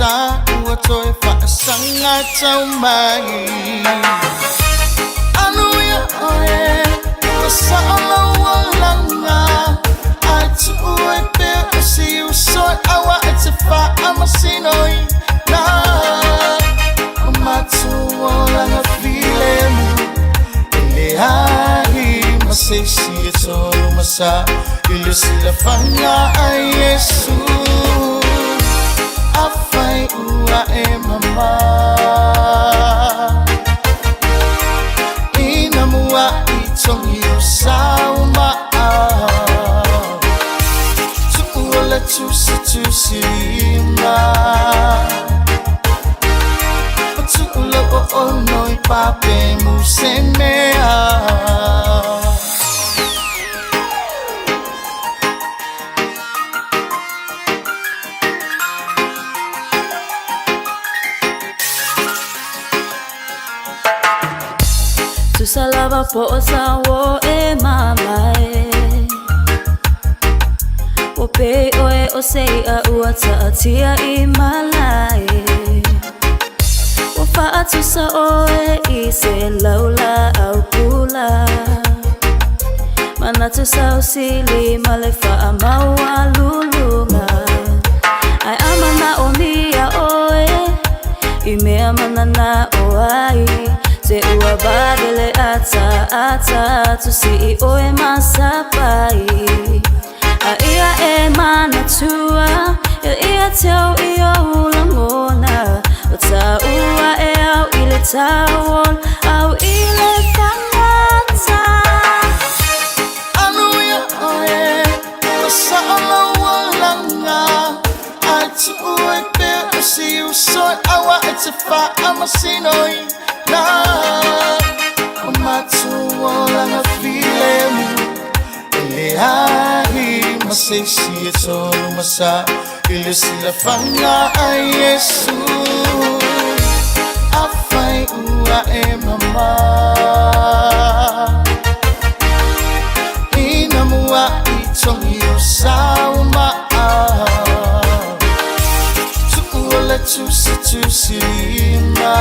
sa ua toe faasaga tau mai. Anuia oe, ua sao lau olaga, ae tuu ai pea o si uso e aua e te faamasinoina. O matou olaga filemu e leai ma se isi e tolumasa i le silafaga a Iesu. Afai ua e mamā ina muaʻi togi o saumaa, tuua le tusitusilima, o tuu lau oono i papemu se mea. Tusa lava po o sa o e mamae. Ua pei oe o se i'a ua ta'atia i malae. Ua fa'atusa oe i se laula'au pula. Manatu sausili ma le fa'amaualuluga. Ae a mana'omia oe i mea manana'o ai, se ua vave le ataata tusi'i oe ma sapai. A ia e manatua ia ia te au i ou lagona, o tāua e au i le tauola, au i le fagata. Anuia oe, ua sao lau olaga, ae tuu ai pea o si uso e aua e te faamasinoina. O matou olaga filemu e leai ma se isi e tolumasa i le silafaga a Iesu. Afai ua e mamā ina muaʻi togi o saumaa, tuua le tusitusilima,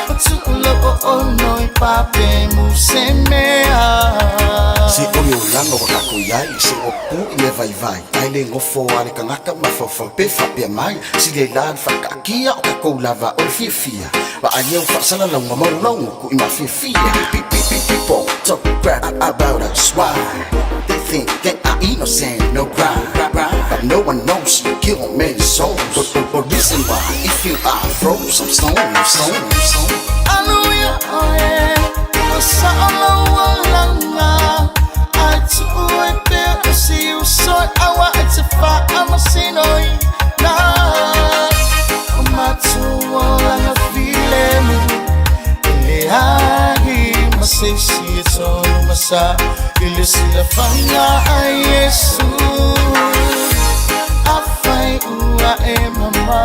o tuu lau oono i papemu se mea. Se o le olaga ua tatou iai, se ua pu i mea vaivai, ae le gofo a le tagata mafaufau pe faapea mai sili ai la le faataatia o tatou lava o le fiafia vaaia ua faasalalauga maulaugutu i mafiafia. People talk crap about us, why? They think that I'm innocent, no crime, but no one knows you kill many souls. But reason why, if you are throw some stone, stone, stone. Anuia oe, ua sao lau olaga, ae tuu ai pea o si uso e aua e te faamasinoina. O matou olaga filemu e leai ma se isi e tolumasa i le silafaga a Iesu. Afai ua e mamā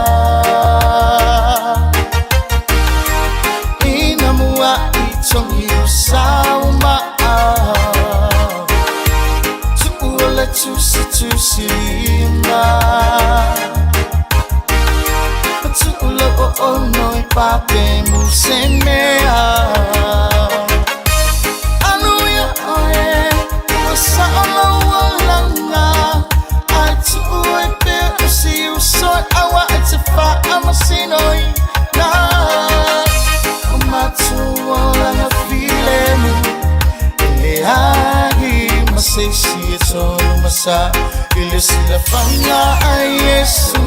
ina muaʻi togi o saumaa, tuua le tusitusilima, o tuu lau oono i papemu se mea. Anuia oe, ua sao lau olaga, ae tuu ai pea o si uso e aua e te faamasinoina. O matou olaga filemu e leai ma se isi e tolumasa i le silafaga a Iesu.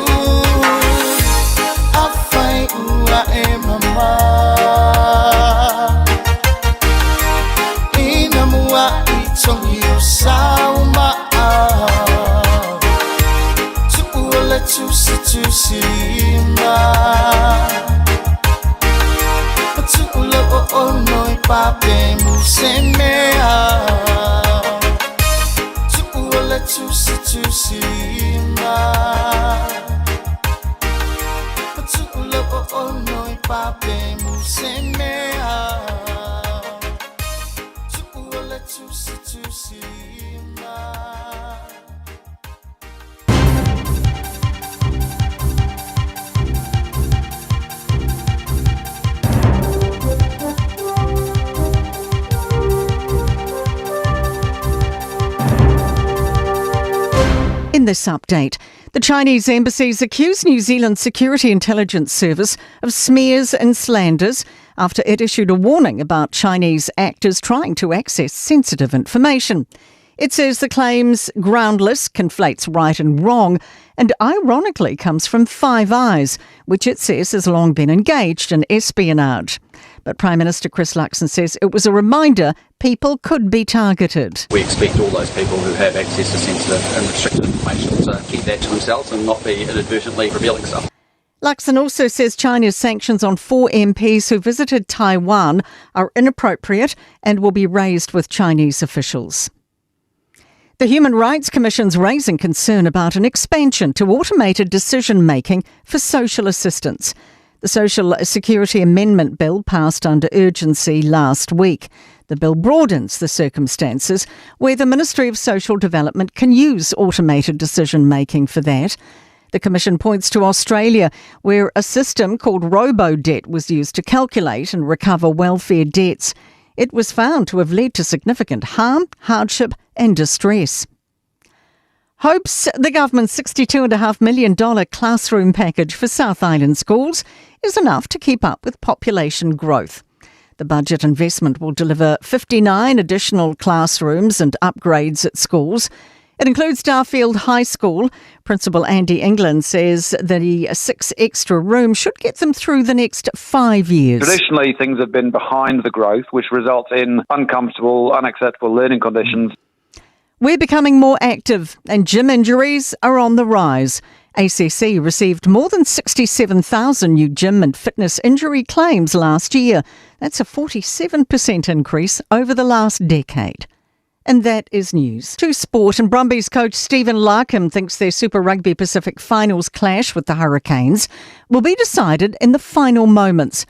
Afai ua e mamā ina muaʻi togi o saumaa, tuua le tusitusilima, o tuu lau oono i papemu se mea. Tuua le tusitusilima, o tuu lau oono i papemu se mea. Tuua le tusitusilima. In this update, the Chinese embassies accused New Zealand's Security Intelligence Service of smears and slanders after it issued a warning about Chinese actors trying to access sensitive information. It says the claims groundless, conflates right and wrong, and ironically comes from Five Eyes, which it says has long been engaged in espionage. But Prime Minister Chris Luxon says it was a reminder people could be targeted. We expect all those people who have access to sensitive and restricted information to keep that to themselves and not be inadvertently revealing stuff. Luxon also says China's sanctions on four MPs who visited Taiwan are inappropriate and will be raised with Chinese officials. The Human Rights Commission's raising concern about an expansion to automated decision making for social assistance. The Social Security Amendment Bill passed under urgency last week. The bill broadens the circumstances where the Ministry of Social Development can use automated decision making for that. The Commission points to Australia, where a system called RoboDebt was used to calculate and recover welfare debts. It was found to have led to significant harm, hardship, and distress. Hopes the government's $62.5 million classroom package for South Island schools is enough to keep up with population growth. The budget investment will deliver 59 additional classrooms and upgrades at schools. It includes Darfield High School. Principal Andy England says the six extra rooms should get them through the next five years. Traditionally, things have been behind the growth, which results in uncomfortable, unacceptable learning conditions. We're becoming more active and gym injuries are on the rise. ACC received more than 67,000 new gym and fitness injury claims last year. That's a 47% increase over the last decade. And that is news. To sport, and Brumbies coach Stephen Larkham thinks their Super Rugby Pacific finals clash with the Hurricanes will be decided in the final moments.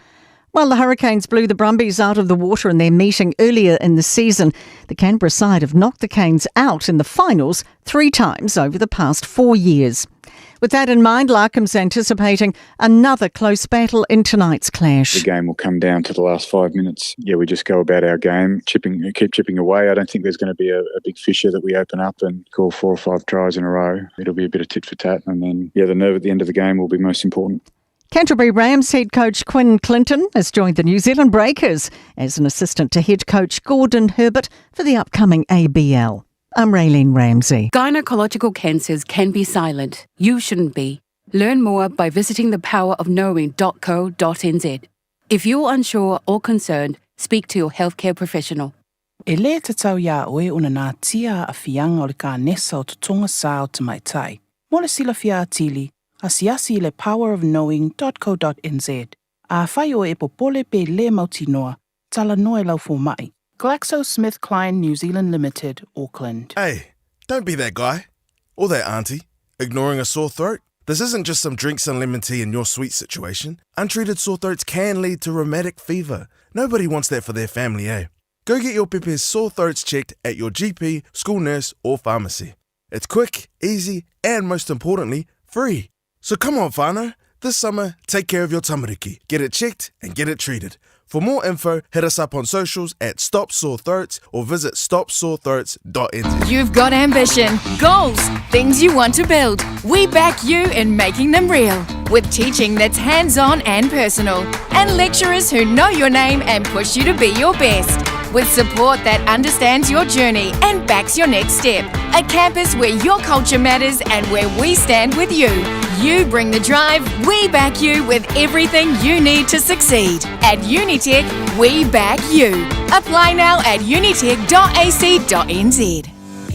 While the Hurricanes blew the Brumbies out of the water in their meeting earlier in the season, the Canberra side have knocked the Canes out in the finals three times over the past four years. With that in mind, Larkham's anticipating another close battle in tonight's clash. The game will come down to the last five minutes. Yeah, we just go about our game, chipping, keep chipping away. I don't think there's going to be a, a big fissure that we open up and call four or five tries in a row. It'll be a bit of tit for tat, and then yeah, the nerve at the end of the game will be most important. Canterbury Rams head coach Quinn Clinton has joined the New Zealand Breakers as an assistant to head coach Gordon Herbert for the upcoming ABL. I'm Raylene Ramsey. Gynecological cancers can be silent. You shouldn't be. Learn more by visiting thepowerofknowing.co.nz. If you're unsure or concerned, speak to your healthcare professional. E lē tatau iā oe ona natia aafiaga o le kanesa o totoga sa o tamaitai. Mo le silafia atili, asiasi i le powerofknowing.co.nz. Afai oe e popole pe le mautinoa, talanoa i lau fomai. GlaxoSmithKline New Zealand Limited, Auckland. Hey, don't be that guy. Or that auntie, ignoring a sore throat. This isn't just some drinks and lemon tea in your sweet situation. Untreated sore throats can lead to rheumatic fever. Nobody wants that for their family, eh? Go get your pepe's sore throats checked at your GP, school nurse, or pharmacy. It's quick, easy, and most importantly, free. So come on, whānau. This summer, take care of your tamariki. Get it checked and get it treated. For more info, hit us up on socials at Stop Sore Throats or visit stopsorethroats.nz. You've got ambition, goals, things you want to build. We back you in making them real with teaching that's hands on and personal, and lecturers who know your name and push you to be your best. With support that understands your journey and backs your next step. A campus where your culture matters and where we stand with you. You bring the drive, we back you with everything you need to succeed. At Unitec, we back you. Apply now at unitec.ac.nz.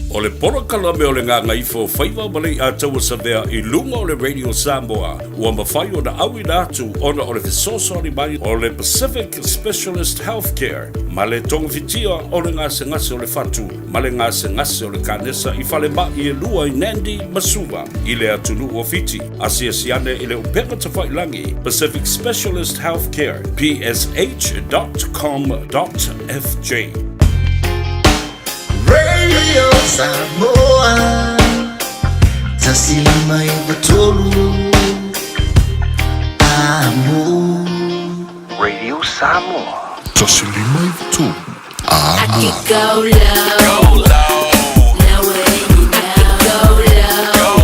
O le polokalame o le Gagaifo Faiva ma le Iataua Savea i luga o le Radio Samoa ua mafai ona auina atu ona o le fesoasoani mai o le Pacific Specialist Healthcare ma le togafitia o le gasegase o le fatu ma le gasegase o le kanesa i falemai e lua i Nandi ma Suva i le atunuu o Fiti. Asiasi ane i le upega tafailagi Pacific Specialist Healthcare psh.com.fj. Radio Samoa 159 Amo Radio Samoa 159 I could go low. Go low. Now where you now. Go low.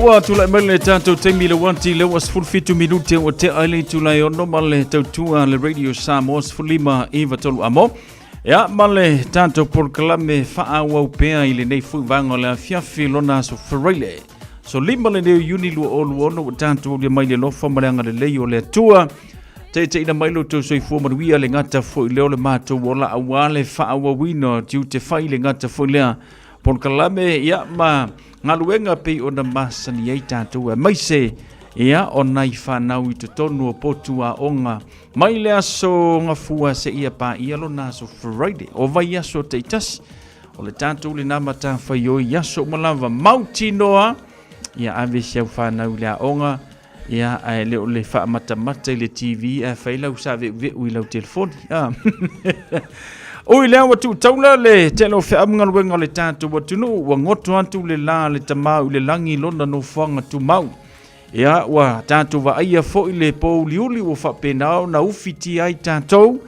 ua tulai mai le tatou taimi le uati le ua 17 minute ua tea ai le itula e ono ma le tautua le Radio Samoa 15 iva tolu amo. Ia ma le tatou polokalame faaauau pea i lenei foi vaega o le afiafi lona aso Faraile. So lima lenei o Iuni 2026 ua tatou aulia mai le alofa ma le agalelei o le Atua. Taitaiina mai lo outou soifua manuia le gata foi lea o le matou ola aua le faaauauina o tiute fai le gata foi lea polokalame ia ma galuega pei ona masani ai tatou aemaise ia o nai fanau i totonu o potu aoga mai le aso Gafua seia paia lona aso Friday o vaiaso taitasi o le tatou lena matafaioi i aso uma lava mautinoa ia ave si au fanau i le aoga ia ae le o le faamatamata i le TV ae fai lau saveuveu i lau telefoni ah. Ui lea ua tuutaula le tele o feamugaluega o le tatou atunuu ua goto atu le la le tamau i le lagi lona nofoaga tumau. Ia ua tatou vaaia foi le pōuliuli ua faapena ona ufitia ai tatou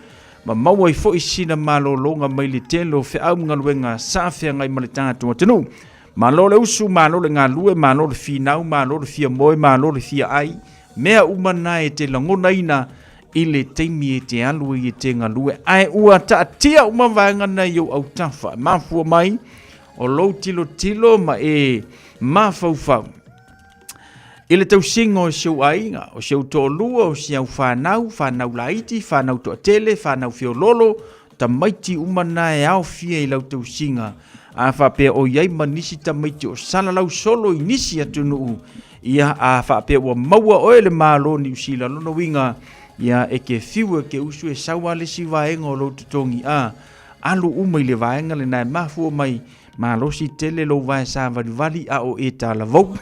ma maua ai foi sina malologa mai le tele o feamugaluega sa feagai ma le tatou atunuu. Malo le usu, malo le galue, malo le finau, malo le fia moe, malo le fia ai, mea uma na e te lagonaina i le taimi e te alu ai e te galue, ae ua taatia uma vaega na i ou autafa, e mafua mai o lou tilotilo ma e mafaufau i le tausiga o si ou aiga, o si ou toalua, o si au fanau, fanau laiti, fanau toatele, fanau feololo, tamaiti uma na e aofia i lau tausiga. A faapea o i ai ma nisi tamaiti o salalau solo i nisi atunuu, ia a faapea ua maua oe le Malo Niu Sila, lona uiga, ia e ke fiu e ke usu e sau a le isi vaega o lou totogi, a alu uma i le vaega lena e mafua mai Malosi tele lou vae savalivali a o e talavou.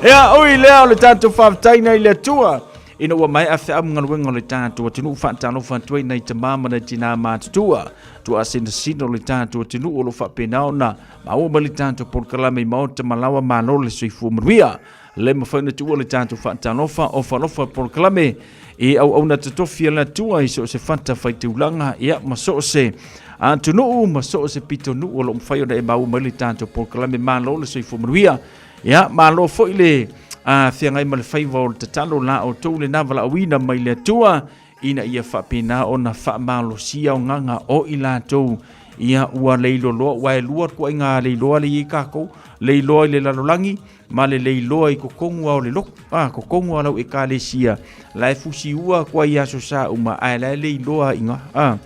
Ia, ui lea o le tatou faafetaina i le Atua ina ua maea feamugaluega o le tatou atunuu faatalofa atu ai nai tamā ma nai tinā matutua tuaasinasina o le tatou atunuu o lo o faapena ona maua mai le tatou polokalame i maota ma laoa malo le soifua manuia le mafai ona tuua le tatou faatalofa ofa alofa polokalame i auauna totofi a le Atua i so o se fata faitaulaga ia ma so o se atunuu ma so o se pitonuu o lo o mafai ona e maua mai le tatou polokalame. Malo le soifua manuia, ia malo foi le feagai ma le faiva o le tatalo la outou lena valaauina mai le Atua ina ia faapena ona faamalosia agaga o i latou ia ua leiloloa, ua e lua tuaiga leiloa le i ai tatou, leiloa i le lalolagi ma le leiloa i totonu a o le lotu, a totonu a lau ekalesia, la e fusiua atu ai aso sa uma, ae la e leiloa i ina, a.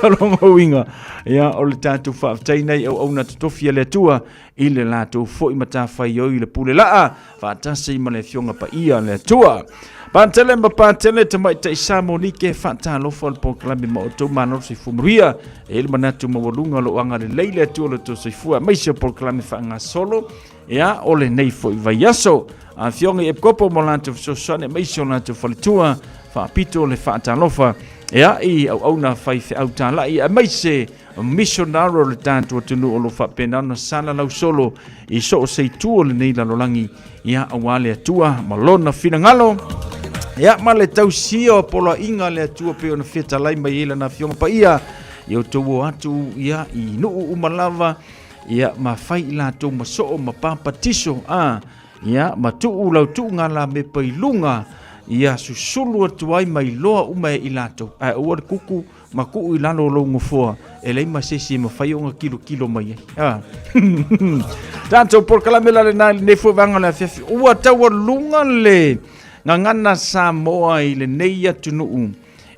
O lona uiga, ia, o le tatou faafetai nei auauna totofi a le Atua i le latou foi matafaioi i le pule laa, faatasi ma le Afioga Paia a le Atua. Patele ma patele tamaitai Samonike faatalofa le polokalame ma outou malo soifua manuia. E i le manatu maualuga o lo o agalelei le Atua lo outou soifua aemaise o polokalame faagasolo ia o lenei foi vaiaso. Afioga i Epikopo ma latou fesoasoani aemaise o latou faletua faapito le faatalofa ia i auauna faifeau talai aemaise missionary o le tatou atunuu o lo o faapena ona salalau solo i so o se itu o lenei lalolagi ia aua le Atua ma lona finagalo ia ma le tausia o poloaiga a le Atua pei ona fetalai mai ai lana Afioga Paia ia outou o atu ia i nuu uma lava ia ma fai i latou ma soo ma papatiso a ia ma tuu lau tuuga lamepa i luga ia susulu atu ai ma iloa uma e i latou ae aua le kuku ma tuu i lalo o lou nofoa e leai ma se isi e mafai ona kilokilo mai ai. Ah. Tatou polokalame la lena i lenei foi vaega o le afiafi. Ua taualuga le gagana Samoa i lenei atunuu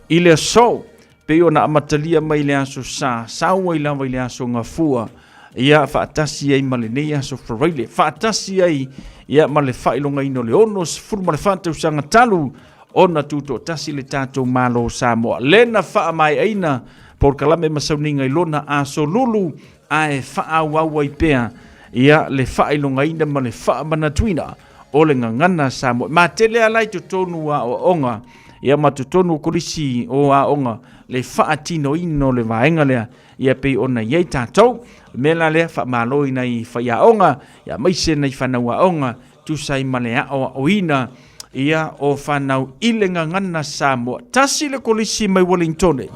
i le aso pei ona amatalia mai le aso Sa, sau ai lava i le aso Gafua, ia faatasi ai ma lenei aso Faraile, faatasi ai ia ma le faailogaina o le 64 tausaga talu ona tutoatasi le tatou Malo o Samoa. Le na faamaeaina polokalame ma sauniga i lona aso lulu ae faaauau ai pea ia le faailogaina ma le faamanatuina o le gagana Samoa. Matele ala i totonu o aoaoga ia ma totonu o kolisi o aoga le faatinoina o le vaega lea ia pei ona i ai tatou. O le mea la lea faamalo i nai faiaoga ia aemaise nai fanau aoga tusa ai ma le aoaoina ia o fanau i le gagana Samoa. Tasi le kolisi mai Wellingtone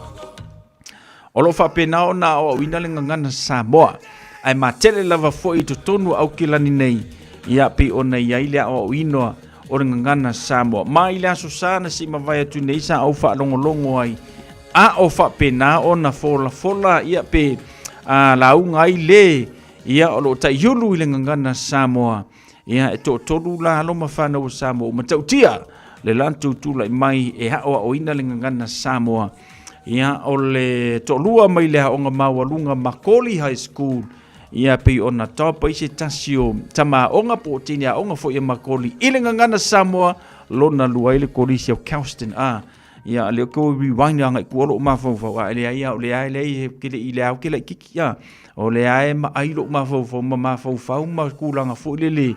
o lo o faapena ona aoaoina le gagana Samoa. ae matele lava foi i totonu o Aukilani nei, ia pei ona i ai le aoaoina o le gagana Samoa. Ma i le Aso Sa na sei mavae atu nei sa ou faalogologo ai a o faapena ona folafola ia pe a, lauga ai le ia o lo o taiulu i le gagana Samoa. Ia e toatolu la alo ma fanau o Samoa ua matautia le latou tulai mai e aoaoina le gagana Samoa. Ia o le toalua mai le aoga maualuga Makoli High School ia pei ona tapa i se tasi o tama aoga po o teine aoga foi a Makoli i le gagana Samoa lona lua ai le kolisi o Kelston a ia lea ko rewind anga i tua lou mafaufau a leai a o lea leai he kele i le ao ke laititi a o lea e maai lou mafaufau ma mafaufau ma tulaga foi lele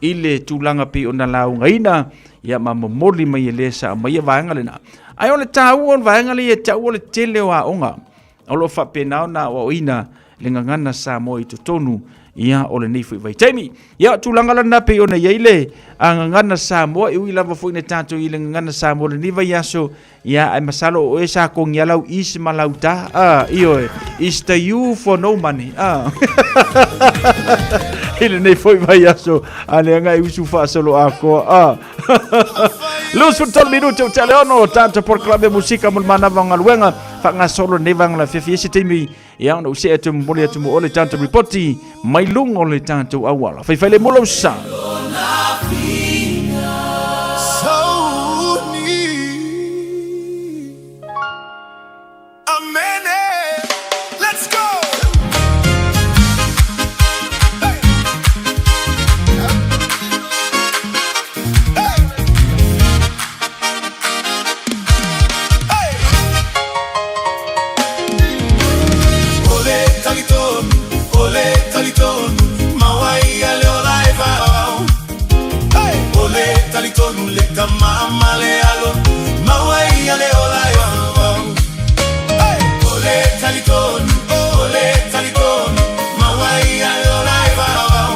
i le tulaga pei ona laugaina ia ma momoli mai e le sa mai ia vaega lena. Ae o le taua o le vaega lea ia te au o le tele o aoga o lo o faapena ona aoaoina le gagana Samoa i totonu ia o lenei foi vaitaimi. Ia tulaga lana pei ona i ai le gagana Samoa e ui lava foi na tatou i le gagana Samoa lenei vaiaso ia ae masalo o oe sa kogia lau is ma lau ta a ioe is the you for no money a i lenei foi vaiaso a le agai usu faasolo atoa a 23 minute o te leono tatou polokalame musika mo le manava o galuega faagasolo lenei vaega o le afiafi e se taimi ia ona ou see atu e momoli atu mo oe le tatou ripoti mai luga o le tatou auala. Faifai le mo lou sa. Let's go! O le talitonu, o le talitonu, maua ia le ola e faaauau. O le talitonu le tama ma le alo, maua ia le ola e faaauau. O le talitonu, o le talitonu, maua ia le ola e faaauau.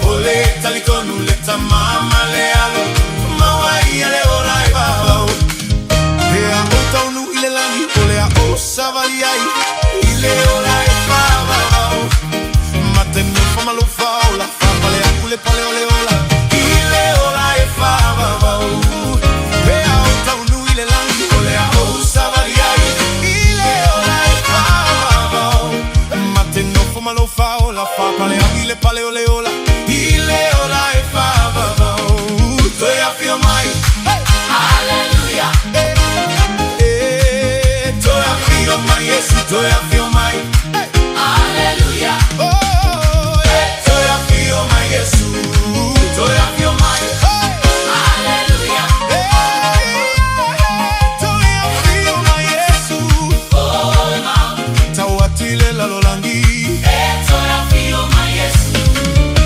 O le talitonu le tama ma le alo, maua ia le ola e faaauau. Pea o taunu i le lagi, o le a o savali ai, i le ola e faaauau. Ma te nofa ma lofa ola, faapale aku le pale o le ola, i le ola e faaauau. Pea o taunu i le lagi, o le a o savali ai, i le ola e faaauau. Ma te nofo ma lofa ola, faapale aku le pale o le ola, i le ola e faaauau. Toe afio mai, Hallelujah. Eh, toe afio mai, Yesu, toe afio mai. Hallelujah. Oh, eh, toe afio mai, Yesu, toe afio mai. Hallelujah. Eh, toe afio mai, Yesu. Tau atu i le lalolagi. Eh, toe afio mai, Yesu.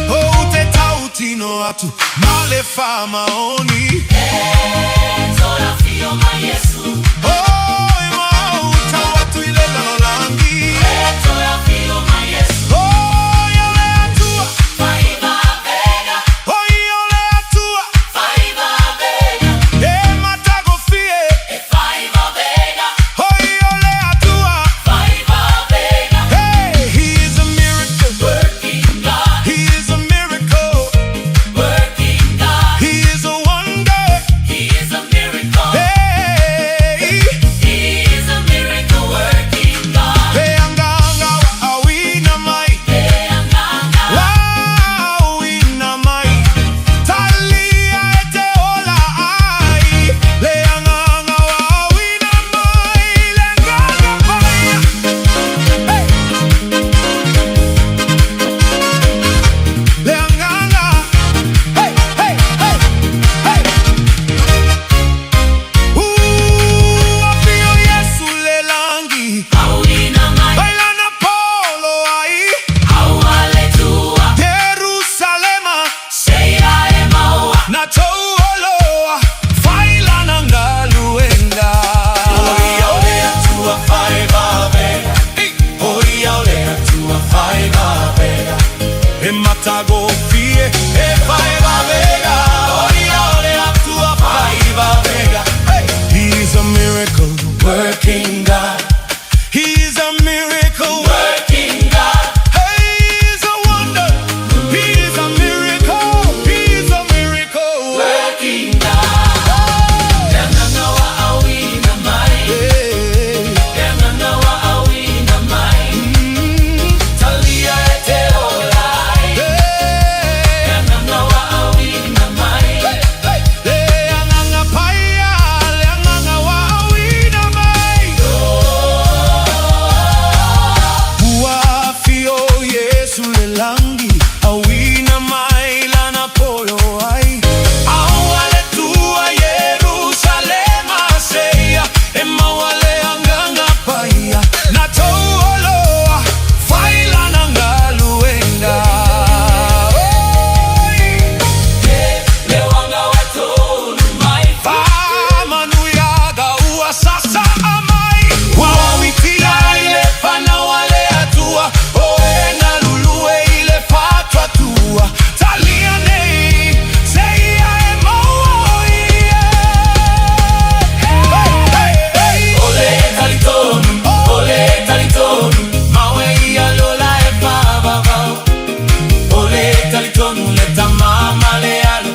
Oh, te tautino atu, ma le faamaoni. Eh, toe afio mai, Yesu. Oh, e mau, tau atu i le lalolagi. Eh, toe afio mai, Yesu. Oh, ia le Atua. Faiva vega. Oh, ia le Atua. Faiva vega. E matagofie. E faiva vega. Oh, ia le Atua. Faiva vega. Hey, he is a miracle. Working God. He is a miracle. Working God. He is a wonder. He is a miracle. Hey, he is a miracle working God. He anganga wa awina mai. He anganga wa awina mai. Talia e te ola ai. Le anganga wa awina mai. Le anganga paia. Hey. Le anganga. Hey, hey, hey, hey. Ooh, afio Yesu le langi. Bailana polo ai. Jerusalema. Na touoloa. Failana ngaluenga. Oia o le Atua faivavega. Oia o le Atua faivavega. E matagofie e faivavega. Oia o le Atua faivavega. He's a miracle working God. He's a miracle working God. le langi Auina mai lana polo ai Aua le tua Yerusalema seia E maua le anganga paia Na tou oloa fai lana galuega Oi Faamanuiaga ua sasaa mai Ua uitia i le fanau a le Atua O e galulue i le faatuatua Talia nei seia e maua o ia Hey, hey, hey. O le talitonu, o le talitonu Maue ia lola e whawawau O le talitonu le tama ma le alo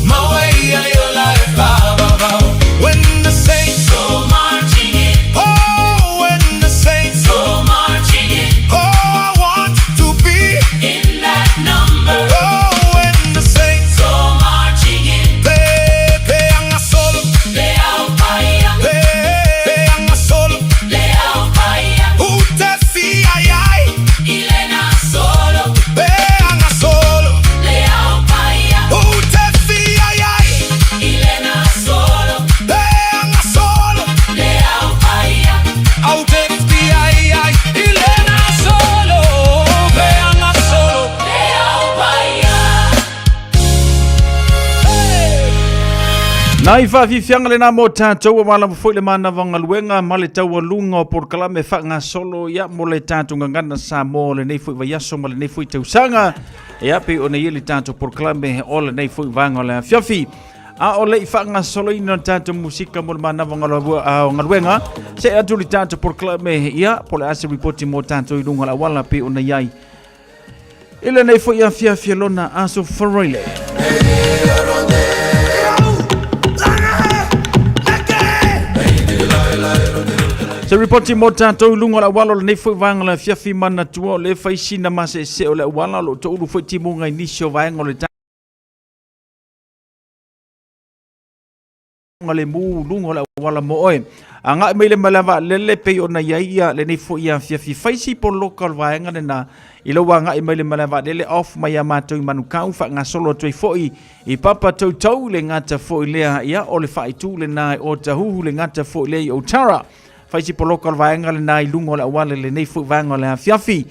Maue ia iola e whawawau When the saints go marching in Oh, when the saints go marching in Oh, I want to be in that number Oh, when the saints go marching in Pe, pe anga solo Le au paia Pe, pe anga solo Le au paia Ute fi ai ai Ilena solo Pe anga solo Le au paia Ute fi ai ai Ilena solo Pe anga solo Le au paia Aute fi ai ai Ilena solo Pe anga solo Le au paia Nai faafiafiaga lenā mo tatou aua lava foi le manava o galuega ma le taualuga o polokalame faagasolo ia mo le tatou gagana Samoa o lenei foi vaiaso ma lenei foi tausaga ia pei ona i ai le tatou polokalame o lenei foi vaega o le afiafi. A o le i faagasoloina le tatou musika mo le manava o galuega, se atu le tatou polokalame ia po o le a se ripoti mo tatou i luga o le auala pei ona i ai I lenei foi afiafi lona aso Faraile. Se ripoti mo tātou i lunga o le auala o lenei foi vaega o le afiafi manatua o le fai sina maseese o le auala o lo o toulu foi timuga i nisi o vaega o le le mu luga o le auala mo oe. Agai mai le malae vaalele pei ona i ai ia lenei foi afiafi fai si poloka o le vaega lena i lou agai mai le malae vaalele off mai ia matou i Manukau faagasolo atu ai foi i Papatoetoe le gata foi lea ia o le faaitu lena i Otahuhu le gata foi lea i Otara. Fai si poloka o le vaega lena i luga o le auala i lenei foi vaega o le afiafi.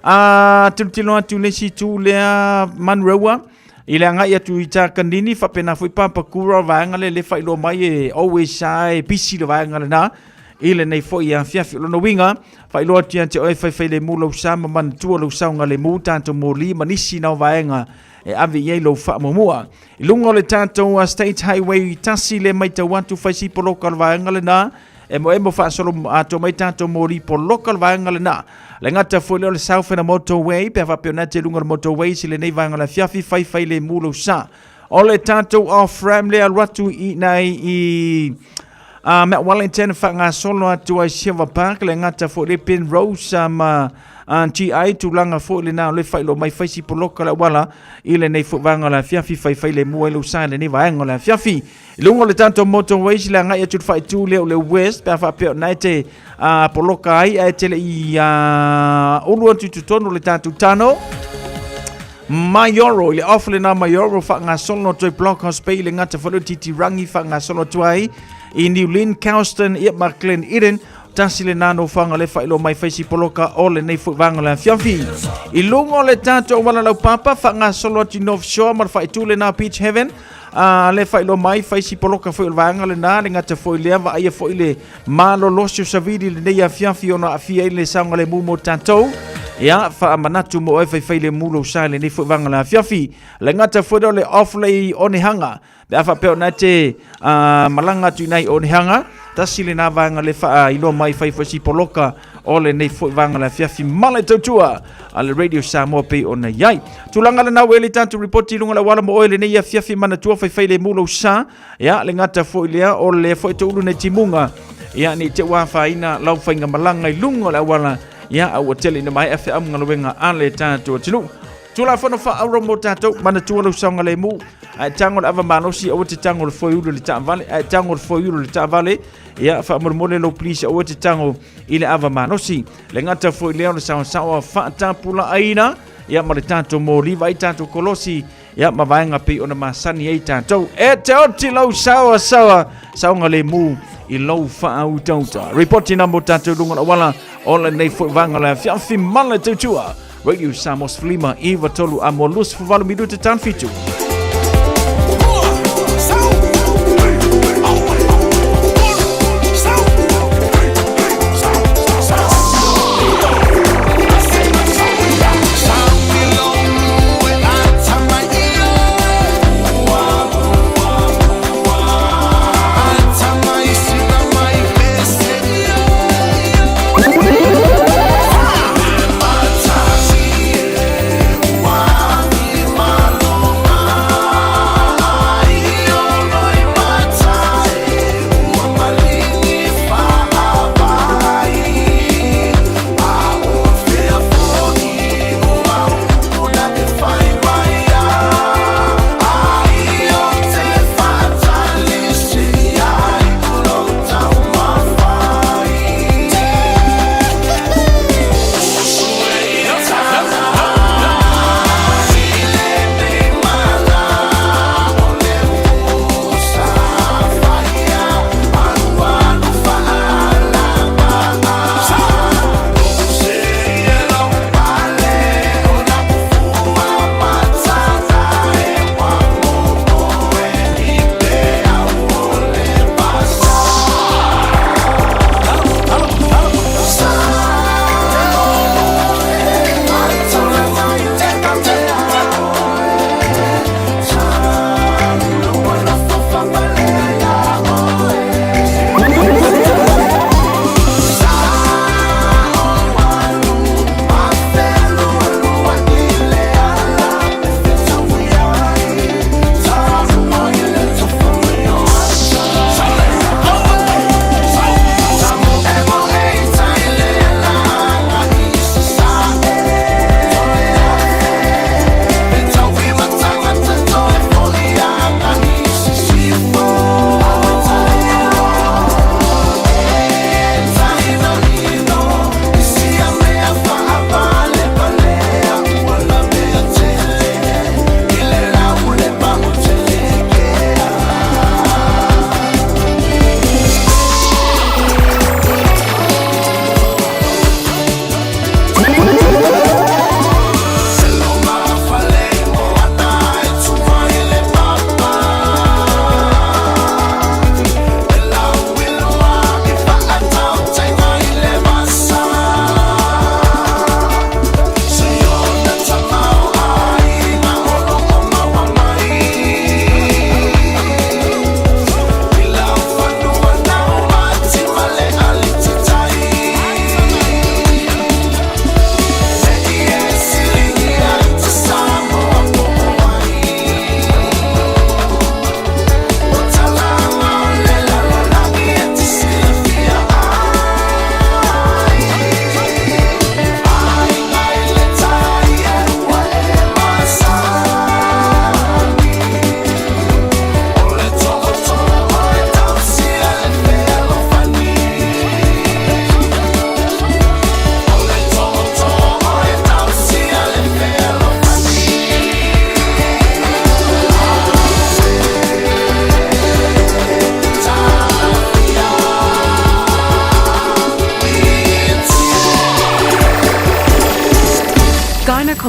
A tilotilo atu i le isi itu lea Manurewa, I le agai atu i Takanini, faapena foi Papakura, o vaega lea le faailoa mai e always a e busy le vaega lena i lenei foi afiafi. O lona uiga, faailoa atu ia te oe faifai-lemu lou sa ma manatua lou saogalemu, tatou moli ma nisi nao vaega e ave i ai lou faamuamua. I luga o le tatou State Highway 1 le matau atu fai si poloka o le vaega lena, Emoemo faasolo atoa mai tatou moli poloka le vaega lena. Le gata foi lea o le Southern Motorway, pe a faapea ona te luga o le motorway si lenei vaega o le afiafi, fai fai le mu lou sa. O le tatou off-ramp le alu atu i nai i Mount Wellington faagasolo atu ai Silver Park, le gata foi le Penrose ma GI, tulaga foi lena o le faailoa mai fai si poloka le auala i lenei foi vaega o le afiafi, fai fai le mu ai lou sa i lenei vaega o le afiafi. I luga o le tatou motorway i le agai atu i le faaitu lea o le West, pe a faapea o na e te poloka ai ae te le i ulu atu i totonu o le tatou tano. Maioro, i le off lena Maioro faagasolo atu ai Blockhouse Bay, le gata foi lea o Titirangi faagasolo atu ai i New Lynn, Kelston, ia ma Glen Eden. Tasi lena nofoaga le faailoa mai faisi poloka o lenei foi vaega o le afiafi. I luga o le tatou auala laupapa faagasolo atu i North Shore ma le faaitu lena Beach Heaven, A le faailoa mai fai si poloka foi o le vaega lena, le gata foi lea vaaia foi le malolosi o savili lenei afiafi ona aafia ai le saogalemu mo tatou. Ia, faamanatu mo oe faifai le mu lou sa i lenei foi vaega o le afiafi. Le gata foi lea o le off le i Onehanga. Pe a faapea ona e te malaga atu i nai Onehanga, tasi lena vaega le faailoa mai fai foi si poloka o lenei foi vaega o le afiafi ma le tautua a le Radio Samoa pei ona i ai. Tulaga lena ua i le tatou ripoti i luga o le auala mo oe lenei afiafi manatua faifai le mu lou sa. Ia, le gata foi lea o le foi toulu nei timuga. Ia, nei te ua afaina lau faigamalaga i luga o le auala. Ia, a ua tele ina maea feau ma galuega a le tatou atunuu. Tulafono faauro mo tatou, manatua lou saogalemu. A e tago le ava malosi, aua te tago le foeulu i le taavale. A e tago le foeulu i le taavale, ia, faamolemole lou please, aua te tago i le ava malosi. Le gata foi lea o le saosaoa faatapulaaina. ia ma le tatou moliva ai tatou kolosi ia ma vaega pei ona masani ai tatou. E te oti lau saoa saoa saoga lemu i lou faautauta. Ripoti na mo tatou luga o le auala o lenei foi vaega o le afiafi ma le tautua. Radio Samoa 15 9 3 amo 28 minute tan fitu.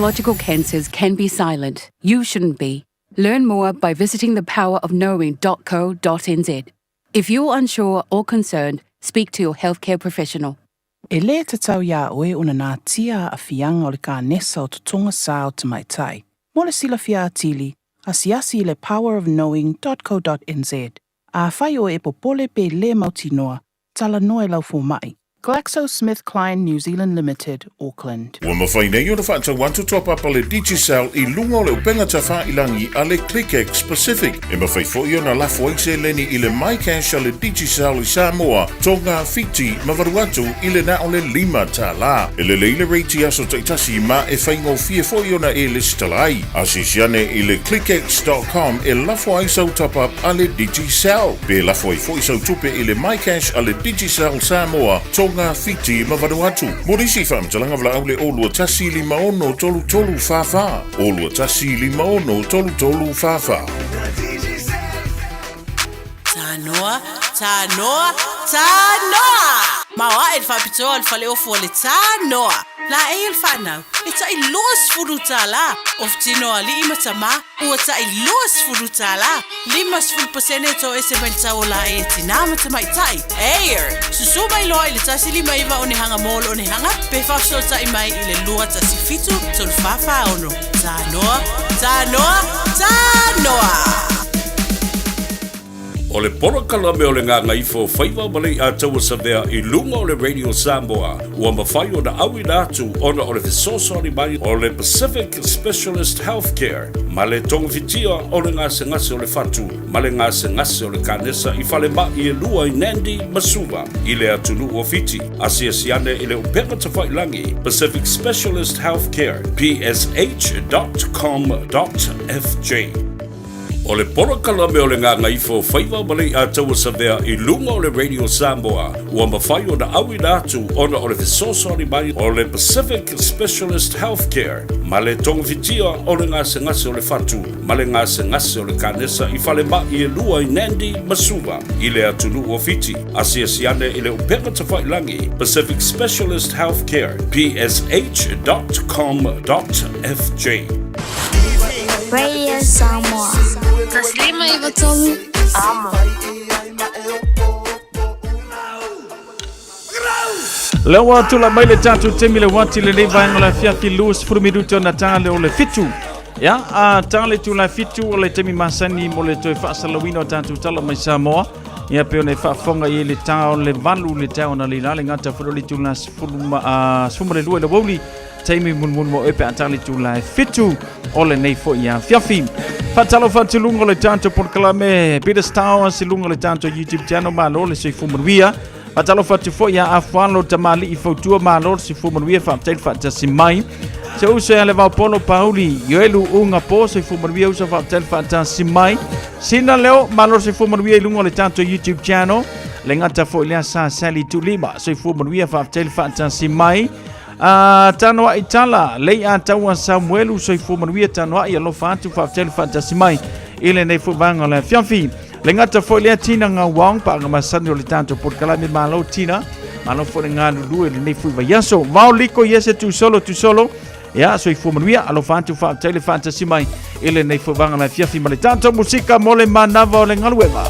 Gynecological cancers can be silent. You shouldn't be. Learn more by visiting thepowerofknowing.co.nz. If you're unsure or concerned, speak to your healthcare professional. E lē tatau iā oe ona natia aafiaga o le kanesa o totoga sa o tamaitai. Mo le silafia atili, asiasi i le powerofknowing.co.nz. Afai oe e popole pe lē mautinoa, talanoa i lau fomai. GlaxoSmithKline New Zealand Limited, Auckland. Ua mafai nei ona faatau atu toa papa le Digicel i luga o le upega tafailangi a le ClickX Pacific. E mafai foi ona lafo ai seleni i le MyCash a le Digicel i Samoa, Tonga, Fiti ma Vanuatu i le na o le $5. E lelei le rate i aso taitasi ma e faigofie foi ona e lesitala ai. Asiasi ane i le clickx.com e lafo ai sau top-up a le Digicel. Pe lafo ai foi sau tupe i le MyCash a le Digicel Samoa, Tonga, Tonga, Fiti ma Vanuatu. Mo nisi faamatalaga valaau le 021 56 33 44, 021 56 33 44. Tanoa, tanoa, tanoa! Maoaʻe le faapitoa o le faleofu o le Tanoa. Laei le fanau, e taʻi $20. Ofu tino o alii ma tamā, ua taʻi $20. 50% e toese mai le tau o laei a tinā ma tamaitai. Air! Susū mai loa i le 159 onehanga mall onehanga pe faafesootai mai i le 217 3446. Tanoa, tanoa, tanoa! O le polokalame o le Gagaifo Faiva ma Leiataua Savea i luga o le Radio Samoa ua mafai ona auina atu ona o le fesoasoani mai o le Pacific Specialist Healthcare ma le togafitia o le gasegase o le fatu ma le gasegase o le kanesa i falemai e lua i Nandi ma Suva i le atunuu o Fiti. Asiasi ane i le upega tafailagi Pacific Specialist Healthcare, psh.com.fj. O le polokalame o le Gagaifo Faiva ma Leiataua Savea i luga o le Radio Samoa ua mafai ona auina atu ona o le fesoasoani mai o le Pacific Specialist Healthcare ma le togafitia o le gasegase o le fatu ma le gasegase o le kanesa i falemai e lua i Nandi ma Suva i le atunuu o Fiti. Asiasi ane i le upega tafailagi Pacific Specialist Healthcare, psh.com.fj. Radio Samoa. 153 Amo. Lea ua tula mai le tatou taimi le uati lenei vaega o le afiafi 20 minuti ona ta le o le fitu. Ia, a ta le tula fitu o le taimi masani mo le toe faasalauina o tatou tala mai Samoa. Ia pe ona e faafofoga i ai le ta o le valu le ta ona leila le gata foi o le tula 12 i le aoauli taimi mulimuli mo oe pe a ta le itula e fitu o lenei foi afiafi. Faatalofa atu i luga o le tatou polokalame Peter Stars i luga o le tatou YouTube channel, malo le soifua manuia. Faatalofa atu foi ia Afualo Tamalii Fautua, malo le soifua manuia, faafetai le faatasi mai. Se uso ia le Vaopolo Pauli, Ioelu Uga Po, soifua manuia uso, faafetai le faatasi mai. Sina Leo, malo le soifua manuia i luga o le tatou YouTube channel. Le gata foi lea sa Sally Tulima, soifua manuia, faafetai le faatasi mai. A tanoai tala, lei a taua Samuelu, soifua manuia tanoai, alofa atu, faafetai le faatasi mai i lenei foi vaega o le afiafi. Le gata foi lea Tina Ngauang, paaga masani o le tatou polokalame, malo Tina, malo foi le galulue i lenei foi vaiaso. Vao liko iese tu solo tu solo, ia soifua manuia, alofa atu, faafetai le faatasi mai i lenei foi vaega o le afiafi ma le tatou musika mo le manava o le galuega.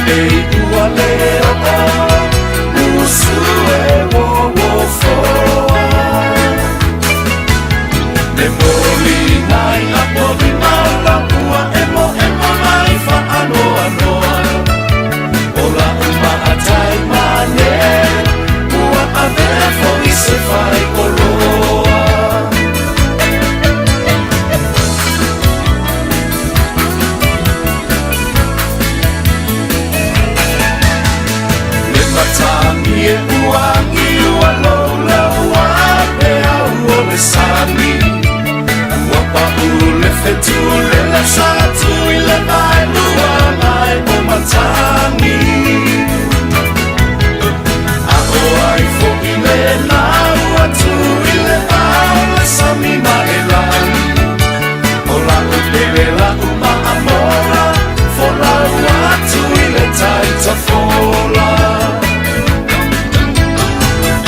Ei ua le o'o Usu e wo wo foa Le moli nai a poli mala ua emo emo mai fa anoa noa O la uma a tai mane Ua avea fo i se fai oloa Le matagi e uagi ua lola ua pe au o le sani Ua pa'u le fetu le lasa atu i le vaelua mai o matagi A o ai fo'i lena ua tu i le vao le sami ma e lagi O la'u pele la'u maamola Folau atu i le tai tafola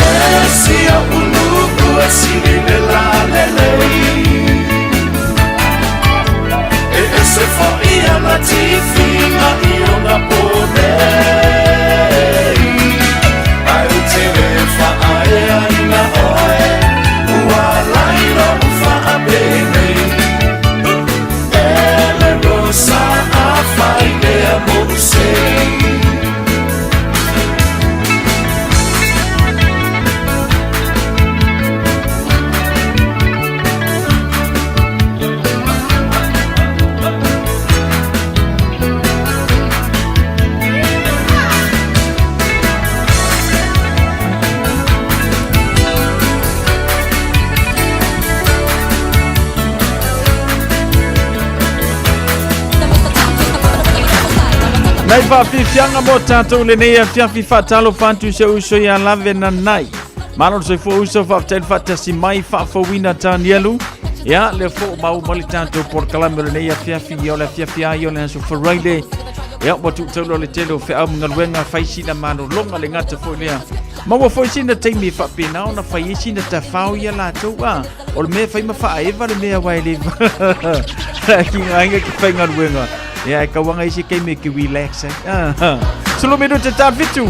E si o'u nu'u e sili le lalelei E ese fo'i ana tifiga i ona po nei Ae ou te le fa'aeaina oe Ua lai lo'u fa'apenei E le rosa afai lea mo'u sei. Nei faafiafiaga mo tatou lenei afiafi faatalofa atu se uso ia lave nanai. Malo le soifua uso faafetai le faatasi mai faafouina Tanielu. Ia le fo mau ma le tatou polokalame o lenei afiafi ia o le afiafi a ia o le aso Friday. Ia ua tuutaula le tele o feau ma galuega fai sina malologa le gata foi lea. Maua foi sina taimi e faapena ona fai ai sina tafao ia latou a. O le mea e fai ma faaeva le mea aua e le ki ngā ki whai galuega. Ia e kauanga isi keime ki relax ai. Ah. Sulu minute ta fitu.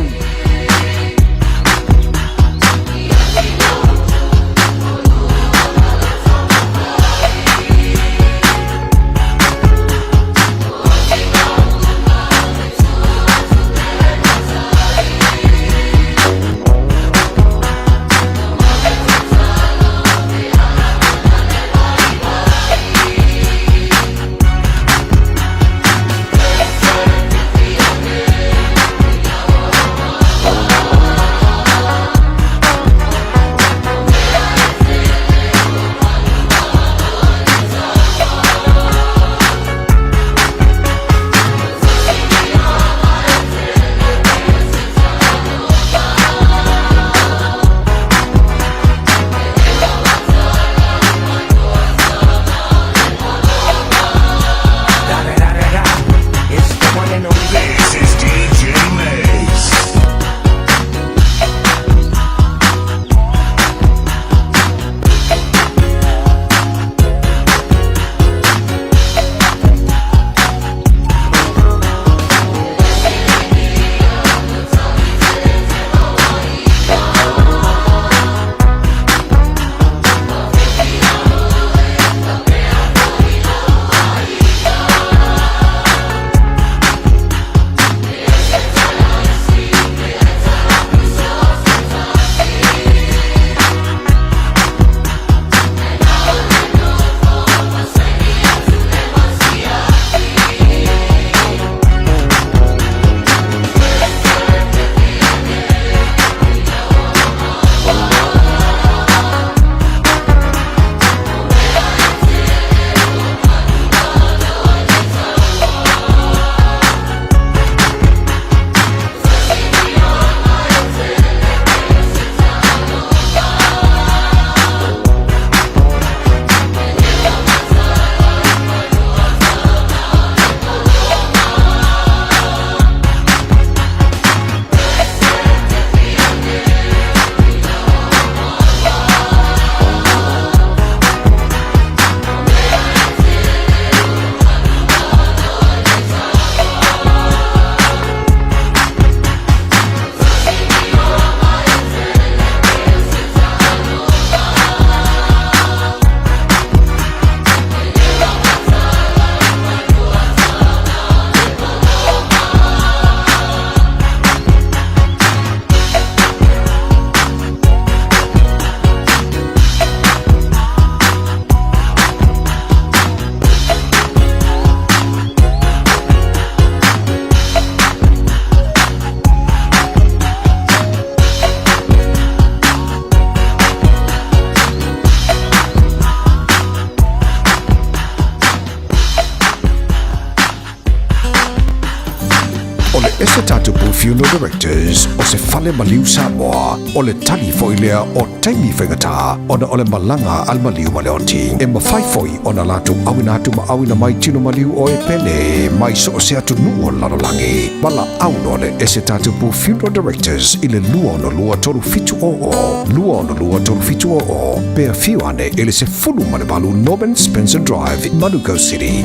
Se Tatupu Funeral Directors o se fale maliu Samoa, o le tali foi lea o taimi faigata ona o le malaga a le maliu ma le oti. E mafai foi ona latou auina atu ma auina mai tino maliu o e pele mai so o se atunuu o le lalolagi. Valaau loa le Ese Tatupu Funeral Directors i le 262 3700, 262 3700, pe afio ane i le 18 Norman Spencer Drive, Manukau City.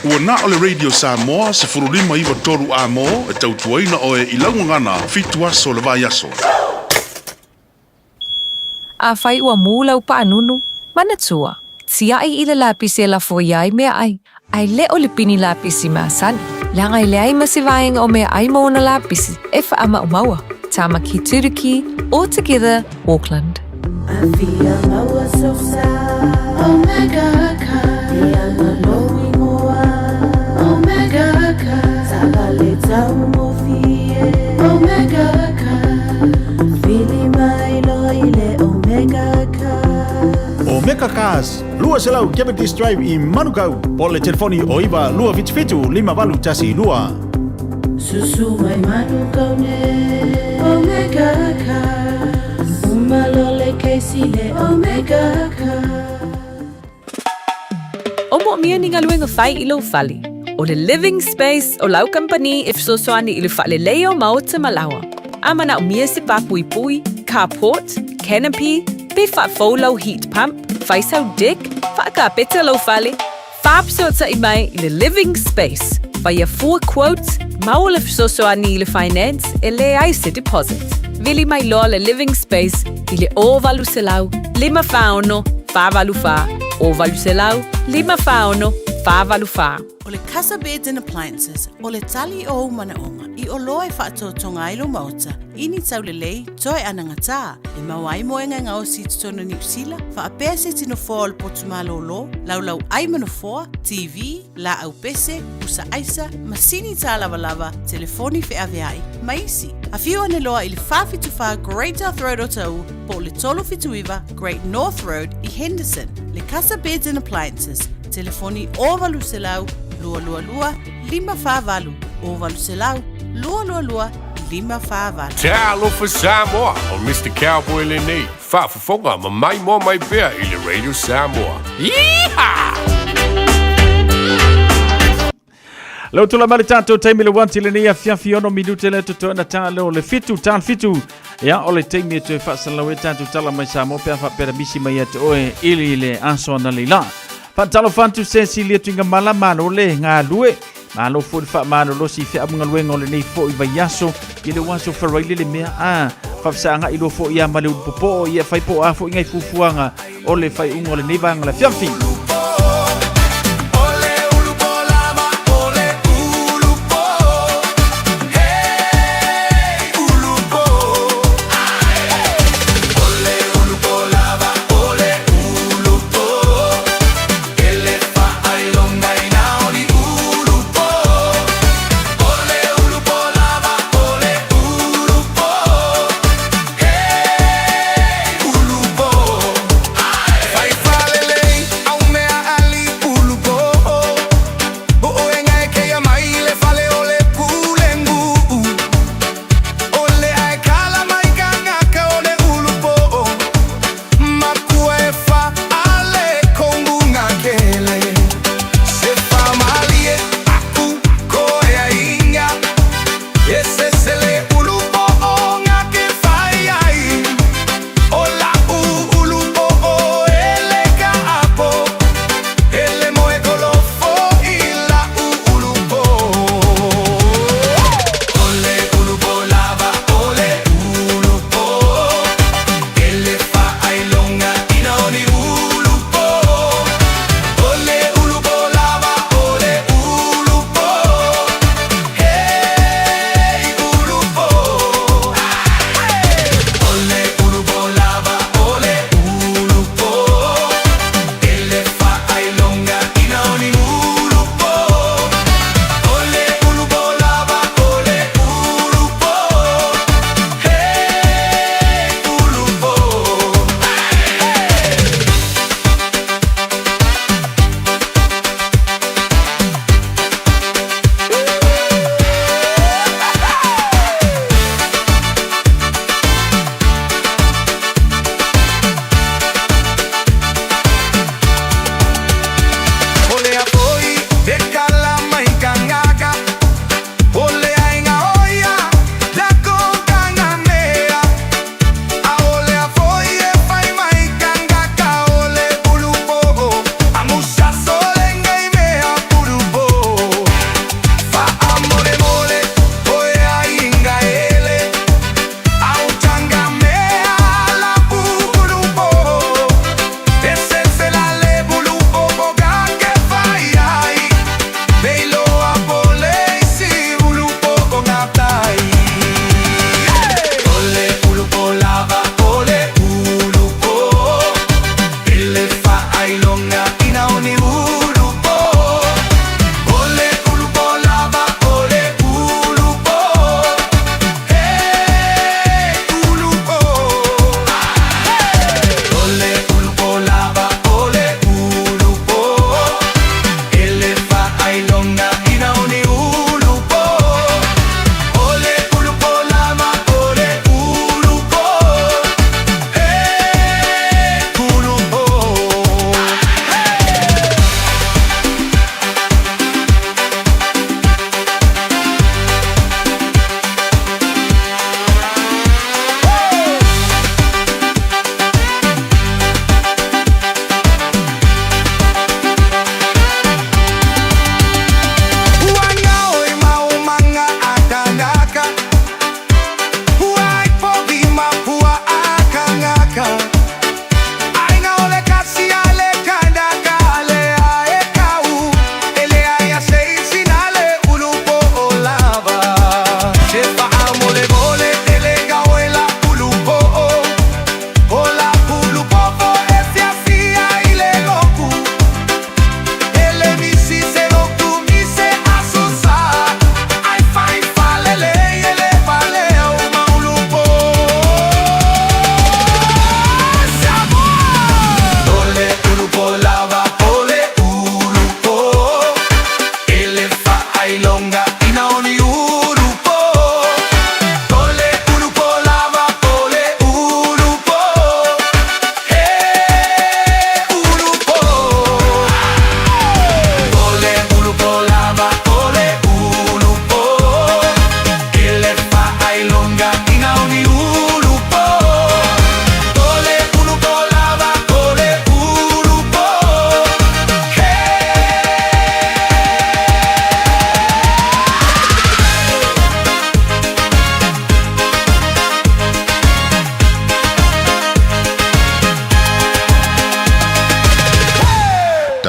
Ua na o le Radio Samoa 1593 amo e tautuaina oe i lau gagana fitu aso o le vaiaso. Afai ua mū lau paanunu, manatua, tiaʻi i le lapisi e lafo ia ai meaʻai, ae le o le pini lapisi masani, leaga e leai ma se vaega o meaʻai ma ona lapisi e faamaumauа. Tamaki Turuki, All Together, Auckland. Omega Cars, 200 Cavendish Drive i Manukau, po o le telefoni o 9 277 5812. Susu mai Manukau nei, Omega Cars. Uma lo le Casey le Omega Cars. O moomia ni galuega fai i lou fale. O le Living Space o lau kamupani e fesoasoani i le faaleleia o maota ma laoa. A manaomia se pāpuipui, carport, canopy, pe faafou lau heat pump, fai sau deck, faakapeta lou fale, faafesootai mai i le Living Space. Faia fua quote, maua le fesoasoani i le finance e leai se deposit. Vili mai loa le Living Space i le 0800 546 484, 0800 546 484. O le Casa Beds and Appliances, o le tali o ou manaoga i oloa e faatotoga ai lou maota i ni taulelei toe anagatā e maua ai moega e gaosi i totonu o Niu Sila, faapea se tino foa o le potu malōlō, laulau ai ma nofoa, TV, laau pese, pusa aisa, masini tālavalava, telefoni feaveai, ma isi. Afio ane loa i le 474 Great South Road o Taʻu po o le 379 Great North Road i Henderson. Le Casa Beds and Appliances, telefoni 0800 222 548, 0800 222 548. Talofa Samoa, o Mister Cowboy lenei, faafofoga ma maimoa mai pea i le Radio Samoa. Yeehaw! Lau tula mai le tatou taimi le wanti lenei afiafi ono minute le totoe na tā leo le fitu, tā le fitu. Ia, o le taimi e toe faasalau e tatou tala mai Samoa pe a faapea na misi mai ia te oe ili le aso ana leila. Faatalofa atu se sili atu i ngā mala malo le galue. Malo foi le faamalolosi i feamugaluega o lenei foi vaiaso i le aso faraile le mea a faafesaagai loa foi ia ma le ulu popoo ia fai po o a foi ngai fuafuaga o le faaiuga o lenei vaega o le afiafi.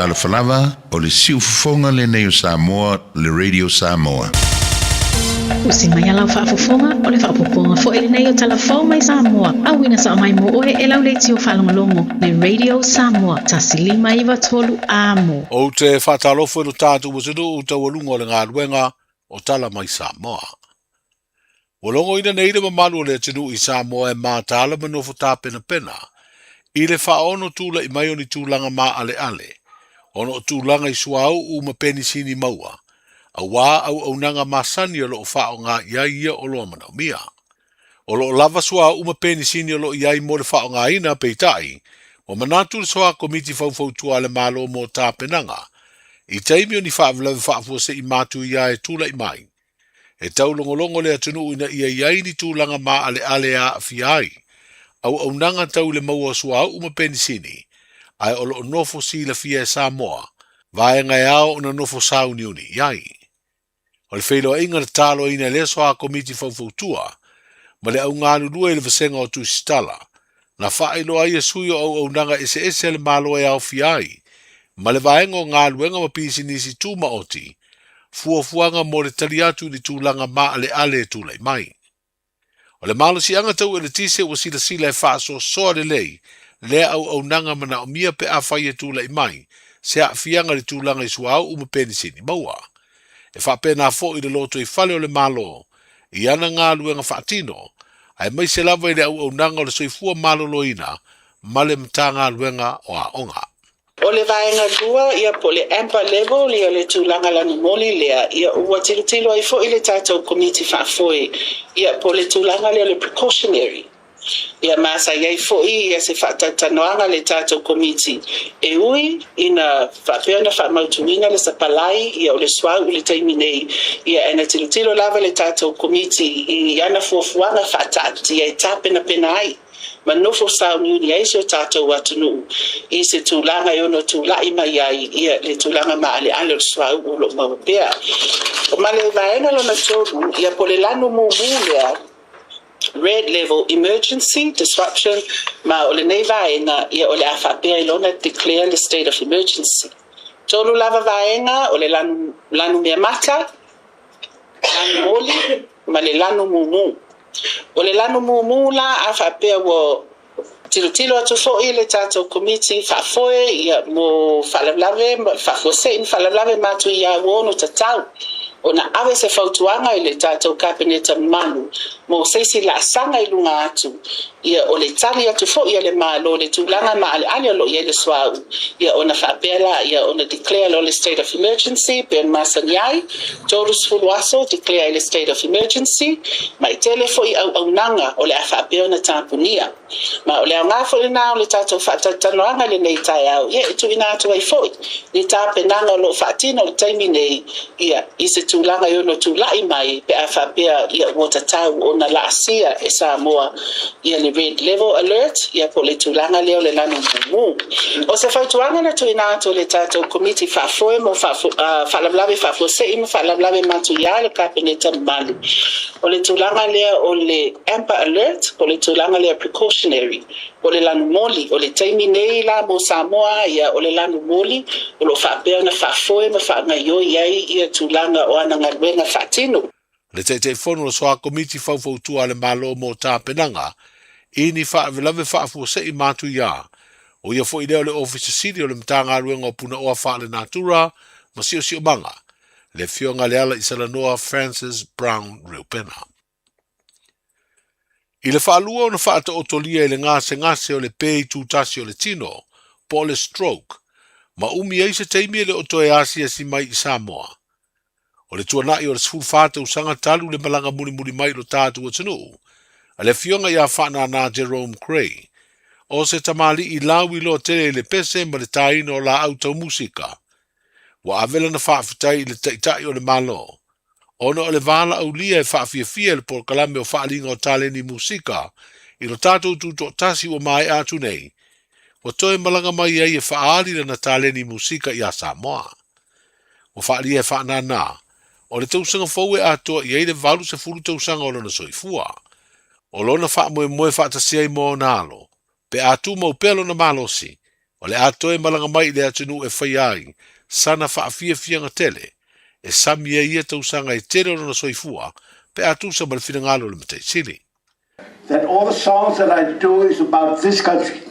Talofa lava, o le siufofoga lenei o Samoa, le Radio Samoa. Usi mai a lau faafofoga, o le faaopoopoga foi lenei o Tala Fou mai Samoa, auina sao mai mo oe e lau leitio faalogologo, le Radio Samoa, 1593 Amo. Ou te faatalofa i lo tatou atunuu taualuga o le galuega o Tala Mai Samoa. Ua logoina nei le mamalu o le atunuu i Samoa e mataala ma nofo tapenapena i le faaono tula'i mai o ni tulaga maaleale ona o tulaga i suauu ma penisini maua auā auaunaga masani o lo o faaaoga i ai ia oloa manaomia. O lo o lava suauu ma penisini o lo o i ai mo le faaaogaina, peitai, ua manatu le Soa Komiti Faufautua a le Malo mo Tapenaga i taimi o ni faalavelave faafuasei matuia e tula'i mai E taulogologo le atunuu ina ia i ai ni tulaga maaleale e aafia ai auaunaga tau i le maua o suauu ma penisini, ae o lo o nofo silafia e Samoa vaega e ao ona nofo sauniuni i ai. O le feiloaiga na taloina e lea soa komiti faufautua ma le augalulue i le vasega o Tusitala, na faailoa ai e sui o auaunaga eseese a le Malo e aofia ai ma le vaega o galuega ma pisinisi tumaoti, fuafuaga mo le tali atu i le tulaga maaleale e tulai mai. O le malosiaga tau eletise ua silasila e faasoasoa lelei lea auaunaga manaomia pe afai e tulai mai se aafiaga i le tulaga i suauu ma penisini maua. E faapena foi le lotoifale o le Malo i ana galuega faatino, aemaise lava i le auaunaga o le soifua maloloina ma le Matagaluega o Aoga. O le vaega lua, ia po o le amber level, ia le tulaga lanumoli lea, ia ua tilotilo ai foi le tatou Komiti Faafoe, ia po o le tulaga lea o le precautionary. Ia ma sa i ai foi ia se faatalatalanoaga a le tatou Komiti e ui ina faapea ona faamautuina le sapalai ia o le suauu i le taimi nei, ia ae na tilotilo lava le tatou Komiti i ana fuafuaga faataatia e tapenapena ai ma nofo sauniuni ai si o tatou atunuu i se tulaga e ono tulai mai ai ia le tulaga maaleale o le suauu o lo o maua pea. Ma le vaega lona tolu, ia po o le lanu mumu lea, Red level emergency, disruption, ma o lenei vaega ia o le a faapea i lona declare le state of emergency. Tolu lava vaega o le lanu, lanu meamata, lanu moli ma le lanu mumu. O le lanu mumu la a faapea ua tilotilo atu foi le tatou Komiti Faafoe ia mo faalavelave faafuasei ma faalavelave matuia ua ono tatau ona ave se fautuaga i le tatou Kapeneta mamalu mo se isi laasaga i luga atu ia o le tali atu foi a le Malo i le tulaga maaleale o lo o i ai le suauu ia ona faapea la ia ona declare loa le state of emergency pei ona masani ai 30 aso declare ai le state of emergency ma e tele foi auaunaga o le a faapea ona tapunia. Ma o le aoga foi lena o le tatou faatalatalanoaga i lenei taeao, ia e tuuina atu ai foi le tapenaga o lo o faatino i le taimi nei, ia, i se tulaga e ono tulai mai pe a faapea ia ua tatau ona laasia e Samoa ia le red level alert, ia po o le tulaga lea o le lanu mumu. O se fautuaga na tuuina atu e le tatou Komiti Faafoe mo Faalavelave Faafuasei ma Faalavelave Matuia i le Kapeneta mamalu, O le tulaga lea o le Amber Alert, po o le tulaga lea precautionary, po o le lanu moli. O le taimi nei la mo Samoa, ia, o le lanu moli o lo o faapea ona faafoe ma faagaioi ai ia tulaga o ana galuega faatino. Le Taitaifono o le Soa Komiti Faufautua a le Malo mo Tapenaga i ni Faalavelave Faafuasei Matuia, ʻo ia foi lea o le Ofisa Sili o le Matagaluega o Punaoa Faalenatura ma Siosiomaga, le Afioga Lealaisalanoa Francis Brown Reupena. I le faalua ona faataotolia i le gasegase o le pē itutasi o le tino, po o le stroke, ma umi ai se taimi e le o toe asiasi mai i Samoa. O le tuanai o le 14 tausaga talu le malaga mulimuli mai i lo tatou atunuu a le Afioga ia Faanana Jerome Gray, o se tamalii lauiloa tele i le pese ma le tāina o laau tau musika, Ua ave lana faafetai i le Taitai o le Malo ona o le valaaulia e faafiafia i le polokalame o Faaaliga o Taleni Musika i lo tatou tutoatasi ua maea atu nei, ua toe malaga mai ai e faaali lana taleni musika iā Samoa. Ua faaalia e Faanana, o le tausaga fou e atoa i ai le 80 tausaga o lona soifua. O lona faamoemoe faatasi ai ma ona alo, pe a tumau pea lona malosi, O le a toe malaga mai i le atunuu e faia ai sana faafiafiaga tele e sami ai ia tausaga e tele o lona soifua pe a tusa ma le finagalo o le Matai Sili. That all the songs that I do is about this country.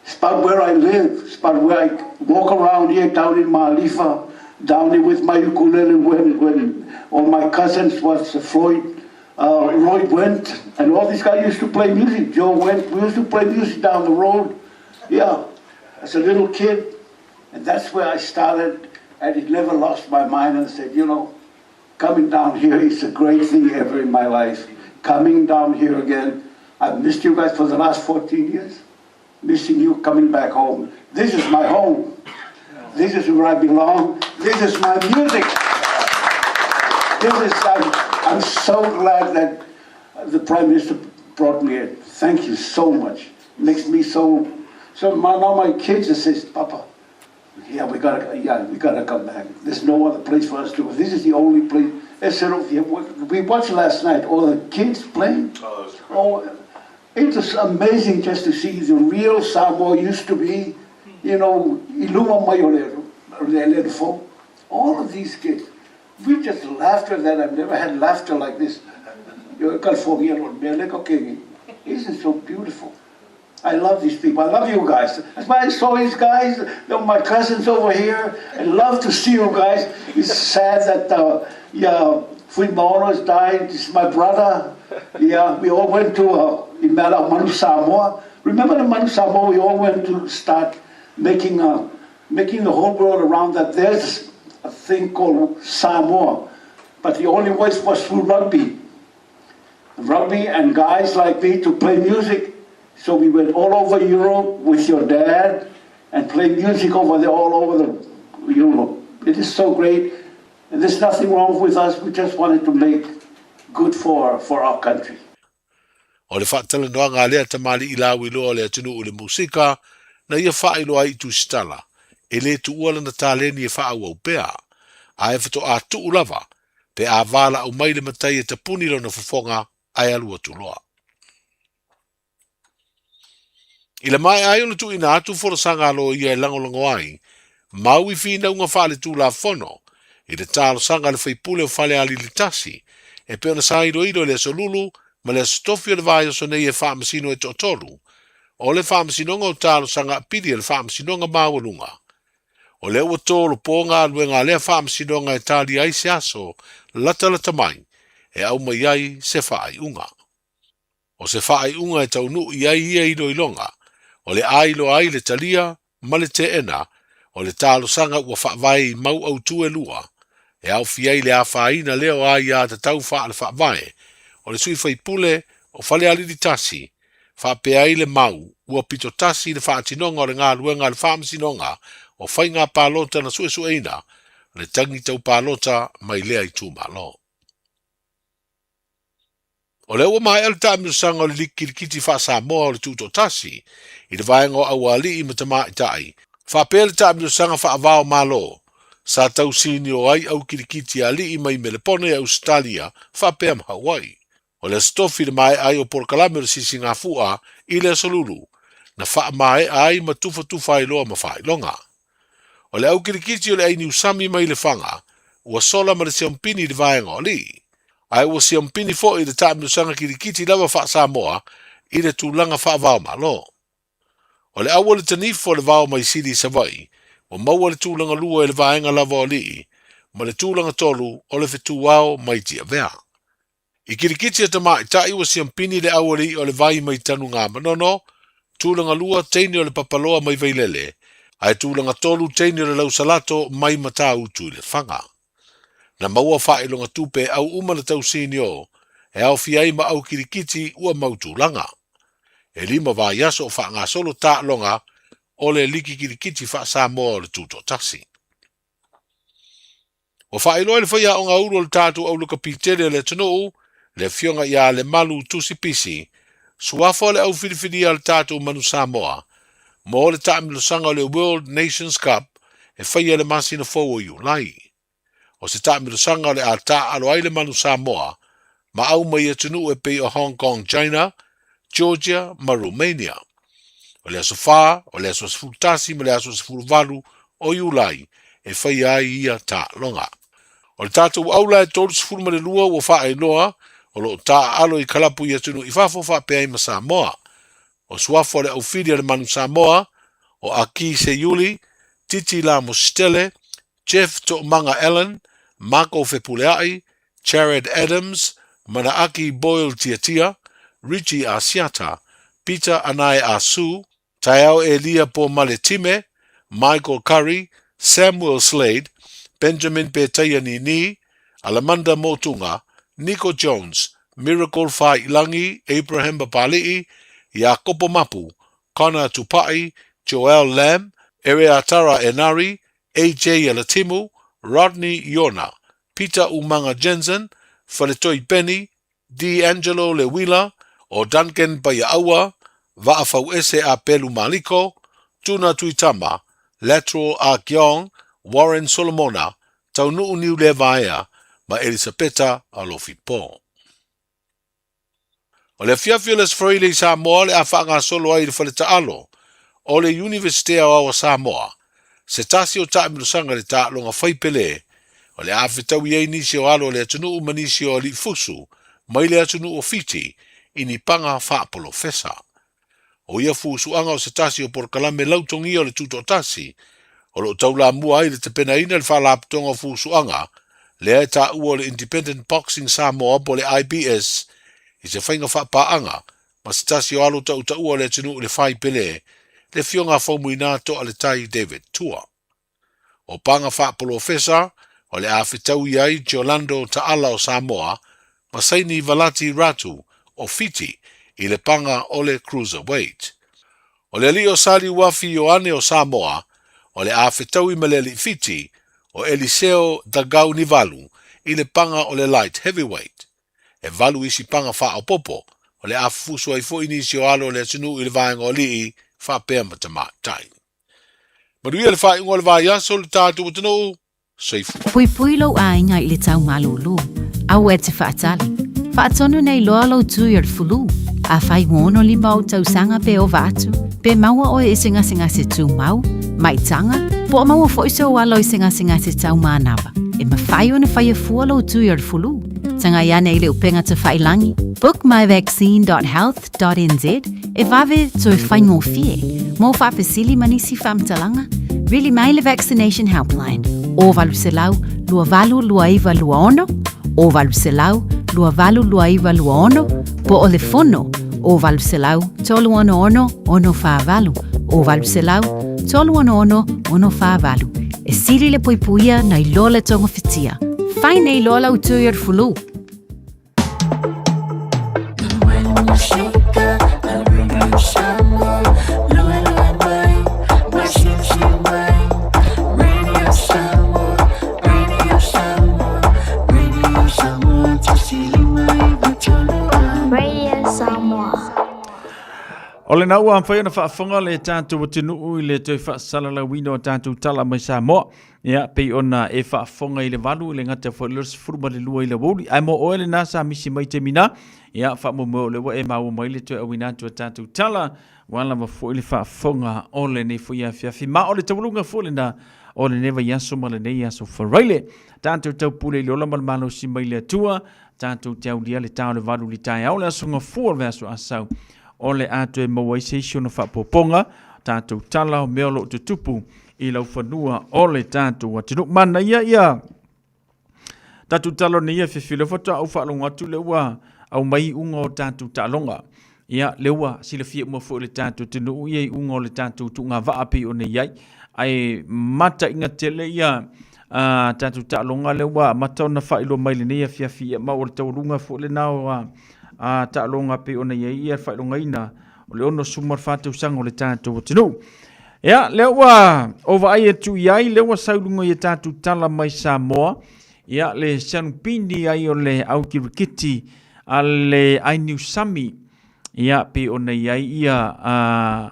It's about where I live. It's about where I walk around here down in Malifa, down here with my ukulele when, when all my cousins was Floyd, uh, Roy went, and all these guys used to play music. Joe went. We used to play music down the road. Yeah, as a little kid. And that's where I started, and it never lost my mind and said, you know, coming down here is a great thing ever in my life. Coming down here again. I've missed you guys for the last 14 years. Missing you coming back home. This is my home. This is where I belong. This is my music. This is, I'm, I'm so glad that the Prime Minister brought me here. Thank you so much. Makes me so, so my, now my kids says, Papa, yeah, we gotta, yeah, we gotta come back. There's no other place for us to go. This is the only place. We watched last night all the kids playing. Oh, oh it was amazing just to see the real Samoa used to be. You know, Iluma Mayolero, all of these kids. We just laughter that I've never had laughter like this. Isn't so beautiful? I love these people. I love you guys. That's why I saw these guys, they're my cousins over here. I love to see you guys. It's sad that uh, yeah, Fuimaono has died. This is my brother. Yeah, we all went to uh, Manu Samoa. Remember the Manu Samoa? We all went to start making, uh, making the whole world around that there's a thing called Samoa. But the only way was through rugby. Rugby and guys like me to play music. So we went all over Europe with your dad and played music over there, all over the Europe. It is so great. And there's nothing wrong with us. We just wanted to make good for, for our country. O le faatalanoaga a lea tamalii lauiloa o le atunuu i le musika, na ia faailoa ai i Tusitala, e lē tuua lana taleni e faaauau pea, ae fatoā tuu lava pe a valaau mai le matai e tapuni lona fofoga ae alu atu loa. I le maea ai ona tuuina atu folasaga a loia e lagolago ai mau i finauga faaletulafono i le talosaga a le faipule o Falealili 1 e pei ona saailoilo i le Aso Lulu ma le Aso Tofi o le vaiaso nei e faamasino e toatolu o le Faamasinoga o Talosaga Apili a le Faamasinoga Maualuga. O lea ua tolopo galuega a lea Faamasinoga e talia ai se aso latalata mai e aumai ai se faaiuga. O se faaiuga e taunuu i ai ia iloiloga, o le a iloa ai le talia ma le teena o le talosaga ua faavae i mau autū e lua, e aofia ai le afaina lea o aiātatau faale-faavae o le sui faipule o Falealili 1, faapea ai le mau ua pito tasi i le faatinoga o le galuega a le Faamasinoga o Faiga Palota na suesueina le tagi tau palota mai lea itumalo. O lea ua maea le taamilosaga o le Liki Kilikiti Faa-Samoa o le Tutoatasi i le vaega o Aualii ma Tamaitai, faapea le taamilosaga faavao Malo sa tausinio ai au kilikiti alii mai Melepone, Ausetalia faapea ma Hawaii. O le Aso Tofi le maea ai o polokalame o le Sisigafua i le Aso Lulu, na faamaea ai ma tufatufa ai loa ma faailoga. O le au kilikiti o le ai Niusami mai Lefaga ua sola ma le siompini i le vaega o alii. Ae ua siompini foi i le taamilosaga kilikiti lava faa-Samoa i le tulaga faavao-Malo. O le au o le tanifo o le vao mai Sili i Savaii ua maua le tulaga lua i le vaega lava o alii ma le tulaga tolu o le fetuao mai Tiavea. I kilikiti a tamaitai ua siampini le au alii o le vai mai Tanugamanono, tulaga lua teine o le Papaloa mai Vailele, ae tulaga tolu teine o le Lausalato mai Matautu i Lefaga. Na maua faailoga tupe au uma na tausinio e aofia ai ma au kilikiti ua mau tulaga. E lima vaiaso o faagasolo taaloga o le Liki Kilikiti Faa-Samoa o le Tutoatasi. Ua faailoa e le faiaoga ulu o le tatou aulakapi tele o le atunuu, le afioga ia Lemalu Tusi Pisi, suafa o le au filifilia a le tatou Manu Samoa, mo le taamilosaga o le World Nations Cup e faia i le masina fou o Iulai. O se taamilosaga o le a taaalo ai le Manu Samoa ma au mai atunuu e pei o Hong Kong, China, Georgia ma Romania. O le aso 4, o le aso 11 ma le aso 18 o Iulai e faia ai ia taaloga. O le tatou aula e 32 ua faailoa o lo o taaalo i kalapu i atunuu i fafo faapea ai ma Samoa. O suafa o le aufili a le Manu Samoa, o Aki Seiuli, Titi Lamositele, Jeff Toomaga Allen, Mako Fepuleai, Jared Adams, Manaaki Boyle Tiatia, Richie Asiata, Peter Anae Asu, Taeao Elia Pomale Time, Michael Curry, Samuel Slade, Benjamin Petaia Nini, Alamanda Motunga, Nico Jones, Miracle Faiilagi, Abraham Papali'i, Iakopo Mapu, Connor Tupai, Joel Lam, Ereatara Enari, AJ Alatimu, Rodney Iona, Peter Umaga Jensen, Faletoi Benny, D'Angelo Leuila, o Duncan Paia'aua, Vaafauese Apelu Maliko, Tuna Tuitama, Lateral Ah Kiong, Warren Solomona, Taunuu Niulevaea ma Elisapeta Alofi Po. O le afiafi o le Aso Faraile i Samoa le a faagasolo ai i le fale taalo o le Iunivesite Aoao o Samoa, se tasi o taamilosaga i le taaloga fai pele o le a fetaui ai nisi o alo o le atunuu ma nisi o alii fusu mai le atunuu o Fiti i ni paga faapolofesa. O ia fusuaga o se tasi o polokalame lautogia o le Tutoatasi o lo o taulamua ai le tapenaina le Faalapotopotoga o Fusuaga lea e taua o le Independent Boxing Samoa po o le IBS i se faiga faapaaga ma se tasi o alo tautaua o le atunuu i le fai pele, le Afioga a Faumuina Toaletai David Tua. O paga faapolofesa o le a fetaui ai Giorlando Taala o Samoa ma Saini Valati Ratu o Fiti i le paga o le Cruiserweight. O le alii o Saliuafi Ioane o Samoa o le a fetaui ma le alii Fiti o Eliseo Dagaunivalu i le paga o le Light Heavyweight. E valu isi paga faaopoopo o le a fufusu ai foi nisi o alo o le atunuu i le vaega o alii faapea ma tamaitai. Manuia le faaiuga o le vaiaso le tatou atunuu. Soifua. Puipui lou aiga i le tau malūlū. Aua e te faatali. Faatonu nei loa lou tui o le fulu. Afai ua 65 ou tausaga pe ova atu, pe maua oe i se gasegase tumau, maitaga, po o maua foi sou alo i se gasegase tau manava, e mafai ona faia fua lou tui o le fulu. Tagai ane i le upega tafailangi, bookmyvaccine.health.nz, e vave toe faigofie. Mo faafesili ma nisi faamatalaga, vili mai le Vaccination Helpline, o 800 282926, o 800 282926, po o le fono, o 800 366 648, o 800 366 648. E sili le puipuia nai lo le togafitia. Fai nei loa lau tui o le fulu. Radio Samoa. O lena ua mafai ona faafofoga le tatou atunuu i le toe faasalalauina o tatou tala mai Samoa. Ia, pei ona e faafofoga i le valu i le gata foi le 12 i le aoauli. Ae mo oe lena sa misi mai taimi na, ia, faamoemoe o lea ua e maua mai le toe auina atu o tatou tala, ua lava foi le faafofoga o lenei foi afiafi. Ma o le taualuga foi lena o lenei vaiaso ma lenei aso Faraile. Tatou taupule i le ola ma le malosi mai le Atua, tatou te aulia le ta o le valu i le taeao, le aso Gafua o le vaiaso Asau, o le a toe maua ai se isi ona faaopoopoga, tatou tala o mea o lo o tutupu i laufanua o le tatou atunuu. Manaia ia tatou tala nei afiafi, lea faatoa ou faalogo atu lea ua aumai iuga o tatou taaloga. Ia, lea ua silafia uma foi le tatou atunuu ia iuga o le tatou tuugavaa pei ona i ai. Ae mataiga tele ia tatou taaloga lea ua amata ona faailoa mai lenei afiafi, ia, ma o le taualuga foi lena o taaloga pei ona i ai ia le faailogaina o le 64 tausaga o le tatou atunuu. Ia, lea ua ou vaai atu i ai, lea ua sau i luga i a tatou tala mai Samoa, ia, le sianupini ai o le au kirikiti a le Ainiusami, ia, pei ona i ai ia a,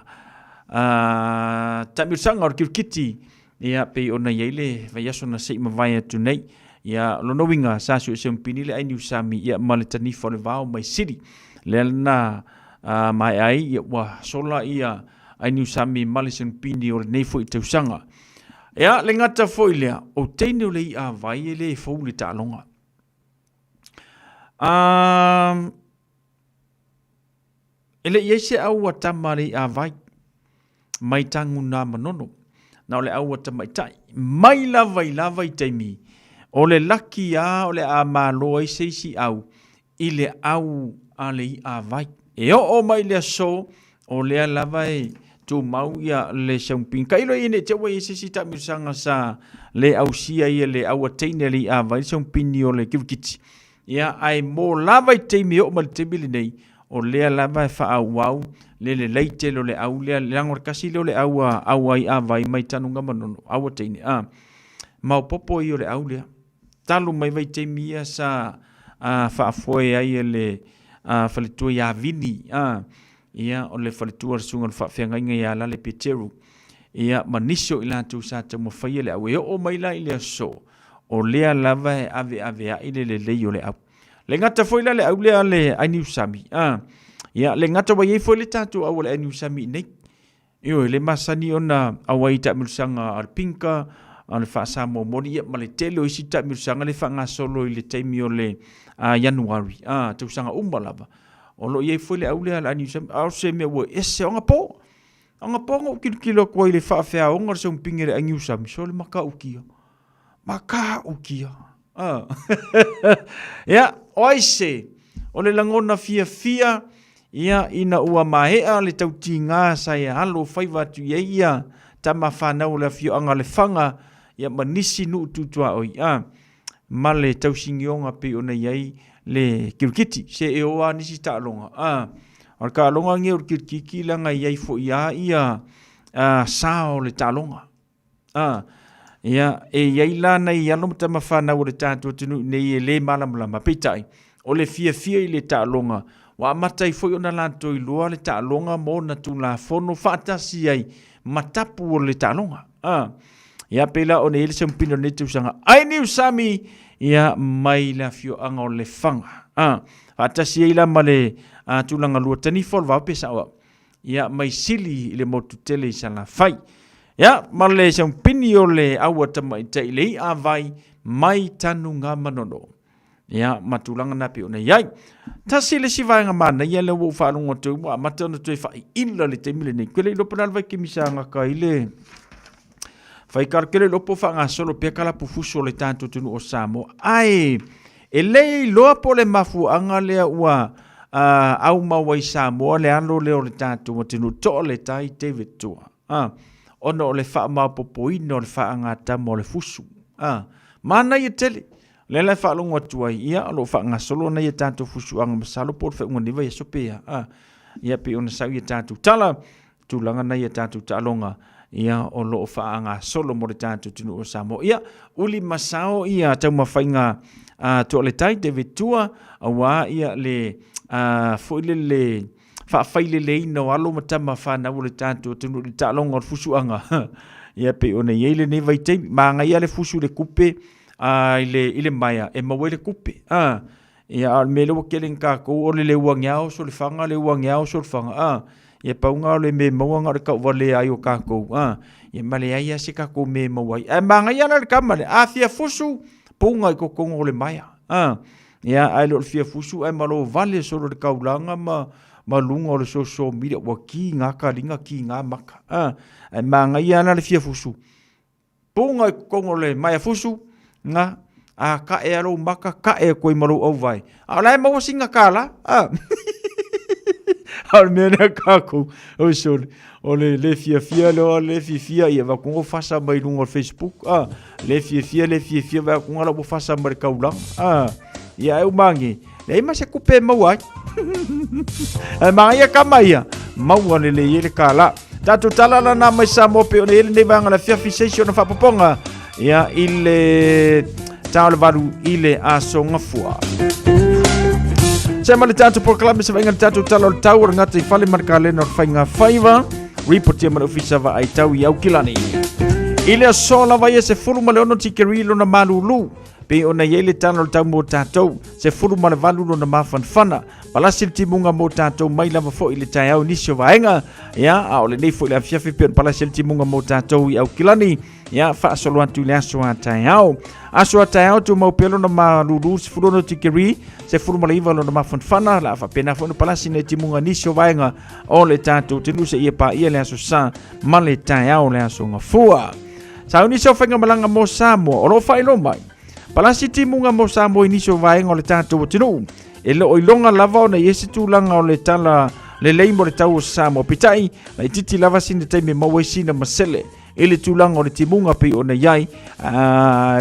taamilosaga o le kirikiti, ia, pei ona i ai le vaiaso na se i mavae atu nei. Ia, o lona uiga, sa suesue sianupini le Ainiusami, ia, ma le tanifa o le vao mai Sili. Lea na maea ai, ia, ua sola ia ai Niusami ma le Senupini o lenei foi tausaga. Ia, le gata foi lea, o teine o le i'a vai e le fou le taaloga. Um, e le i ai se au a tama le i'a vai, mai tagu nā manono, na o le au a tamaitai, mai lava i lava i taimi, o le laki a o le a malo ai se isi au, i le au a le i'a vai. E oo mai le aso, o lea lava e tumau ia le Xiaoping. Tailo ia nei te ua i se isi taamilosaga sa le ausia ia le au a teine le i'a vai le Xiaoping o le kirikiti. Ia, ae mo lava i taimi e oo mai le taimi lenei, o lea lava e faaauau le lelei tele o le au lea, leaga o le kasi lea o le au a au a i'a vai mai Tanuga Manono, au a teine, a. Maopoopo ia o le au lea. Talu mai vaitaimi ia sa faafoe ai e le faletua ia Vini, ia, o le faletua o le susuga o le faafeagaiga ia Lale Peteru, ia, ma nisi o i latou sa taumafaia le au. E oo mai la i le aso, o lea lava e aveaveai le lelei o le au. Le gata foi la le au lea a le Ainiusami, ia, le gata ua i ai foi le tatou au a le Ainiusami i nei. Ioe, le masani ona auai i taamilosaga a le Pinka, a le Faa-Samoa moni, ia, ma le tele o isi taamilosaga le faagasolo i le taimi o le Ianuari, a, tausaga uma lava. O lo o i ai foi le au lea a le Aniusami, a o se mea ua ese, o agapo. O agapo na ou tilotilo atu ai i le faafeaoga o le Saumupinga i le Aniusami, sole matautia. Matautia. A. Ia, o ai se, o le lagona fiafia, ia, ina ua maea le tautigā sa e alo faiva atu i ai ia tama fanau o le afioaga o Lefaga, ia, ma nisi nuu tutuaoi, a, ma le tausigioga pei ona i ai le kirikiti. Se e o a nisi taaloga, a, o le taaloga lenei o le kirikiti leaga e i ai foi lava ia, a, sa o le taaloga. A, ia, e i ai la nai alo ma tama fanau o le tatou atunuu nei e le malamalama, peitai, o le fiafia i le taaloga, ua amata ai foi ona latou iloa le taaloga ma ona tulafono faatasi ai ma tapu o le taaloga. A, ia, pei la ona i ai le siamupina o lenei tausaga, ai Niusami, ia, mai le afioaga o Lefaga. A, faatasi ai la ma le a, tulaga lua tanifa o le vao pe sao au. Ia, mai sili i le motu tele i Salafai. Ia, ma le siampini o le aua tamaitai le i'a vai mai Tanugamanono. Ia, ma tulaga na pei ona i ai. Tasi le isi vaega manaia lea ua ou faalogo atu ai ua amata ona toe faaila le taimi lenei. Ke le iloa po o le a le vaikemisa gata i le Faikalo kele lopo faagasolo pea kalapufusu o le tatou atunuu o Samoa. Ae e le iloa po o le mafuaaga lea ua uh, aumau ai Samoa le alo lea o le tatou atunuu toa le tai David Tua. Ah, ona o le faamaopopoina o le faagatama o le fusu. Ah, manaia tele. Lea la e faalogo atu ai, ia, o lo o faagasolo nei a tatou fusuaga masalo po o le faaiuga o lenei vaiaso pe a. Ah, ia pei ona sau ia tatou tala tulaga nei a tatou taaloga ia o lo o faagasolo mo le tatou atunuu o Samoa. Ia, uli ma sao ia taumafaiga a Toaletai David Tua aua ia le a, foi le le faafaileleina o alo ma tama fanau o le tatou atunuu i le taaloga o le fusuaga. Ia pei ona i ai lenei vaitaimi. Manaia le fusu i le kupe a, i le, i le maea e maua ai le kupe. A, Ia, a o le mea lea ua tele ina tatou o le le uagiao solifaga, le uagiao solifaga, a, ia pau lena o le mea e maua na o le tauvalea ai o tatou, a, ia ma leai lava se tatou mea e maua ai. Ae manaia la le tama lea, a fia fusu, puga i totonu o le maea, a, ia, ae le o le fia fusu ae malo vale solo i le taulaga ma, ma luga o le social media, ua kiga kaliga, kiga maka, a, ae manaia la le fia fusu, Puga i totonu o le maea fusu, na, a kae a lou maka, kae atu ai ma lou auvae. A o la e maua sina kālā. A. A o le mea lea kākou, oi sole, o le le fiafia lea, o le fiafia, ia vae atu fasa mai luga o le Facebook, a, le fiafia, le fiafia, vae atu la ua fasa mai le taulaga, a, ia e umange, leai ma se kupe e maua ai. Ae manaia kama ia, maua lelei ai le kālā. Tatou tala la nā mai Samoa pe ona i ai lenei vaega o le afiafi se isi ona faapopoga ia i le tā o le valu i le aso gafua. Se ma le tatou polokalame se vaaiga le tatou tala o le tau o le gata i fale ma le kalena o le faiga faiva ripotia ma le ofisa vaai tau i Aukilani. I le aso lava ia se fulu ma le ono tikeri lona malulu. Pei ona i ai le tala o le tau mo tatou, 18 lona mafanafana. Palasi le timuga mo tatou mai lava foi i le taeao i nisi o vaega. Ia, a o lenei foi le afiafi pei ona palasi le timuga mo tatou i Aukilani. Ia, faasolo atu i le aso a taeao. Aso a taeao tumau pea lona malulu 16 tikeri, 19 lona mafanafana. La faapena foi ona palasi nei timuga nisi o vaega o le tatou atunuu seia paia le aso sa ma le taeao le aso gafua. Sauni se o faigamalaga mo Samoa o lo o faailoa mai. Palasi timuga mo Samoa i nisi o vaega o le tatou atunuu. E le o iloga lava ona i ai se tulaga o le tala lelei mo le tau o Samoa. Peitai, laitiiti lava sina taimi e maua ai sina masele i le tulaga o le timuga pei ona i ai.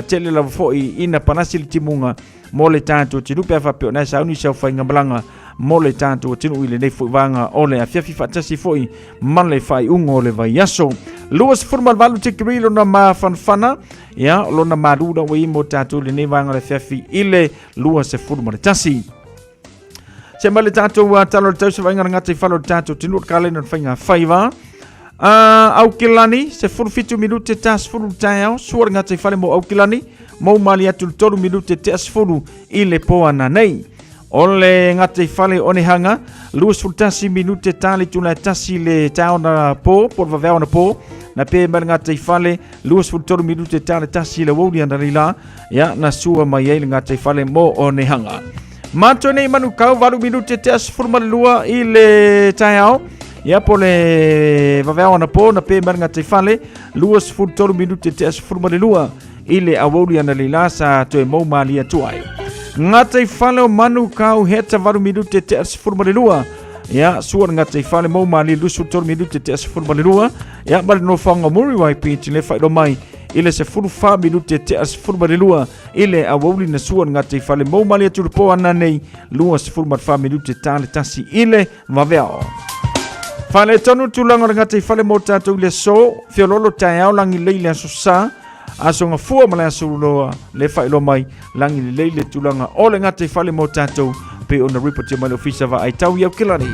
Tele lava foi ina palasi le timuga mo le tatou atunuu pe a faapea o na e sauni se faigamalaga mo le tatou atunuu i lenei foi vaega o le afiafi faatasi foi ma le faaiuga o le vaiaso. 28 tikiri lona mafanafana, ia lona malu la ua i mo tatou i lenei vaega o le afiafi i le 21. Se mai le tatou tala o le tau se vaaiga gata i fale o le tatou atunuu o le kalena o le faiga faiva. Aukilani, 17 minute ta 10 taeao, sua le gata i fale mo Aukilani, mou mali atu le 3 minute tea 10 i le po ana nei. O le gata i fale o Onehanga, 21 minute ta le itula e tasi le taeao na po, po le vaveao na po, na pe mai le gata i fale, 23 minute ta le tasi le wouli ana leila, ia na sua mai ai le gata i fale mo Onehanga. Matou nei Manukau, 8 minute tea 12 i le taeao. Ia po le vaveao ana po na pe mai le gata i fale, 23 minute tea 12 i le awouli ana leila sa toe mou malie atu ai. Gata i fale o Manukau, heta 8 minute tea 12. Ia, sua le gata i fale mou malie 23 minute tea 12. Ia, ma le nofoaga o Muriwai Beach le faailoa mai i le 14 minute tea 12 i le awouli na sua le gata i fale mou malie atu le po ana nei 24 minute ta le tasi i le vaveao. Fale tonu tulaga o le gata i fale mo tatou i le aso, feololo taeao lagi lelei le aso sa, aso gafua ma le aso loa le faailoa mai lagi lelei le tulaga o le gata i fale mo tatou pei ona ripotia mai le ofisa vaai tau i Aukilani.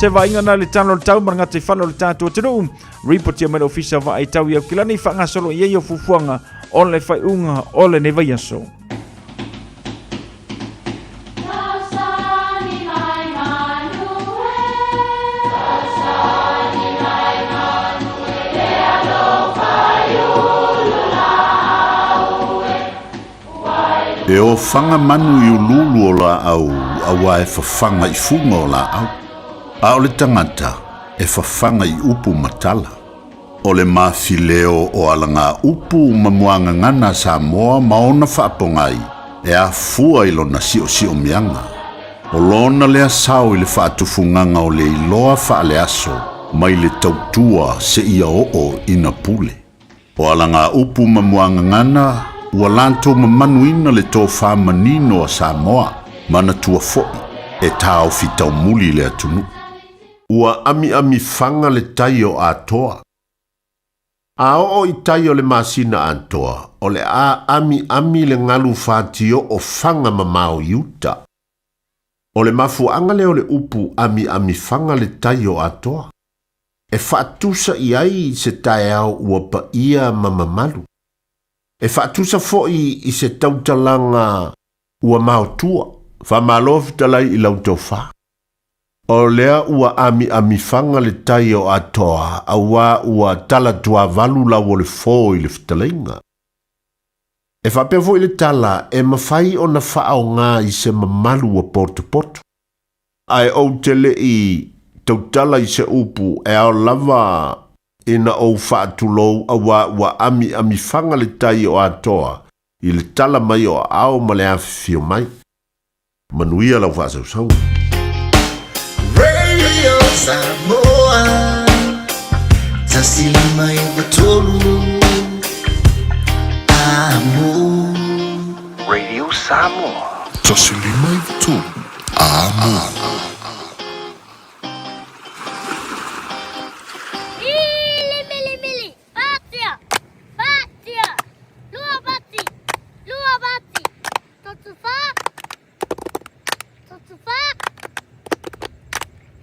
Se vaaiga na le tala o le tau ma le gata i fale o le tatou atunuu, ripotia mai le ofisa vaai tau i Aukilani faagasolo i ai o fuafuaga o le faaiuga o lenei vaiaso. E ofaga manu i uluulu o laau auā e fafaga i fuga o laau, a o le tagata e fafaga i upu ma tala. O le mafileo o alagaupu ma muagagana a Samoa ma ona faapogai e afua i lona siosiomiaga. O lona lea sao i le faatufugaga o le iloa faaleaso mai le tautua seia oo ina pule. O alagaupu ma muagagana ua latou mamanuina le tofa manino a Samoa, manatua foi e taofi taumuli le atunuu. Ua amiami faga le tai o Atoa. A oo i tai o le masina atoa, o le a amiami le galu fatioo faga mamao i uta. O le mafuaaga lea o le upu amiami faga le tai o Atoa, e faatusa i ai se taeao ua paia ma mamalu. E faatusa foi i se tautalaga ua maotua. Faamalo fetalai i lau tofa. O lea ua amiamifaga le tai o Atoa auā ua tala tuavalu lau o le fō i le fetalaiga. E faapea foi le tala e mafai ona faaogā i se mamalu ua potopoto. Ae ou te le i tautala i se upu e ao lava ina ou faatulou auā ua amiamifaga le tai o Atoa i le tala mai o aao ma le afifio mai. Manuia lau faasausauga. Radio Samoa 153 Amo. Radio Samoa. 153 Amo. Mili, mili, mili, patia, patia, lua pati, lua pati, Totufa, totufa,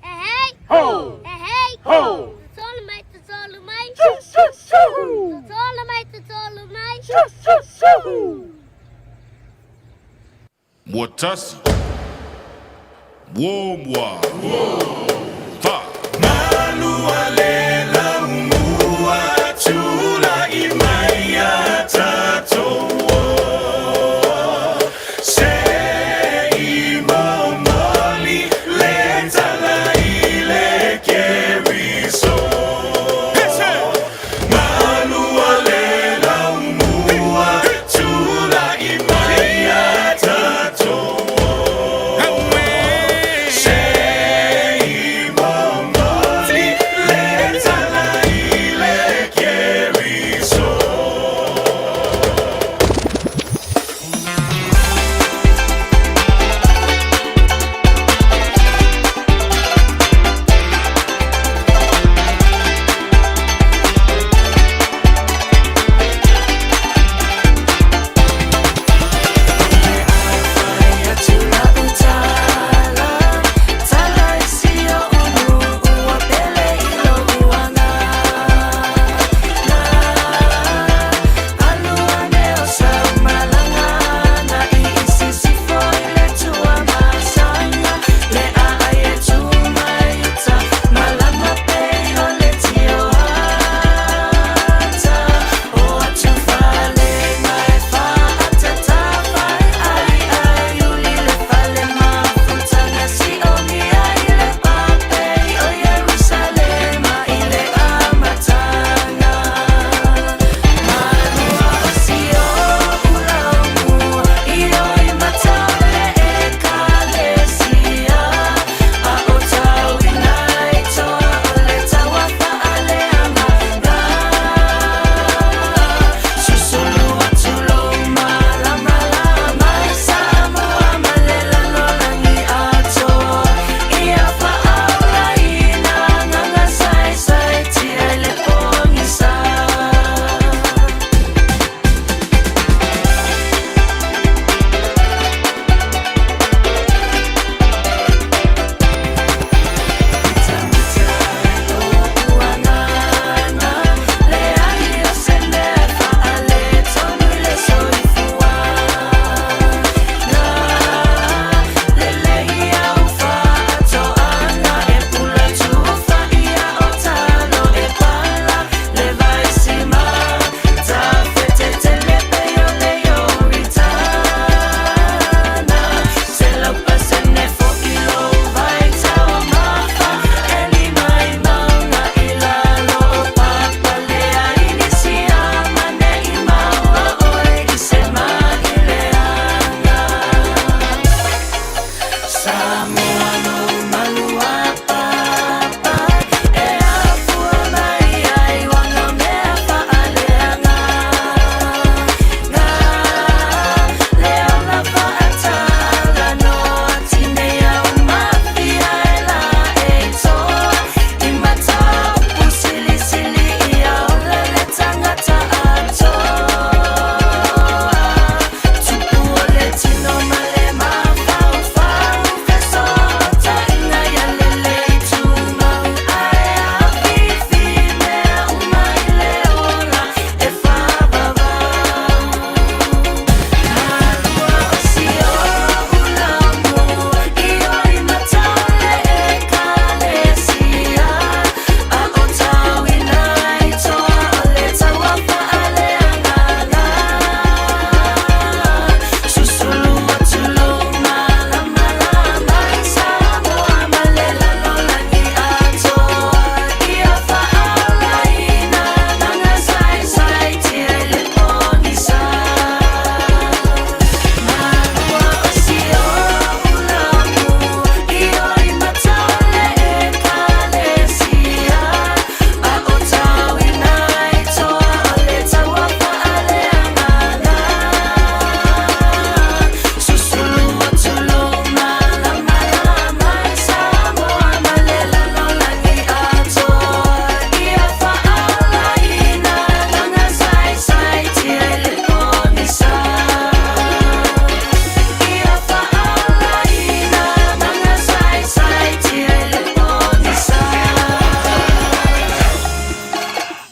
he hei, ho, he hei, ho, totolu mai, totolu mai, su, su, su, totolu mai, totolu mai, su, su, su. Muatasi. Muamua. Fa. Malu ale laumua tula'i mai ia tatou Se i momoli le tala i le Keriso. Malu ale laumua tula'i mai ia tatou Se i momoli le tala i le Keriso.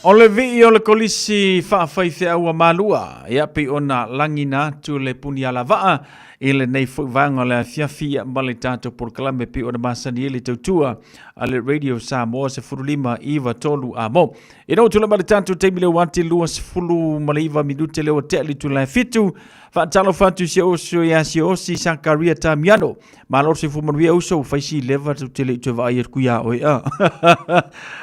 O le vii o le kolisi faafaifeau a Malua, ia pei ona lagina atu le puni alavaa, i lenei foi vaega o le afiafi ma le tatou polokalame pei ona masani ai le tautua a le Radio Samoa 15 9 3 amo. Ina ua tulai mai le tatou taimi lea ua ati 29 minute lea ua tea le itula e 7. Faatalofa atu i si ou uso ia Siaosi Sakaria Tamiano. Malo le soifua manuia uso, ua fai si leva tou te le i toe vaai atu ia oe a.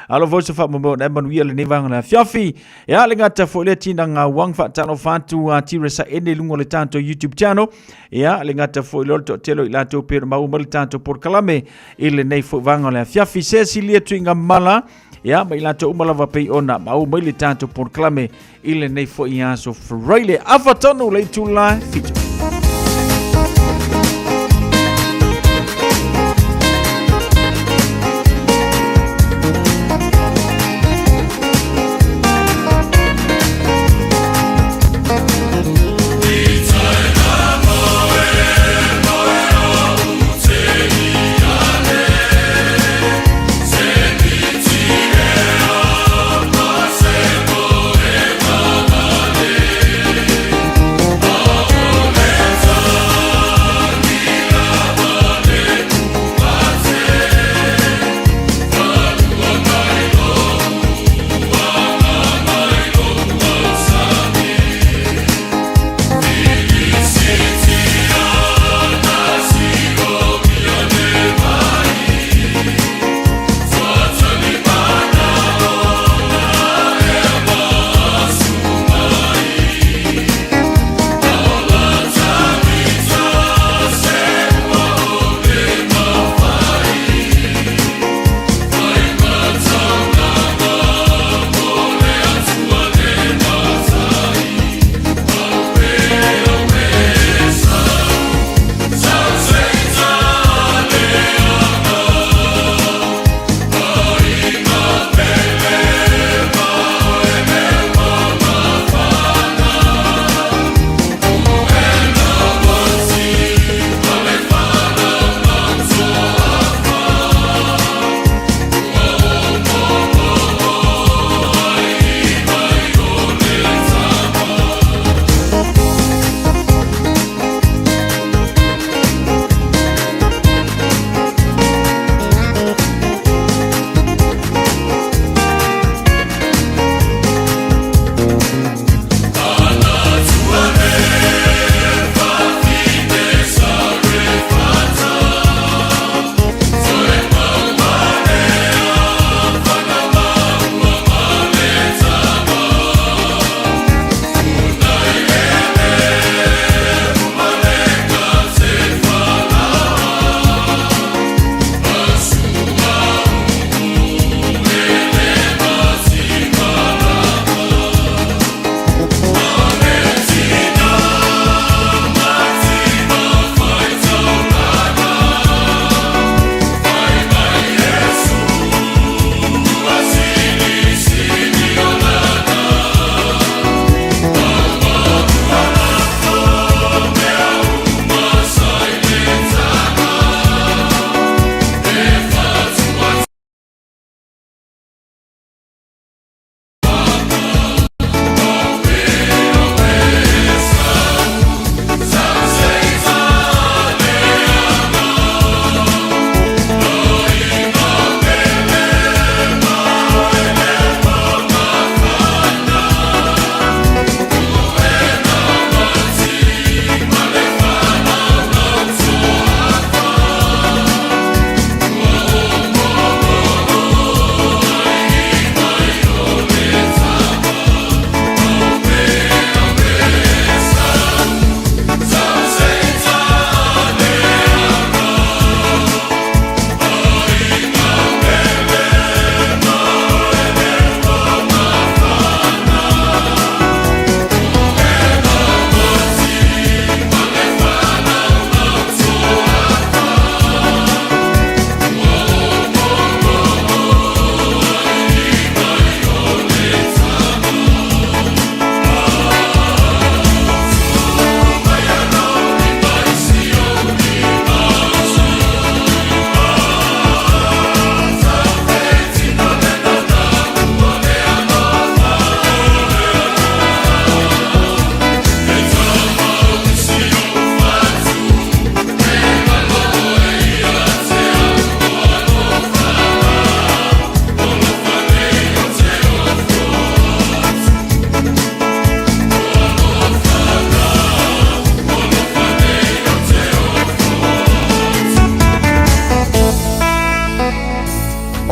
Alofa uso faamoemoe ona e manuia lenei vaega o le afiafi. Ia le gata foi lea Tina Ngauang faatalofa atu a Tira Saene i luga o le tatou YouTube channel. Ia le gata foi lea o le toatele o i latou pei ona maua mai le tatou polokalame i lenei foi vaega o le afiafi. Cecilia Tuigamala, ia ma i latou uma lava pei ona maua mai le tatou polokalame i lenei foi aso Friday. Afa tonu le itula e 7.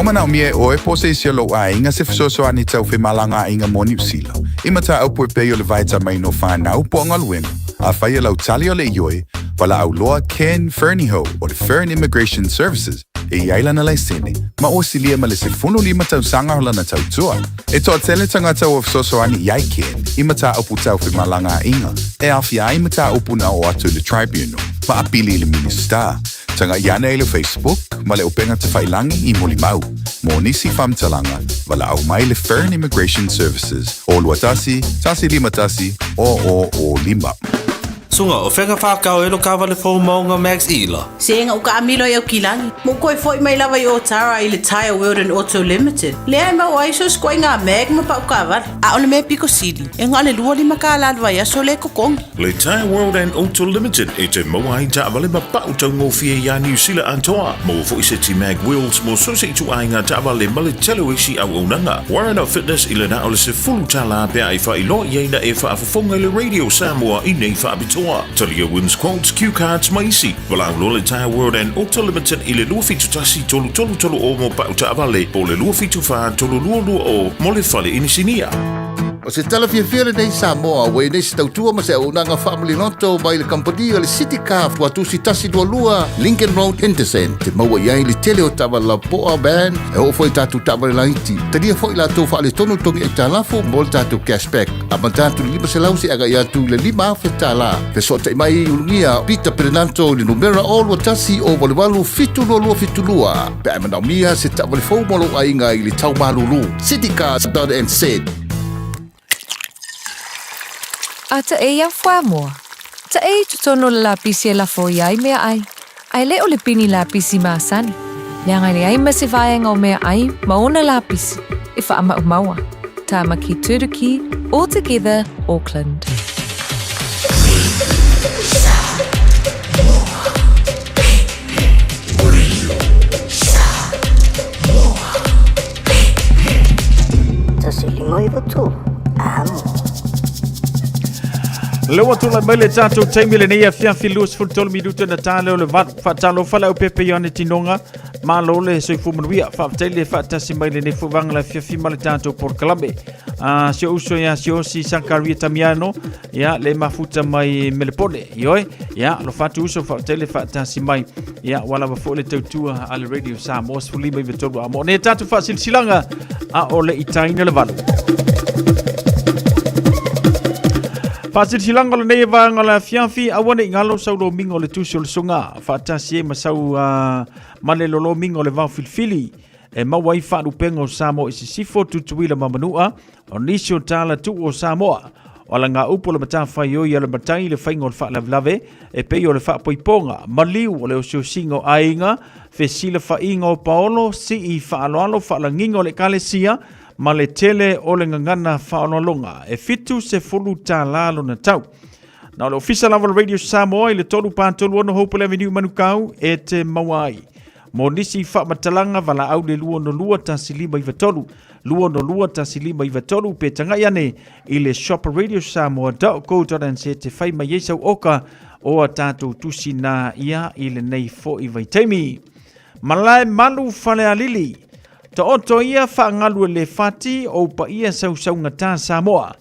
manaʻomia e ʻoe po o se isi o lou ʻaiga se fesoasoani tau femalagaaiga mo Niu Sila, i mataupu e pei o le vaetamaina o fanau po o galuega, afai e lau tali o le ioe, valaau loa Ken Fernihough o le Fern Immigration Services e i ai lana laisene, ma ua silia ma le 15 tausaga o lana tautua. E toatele tagata ua fesoasoani i ai Ken i mataupu tau femalagaaiga e aofia ai mataupu na oo atu i le Tribunal ma apili i le Minisita. Tagaʻi ane i le Facebook ma le upega tafailangi i Molimau. Mo nisi faamatalaga, valaau mai le Fern Immigration Services o 21 151 0005. Suga, o fea ka whākau e lo kāwale fou maunga Max Ila? Se nga uka amilo i au kilagi. Mo koe foi mai lava i Otara i le Tyre World and Auto Limited. Lea e mau ai so sikoa i ngā mag ma pau kāwale. A o le mea piko sili, e ngā le 25 kālā le vaiaso le kokongi. Le Tyre World and Auto Limited e te maua ai taavale ma pau taugofie iā Niu Sila atoa. Maua foi se ti mag wheels mo so se ituaiga taavale ma le tele o isi auaunaga. Warren Fitness i le na o le $10 pea e faailoa i ai na e faafofoga i le Radio Samoa i nei faapitoa. Talia wins quotes, cue cards ma isi. Valaau loa le Tyre World and Auto Limited i le 271 3330 mo pau taavale po o le 274 3220 mo le fale inisinia. O se tala fiafia lenei Samoa ua i nei se tautua ma se auaunaga faamaliloto mai le kamupani o le City Car Tuatusi 122 Lincoln Road Henderson. Te maua i ai le tele o taavale lapoa van e oo foi i tatou taavale laiti. Talia foi latou faaletonu togi aitalafu mo le tatou cashback. Amata atu i le 500 seia agai atu i le 5,000 tala. Fesootai mai i Ulugia Peter Perenanto i le numera 021 088 722 pe a e manaomia se taavale fou mo lou aiga i le tau malulu. Citycars.nz. A ta e ia fuamoa. Ta e i totonu o le lapisi e lafo i ai meaai, a e le o le pini lapisi masani, leaga e leai ma se vaega o meaai ma ona lapisi e faamaumaua. Tamaki Turuki, All Together, Auckland. Le ua tulai mai le tatou taimi lenei afiafi 23 minuta na tā leo le valu. Faatalofa le aupepe Ioane Tinoga, malo le soifua manuia. Faafetai le faatasi mai lenei fuvaga le afiafi ma le tatou polokalame. Ah, si o uso ia Siosi Sakaria Tamiano, ia le mafuta mai Melepone. Ioe, ia alofa atu uso faafetai le faatasi mai. Ia ua lava foi le tautua a le Radio Samoa 15 a mo ne tatou faasilasilaga a o le itaina le valu. Faasilasilaga o lenei e vaega o le afiafi, aua ne i galo sau lomiga o le tusi o le suga, faatasi ai ma sau ma le lolomiga o le vao filifili e maua ai faalupega o Samoa i Sisifo, Tutuila ma Manua, o nisi o tala tuu o Samoa. O ala ngā upu o le matawhaioi a le matai i le whainga o le whaalavelave, e pei o le whaapoiponga, maliu o le osiosiga o aiga, fesila whainga o paolo, sii whaaloalo whaalangiga o le ekalesia, ma le tele o le gagana faaaloaloga. E $70 lona tau. Na o le ofisa lava o le Radio Samoa i le 3 4 3 6 Hopewell Avenue Manukau e te maua ai. Mo nisi faamatalaga valaau le 262 1593 262 1593 pe tagai ane i le shopradiosamoa.co.nz te whai mai ai sau oka o a tātou tusi nā ia i lenei fo'i vaitaimi. Malae malu Falealili. Taoto ia whaangalu e le fati o upa ia sausaunga tā Samoa.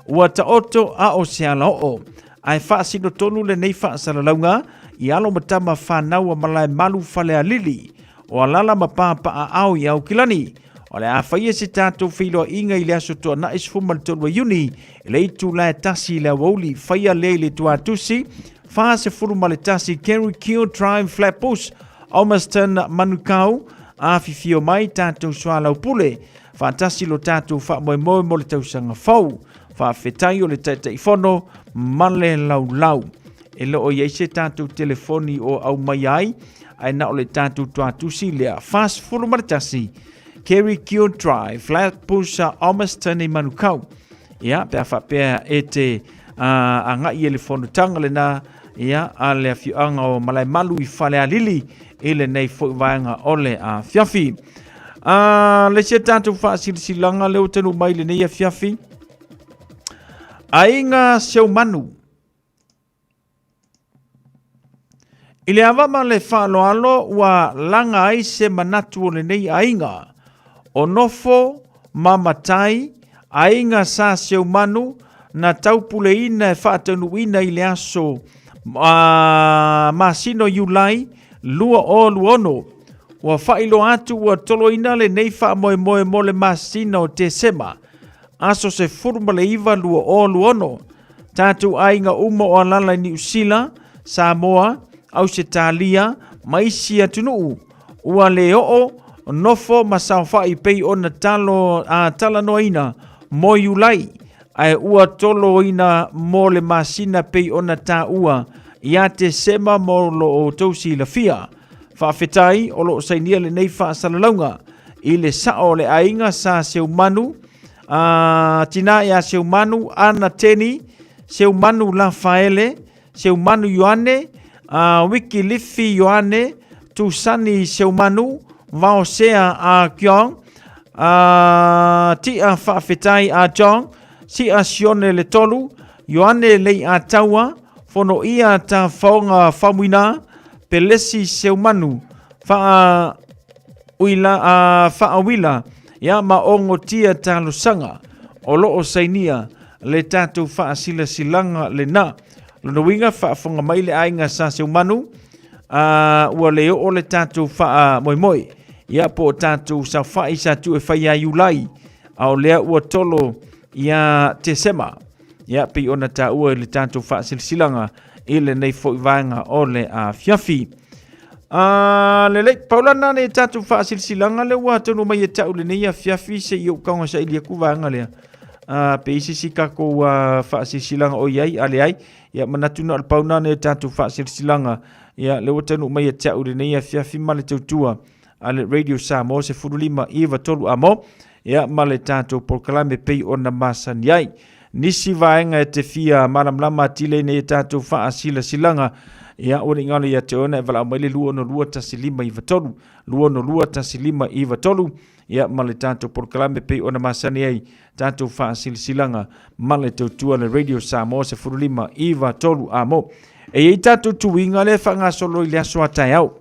Ua taoto a o se ala oo. Ae faasino tonu lenei faasalalauga i alo ma tama fanau a Malae Malu Falealili, o Alala ma Papaaao i Aukilani. O le a faia se tatou feiloaiga i le aso Toanai 13 o Iuni i le itula e 1 i le aoauli. Faia lea i le Tuatusi 41 Kerry Keel Drive, Flatbush, Ormiston, Manukau. Afifio mai tatou soalaupule faatasi lo tatou faamoemoe mo le tausaga fou. Faafetai o le Taitaifono ma le laulau. E le o i ai se tatou telefoni o aumai ai, ae na o le tatou tuatusi lea. 41 Kerry Cure Drive, Flatbush, Ormiston i Manukau. Ia, pe a faapea e te agai e le fonotaga lena, ia, a le afioaga o Malaemalu i Falealili i lenei foi vaega o le afiafi. Le isi a tatou faasilasilaga lea ua taunuu mai i lenei afiafi, Aiga Seumanu. I le ava ma le faaaloalo ua laga ai se manatu o lenei aiga. O nofo ma matai, aiga sa Seumanu na taupuleina e faataunuuina i le aso masina o Iulai 2026. Ua faailoa atu ua toloina lenei faamoemoe mo le masina o Tesema, aso 19 2026. Tatou aiga uma o alala i Niu Sila, Samoa, Ausetalia ma isi atunuu ua le oo, nofo ma saofai pei ona talo, a, talanoaina mo Iulai, ae ua toloina mo le masina pei ona taua ia Tesema mo lo outou silafia. Faafetai o lo o sainia lenei faasalalauga i le sao o le aiga Sa Seumanu, a, tina ia Seumanu, Ana Teni, Seumanu Lafaele, Seumanu Ioane, a Wiki Lifi Ioane, Tusani Seumanu, Vaosea a Kiong, a Tia Faafetai a Jong, Sia Sione Le Tolu, Ioane Lei a Taua, Fonoia Ta Faoga Famuina, Pelesi Seumanu, Faa Uila a Faawila, ia ma Ogotia Talosaga, o lo o sainia le tatou faasilasilaga lena. Lona uiga, faafofoga mai le aiga Sa Seumanu, a ua le oo le tatou faamoemoe, ia po o tatou saofai sa tuu e fai ia Iulai, a o lea ua tolo ia Tesema. Ia, pei ona taua i le tatou faasilasilaga i lenei foi vaega o le afiafi. A lelei, pau lana le tatou faasilasilaga lea ua taunuu mai e tau lenei afiafi se i ou kaoga saili atu vaega lea. A pe i se isi tatou faasilasilaga o i ai, a leai, ia manatu na o le pau lena o tatou faasilasilaga. Ia, lea ua taunuu mai e tau lenei afiafi ma le tautua a le Radio Samoa 15 93 amo, ia ma le tatou polokalame pei ona masani ai. Nisi vaega e te fia malamalama atili ai nei tatou faasilasilaga, ia ua ne i galo ia te oe ona e valaau mai le 262 1593, 262 1593, ia ma le tatou polokalame pei ona masani ai tatou faasilasilaga ma le tautua le Radio Samoa 15 93 amo. E i ai tatou tuiga lea e faagasolo i le aso a taeao.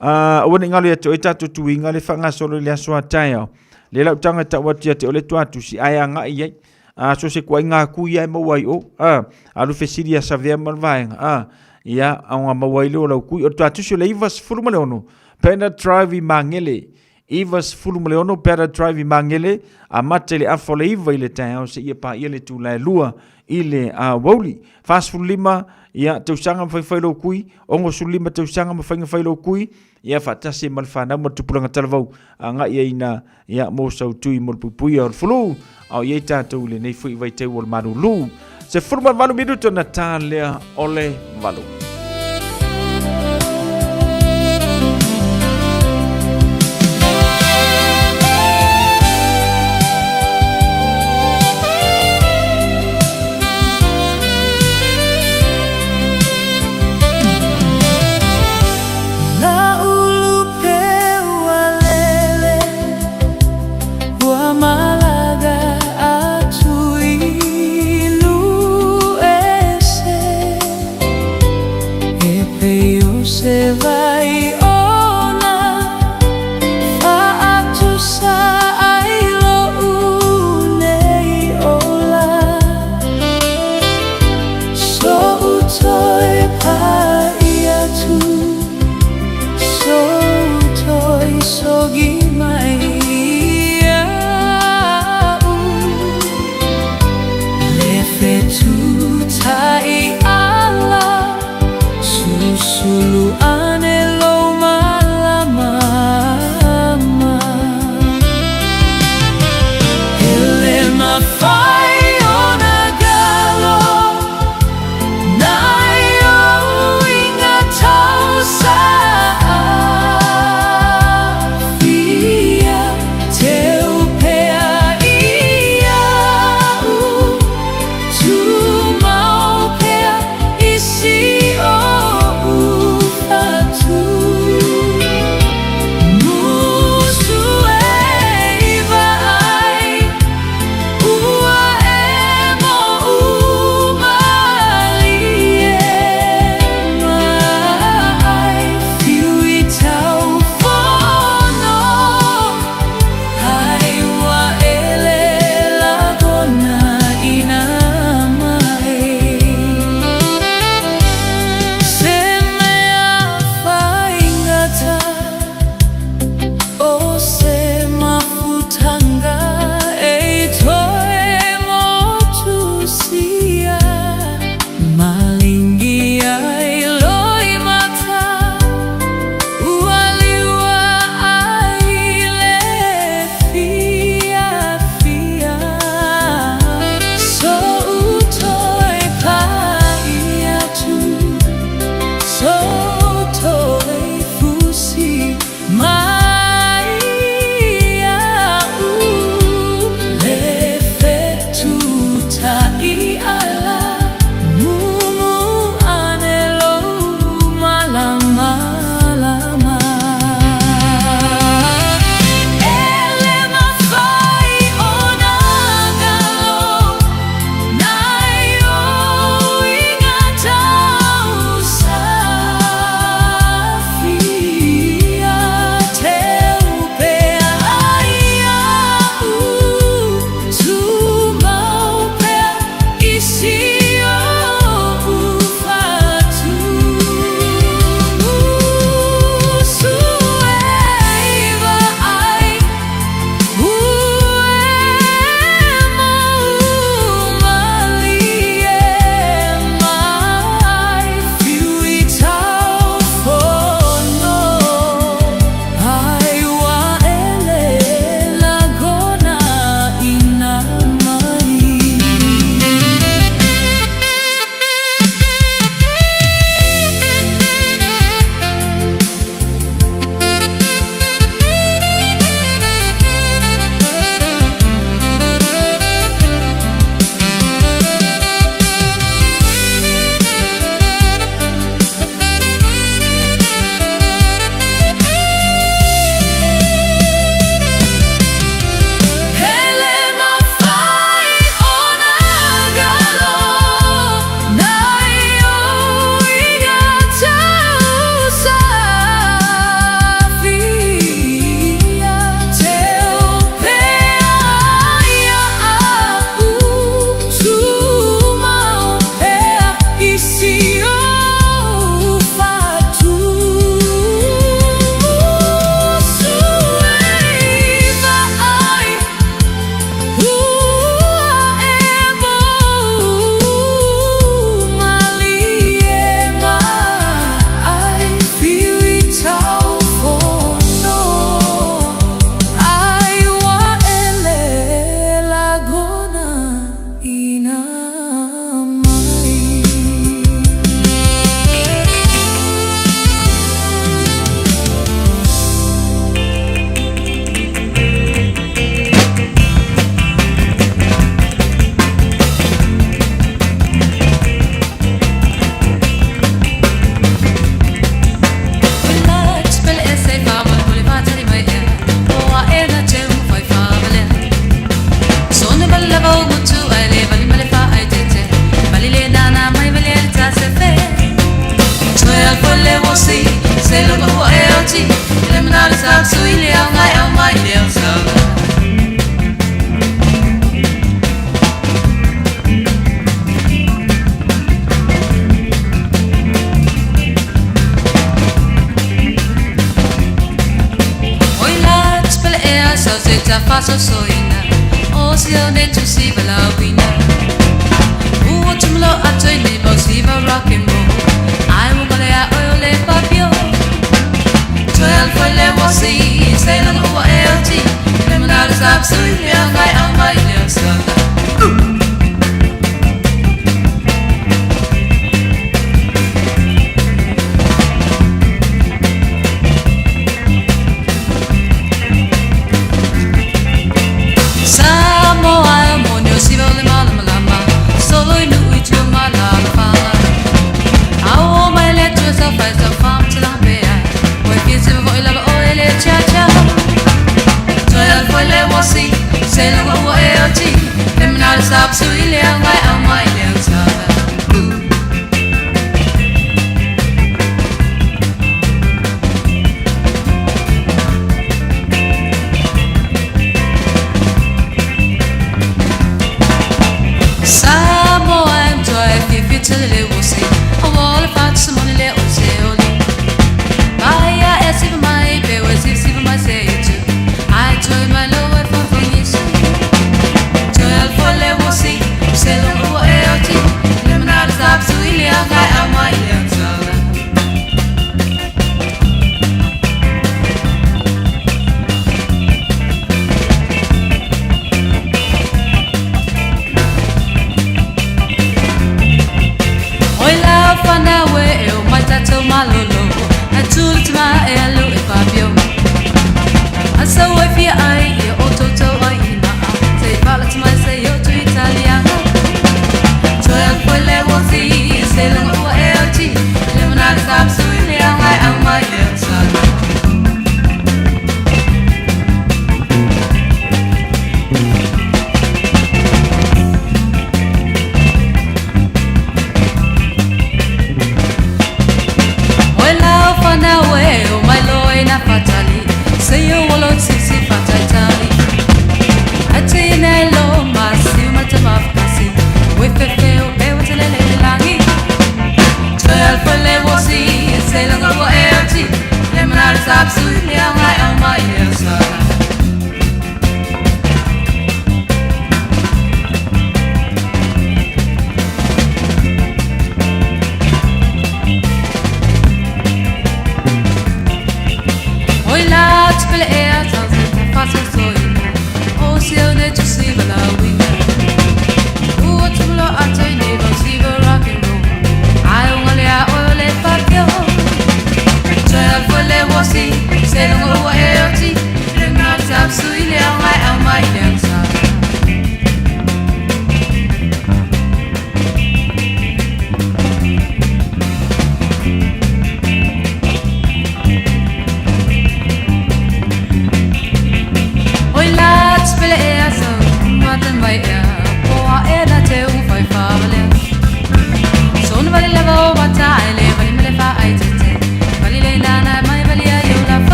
Aua ne i galo ia te oe tatou tuiga le faagasolo i le aso a taeao. Le lau taga e tau atu ia te oe le tuatusi ae agai i ai. A so se kuai ngā kui ai maua ai o. A alu fesili ia Savea ma le vaega. A ia aoga maua ai le o lau kui. O le tuatusi o le 96 Panda Drive i Magele. 96 Panda Drive i Magele. Amata i le afa o le 9 i le taeao seia paia le itula e 2 i le aoauli. 45 ia, tausaga ma faifai lou kui, 65 tausaga ma faiga fai lou kui, ia faatasi ma le fanau ma le tupulaga talavou, agai ai ina, ia, mo sau tui mo le puipuia o le fulu, a o i ai tatou i lenei foi vaitau o le malulu. 18 minuto na tā lea o le valu.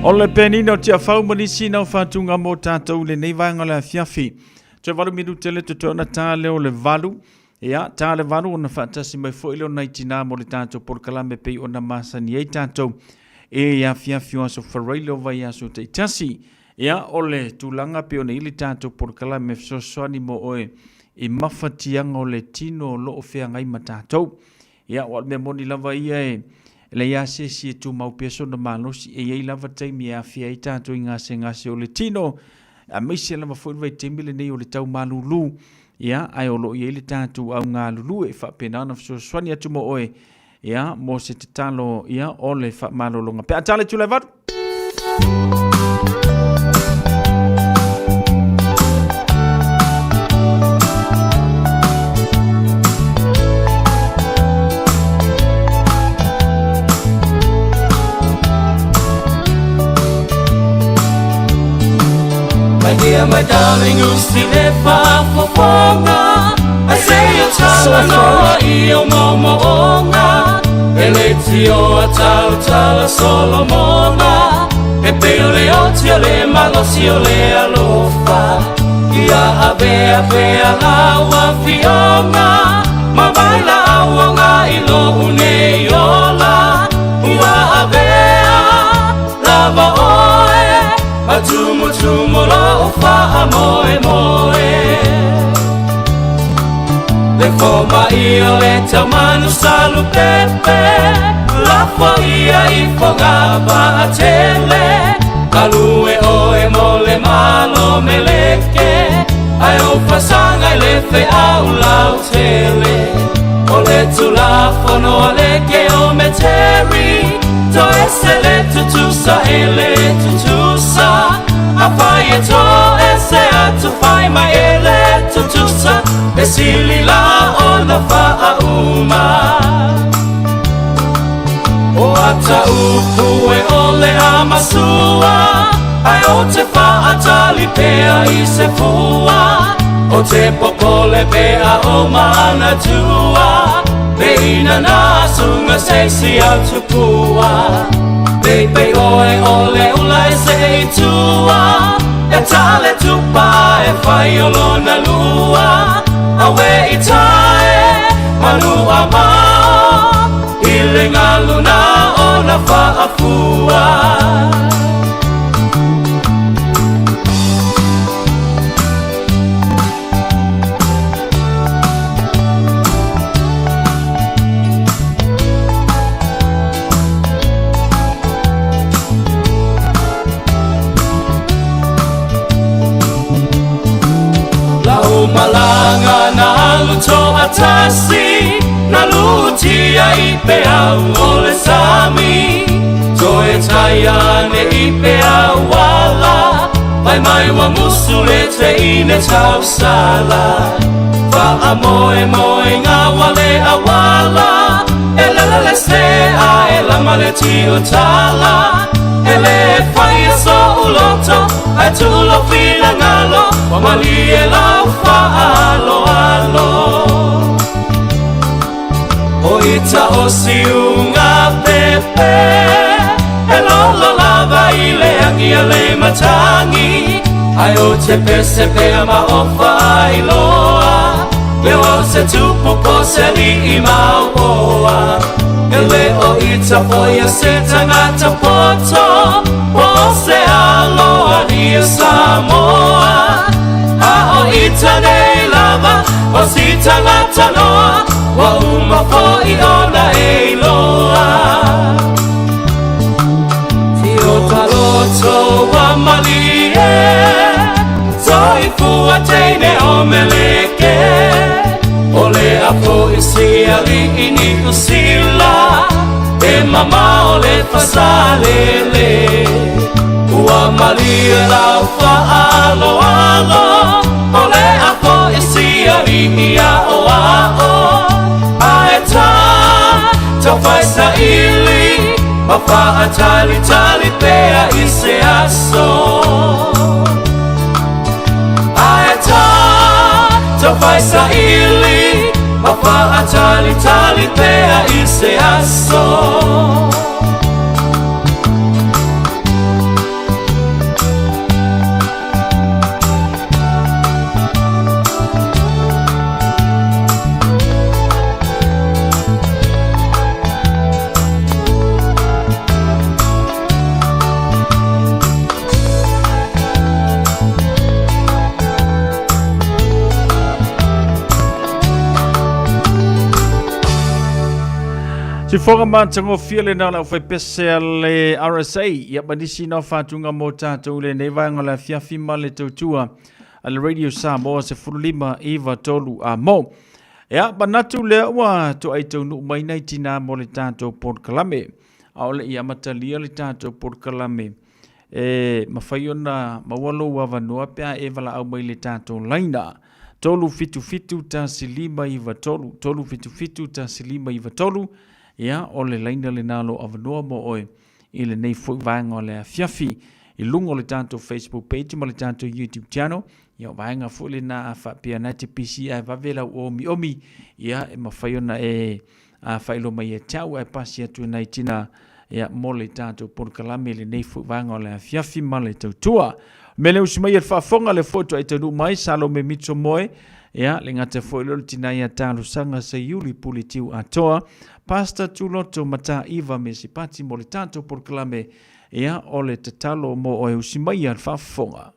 O le penina o Tiafau ma nisi nau whātūnga mō tātou le nei vaenga le afiafi. Toe valu minute le totoe ona tā leo le valu. Ia, tā le valu ona whaatasi mai foi leo nai tina mo le tātou polokalame pei ona masani ai tātou. E afiafi o aso whareile o vai aso teitasi. Ia, o le tulaga pei ona i le tātou polokalame fesoasoani mo oe i mafatiaga o le tino o lo o feagai ma tātou. Ia, o le mea moni lava ia e leai lava se isi e tumau pea sona malosi, e i ai lava taimi e aafia ai tātou i gasegase o le tino, aemaise lava foi le vaitaimi lenei o le tau malūlū, ia, ae o lo o i ai le tatou au galulue e faapena ona fesoasoani atu mo oe, ia, mo se tatalo, ia, o le faamalologa. Pe a tala i tulae valu. my darling usi le faafofoga Ai se o talanoa i o moomooga E le tioa tautala Solomona E pei o le oti o le malosi o le alofa Ia avea pea lau afioga Ma vai lauga i lou nei ola Ua avea lava oe Ma tumutumu lou faamoemoe Le fomai o le taumanu salupepe Lafo ia i foga vaatele Galue oe mo le malo meleke Ae o fasaga i le feau lautele O le Tulafono a le Keometeri Toese le tutusa e le tutusa Afai e toese atu fai mai e le tutusa E sili la ona faauma O ata upu e ole a masua Ae o te faatali pea i se fua O te popole pea o manatua Le ina na sunga se isi atu pua Peipei oe o le ula e se i tua E tale tupa e fai o lona lua Awe i tae manu a mao I le galu na ona faafua Lau malaga na alu toatasi Na lutia i peau o le sami Toe tai ane i peau ala Fai mai ua musu le teine tausala Faamoemoega ua le auala E lele le sea e lama le tiutala E lē faia so'u loto Ae tuu lou finagalo Ua malie lau faaaloalo O ita o siuga pepe E lolo lava i le agi a le matagi Ae ou te pese pea ma o faailoa Le o se tupu po se alii maopoa E le o ita foi a se tagata poto Po se alo alii o Samoa A o ita nei lava o si tagata noa Ua uma foi ona e iloa Tio taloto ua malie Soifua teine o Meleke O le a foi si alii Niu Sila E mamao le fasalele Ua malie lau faaaloalo O le a foi si alii aoao Ae tā taufai saili Ma faatalitali pea i se aso Ae tā taufai saili Ma faatalitali pea i se aso Sifoga matagofie lena o le aufaipese a le RSA ia ma nisi na faatuga mo tatou lenei vaega o le afiafi ma le tautua a le Radio Samoa 15 9 3 a mo. Ia, manatu lea ua toai taunuu mai nai tinā mo le tatou polokalame. A o le i amatalia le tatou polokalame, e mafai ona maua lou avanoa pe a e valaau mai i le tatou laina. 377 1593, 377 1593, ia, o le laina lena o lo o avanoa mo oe i lenei foi vaega o le afiafi. i luga o le tatou Facebook page ma le tatou YouTube channel. Ia, o vaega foi lena a faapea na te pisi ae vave lau omiomi, ia, e mafai ona e a faailoa mai ia te au ae pasi atu e nai tina ia, mo le tatou polokalame lenei foi vaega o le afiafi ma le tautua. Me le usi mai e le faafofoga le foi toa taunuu mai Salome Mitso Moe, ia, le gata foi leo le tina ia Talosaga Seiuli Pule Tiu Atoa, Pastor Tuloto Mataiva me se pati mo le tatou polokalame, ia, o le tatalo mo oe usi mai a le faafofoga.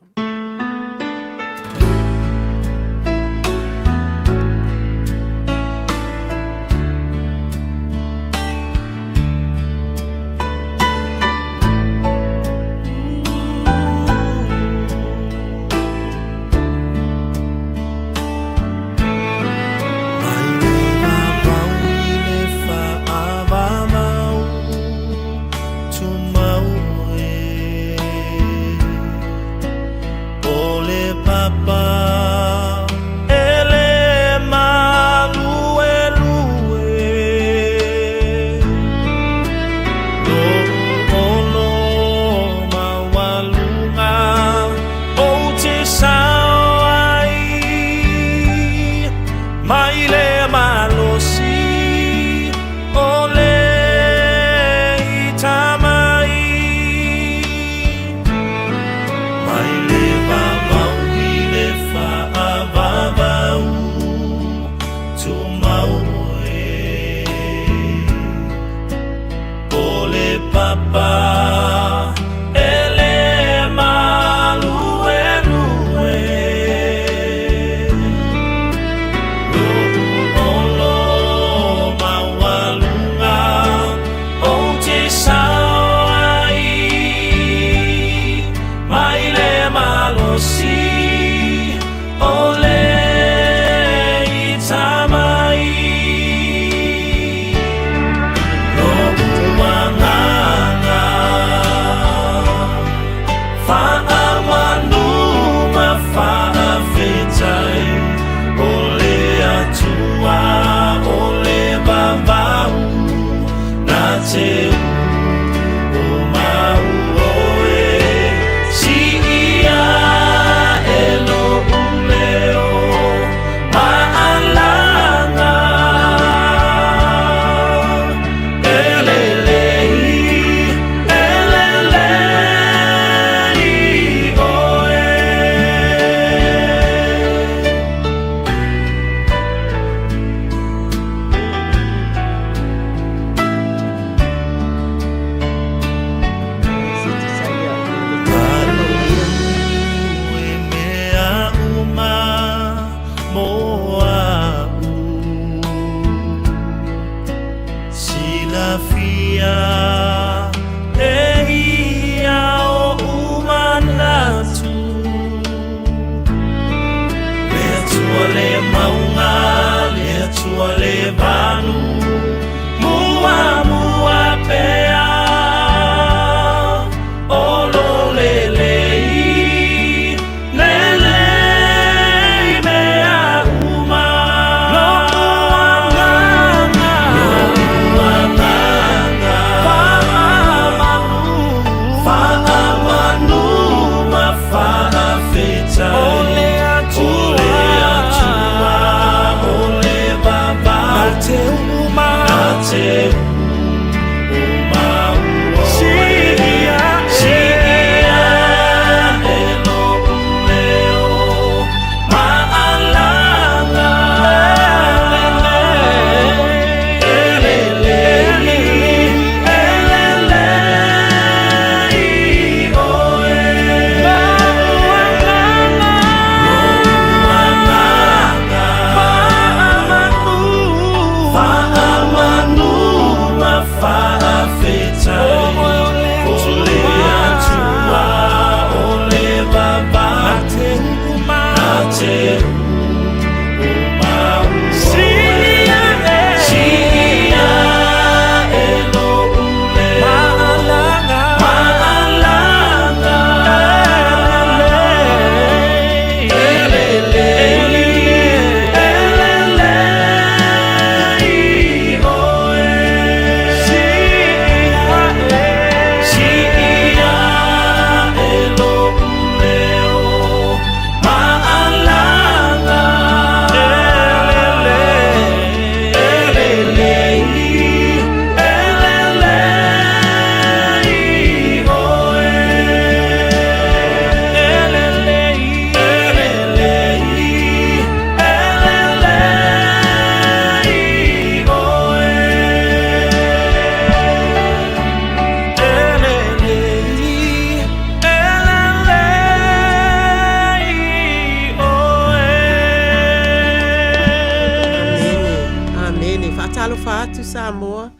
Faatalofa atu Samoa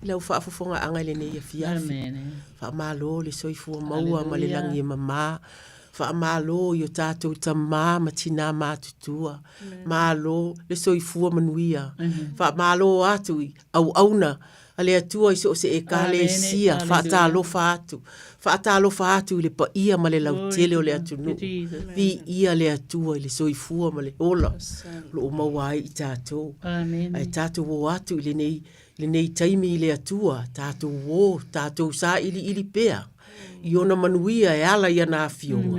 i lau faafofogaaga i lenei afiafi. Amene. Faamalo le soifua maua ma le Hallelujah. lagi e mamā. Faamalo i o tatou tamā ma tinā matutua. Malo le soifua manuia. Faamalo atu i auauna a le Atua i so o se Ekalesia, faatalofa atu, faatalofa atu i le paia ma le lautele o le atunuu. Viia le Atua i le soifua ma le ola o lo o maua ai i tatou. Ae tatou o atu i lenei, lenei taimi i le Atua, tatou o, tatou sailiili pea i ona manuia e ala i ana afioga,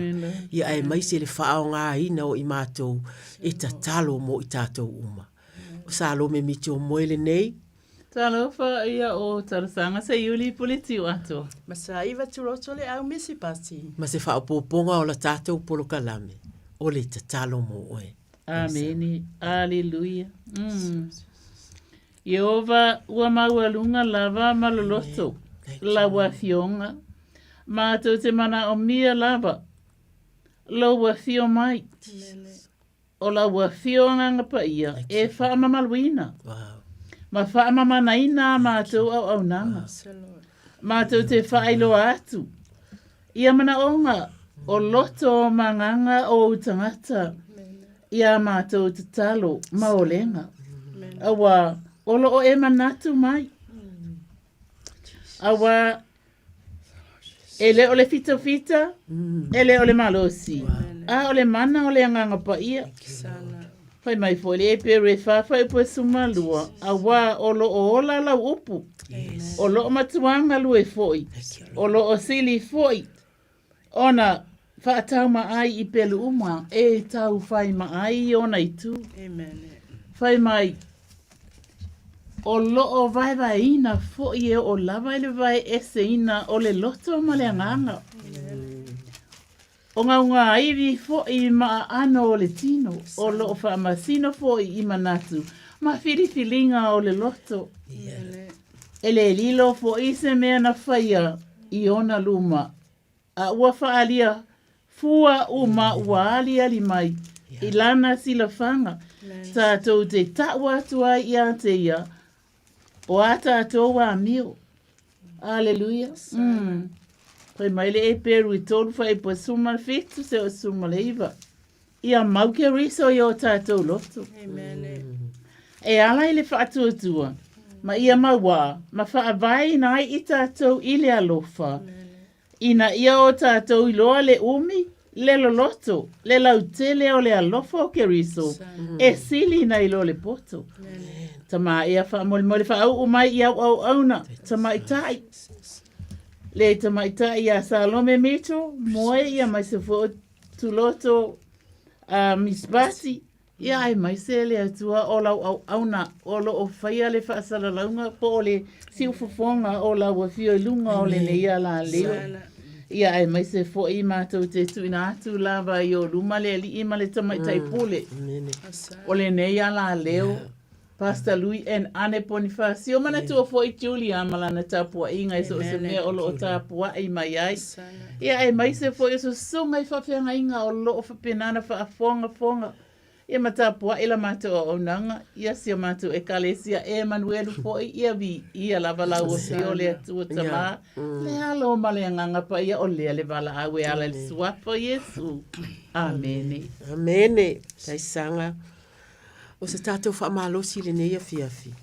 ia aemaise le faaaogaina o i matou e tatalo mo i tatou uma. O Salome Mitchell Moe lenei. Talofa ia o talosaga se iuli pule tiu atoa. Ma sa iva turoto le au misi pati. Ma se faaopoopoga o la tatou polokalame, o le tatalo mo oe. Amene. Aleluia. Mm. Ieova, ua maualuga lava ma loloto lau Afioga, matou te manaomia lava lou afio mai. O lau Afio Agaga Paia e faamamaluina ma faamamanaina a matou auaunaga. Matou te faailoa atu ia manaoga o loto ma agaga o ou tagata i a matou tatalo ma olega. Auā o lo o e manatu mai. Auā E le o le fitafita, e le o le malosi, a o le mana o le Agaga Paia. Fai mai foi le Eperu e fa fuaiupu e 12, auā o lo o ola lau upu, o lo o matua galue foi, o lo o sili foi ona faatauma ai i pelu uma e tau fai ma ai i ona itu. Fai mai, O lo o vaevaeina foi e oo lava i le vaeeseina o le loto ma le agaga. O gaugāiwi foi ma aano o le tino, o lo o faamasino foi i manatu ma filifiliga o le loto. E le lilo foi se mea na faia i ona luma, a ua faaalia fua uma ua aliali mai i lana silafaga, tatou te taʻu atu ai iā te ia o a tatou amio. Aleluia. Mm. Fai mai le Eperu i tolu fuaiupu 17 seia oo 19. Ia mau Keriso i o tatou loto. Amen. E ala i le faatuatua, ma ia mauā, ma faavaeina ai i tatou i le alofa. Amen. Ina ia o tatou iloa le umi, le loloto, le lautele o le alofa o Keriso, e sili nai lo le poto. Tamā ea faamolemole faauu mai i au auauna, tamaitai. Le tamaitai ia Salome Mitchell, moe ia mai se foi o Tuloto a Miss Basi, Ia aemaise le Atua o lau auauna o lo o faia le faasalalauga po o le siufofoga o lau afio i luga o lenei alaleo. Ia aemaise foi matou te tuuina atu lava i o luma le alii ma le tamaitai pule o lenei alaleo. Pastor Lui and Ane Ponifasio, manatua foi Julia ma lana tapuaiga i so o se mea o lo o tapuai mai ai. Ia aemaise foi o susuga i faafeagaiga o lo o faapena ona faafogafoga ia ma tapuai la matou auaunaga, ia si o matou Ekalesia e Emanuelu foi, ia viia lava lau Afio le Atua Tamā, le Alo ma le Agaga Paia, o lea le valaau e ala i le Suafa o Iesu. Amene. Amene. Taisaga. O se tatou faamalosi i lenei afiafi,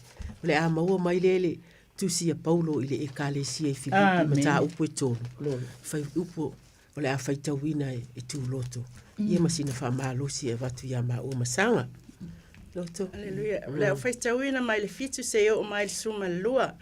o le a maua mai lea i le tusi a Paulo i le Ekalesia i Filipi, mataupu e tolu, fai upu o le a faitauina e Tuloto. Ia ma sina faamalosi e avatu ia maua ma Saga. Loto. Aleluia. O le a faitauina mai le 7 seia oo mai le 12.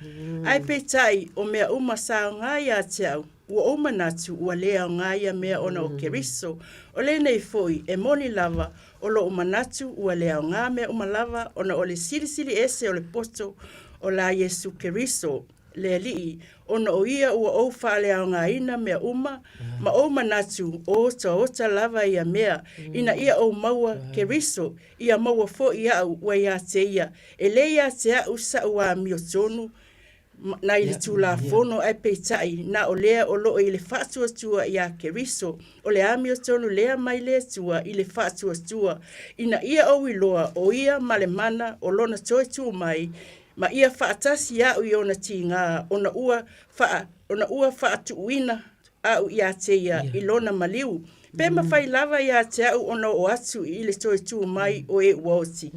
Ae peitai, o mea uma sa aoga ia te au, ua ou manatu ua le aoga ia mea ona o Keriso. O lenei foi, e moni lava, O loʻu manatu ua le aoga mea uma lava ona o le silisili ese o le poto o la Iesu Keriso, le Alii, ona o ia ua ou faaleaogaina mea uma, ma ou manatu o otaota lava ia mea, ina ia ou maua Keriso, ia maua foi aʻu ua iā te ia, e le iā te aʻu saʻu amiotonu. nai le Tulafono, ae peitai, na o lea o lo o i le faatuatua iā Keriso, o le amiotonu lea mai le Atua i le faatuatua, ina ia ou iloa o ia ma le mana o lona toe tu mai, ma ia faatasi au i ona tigā, ona ua faa, ona ua faatuuina au iā te ia i lona maliu. Pe mafai lava iā te au ona oo atu i le toe tu mai o e ua oti.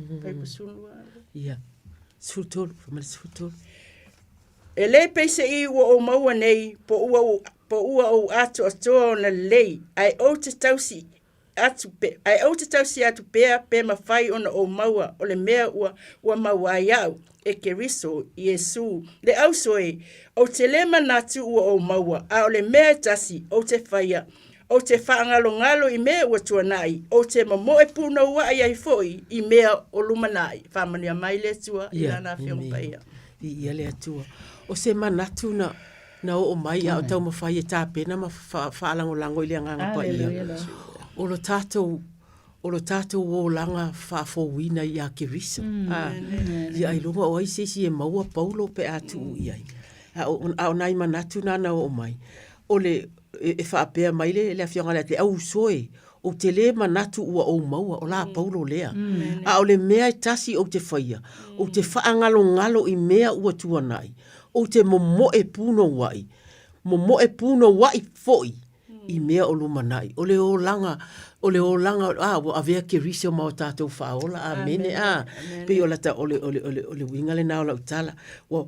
Ia. 13, fai mai le 13. E le peiseai ua ou maua nei, po ua, po ua ou atoatoa ona lelei, ae ou te tausi atu pe, ae ou te tausi atu pea pe mafai ona ou maua o le mea ua, ua maua ai au e Keriso Iesū. Le auso e, ou te le manatu ua ou maua, a o le mea e tasi ou te faia, Ou te faagalogalo i mea ua tuanai, ou te momoe punouai ai foi i mea o lumanai. Faamanuia mai le Atua i Lana Afioga Paia. Viia le Atua. O se manatu na, na oo mai a o taumafai e tapena ma faalagolago i le Agaga Paia. O lo tatou, o lo tatou olaga faafouina ia Keriso. A, ia ailoga o ai se isi e maua Paulo pe a tuu i ai. A o, a o nai manatu na na oo mai, o le, e faapea mai le, le Afioga ia te au uso e, ou te lē manatu ua ou maua, o la Paulo lea. A o le mea e tasi ou te faia, ou te faagalogalo i mea ua tuanai, ou te momoe punouai, momoe punouai foi i mea o lumanai. O le olaga, o le olaga, a, ua avea Keriso ma o tatou Faaola, amene, a. Pei o lata, o le, o le, o le, o le uiga lena o lau tala. Ua,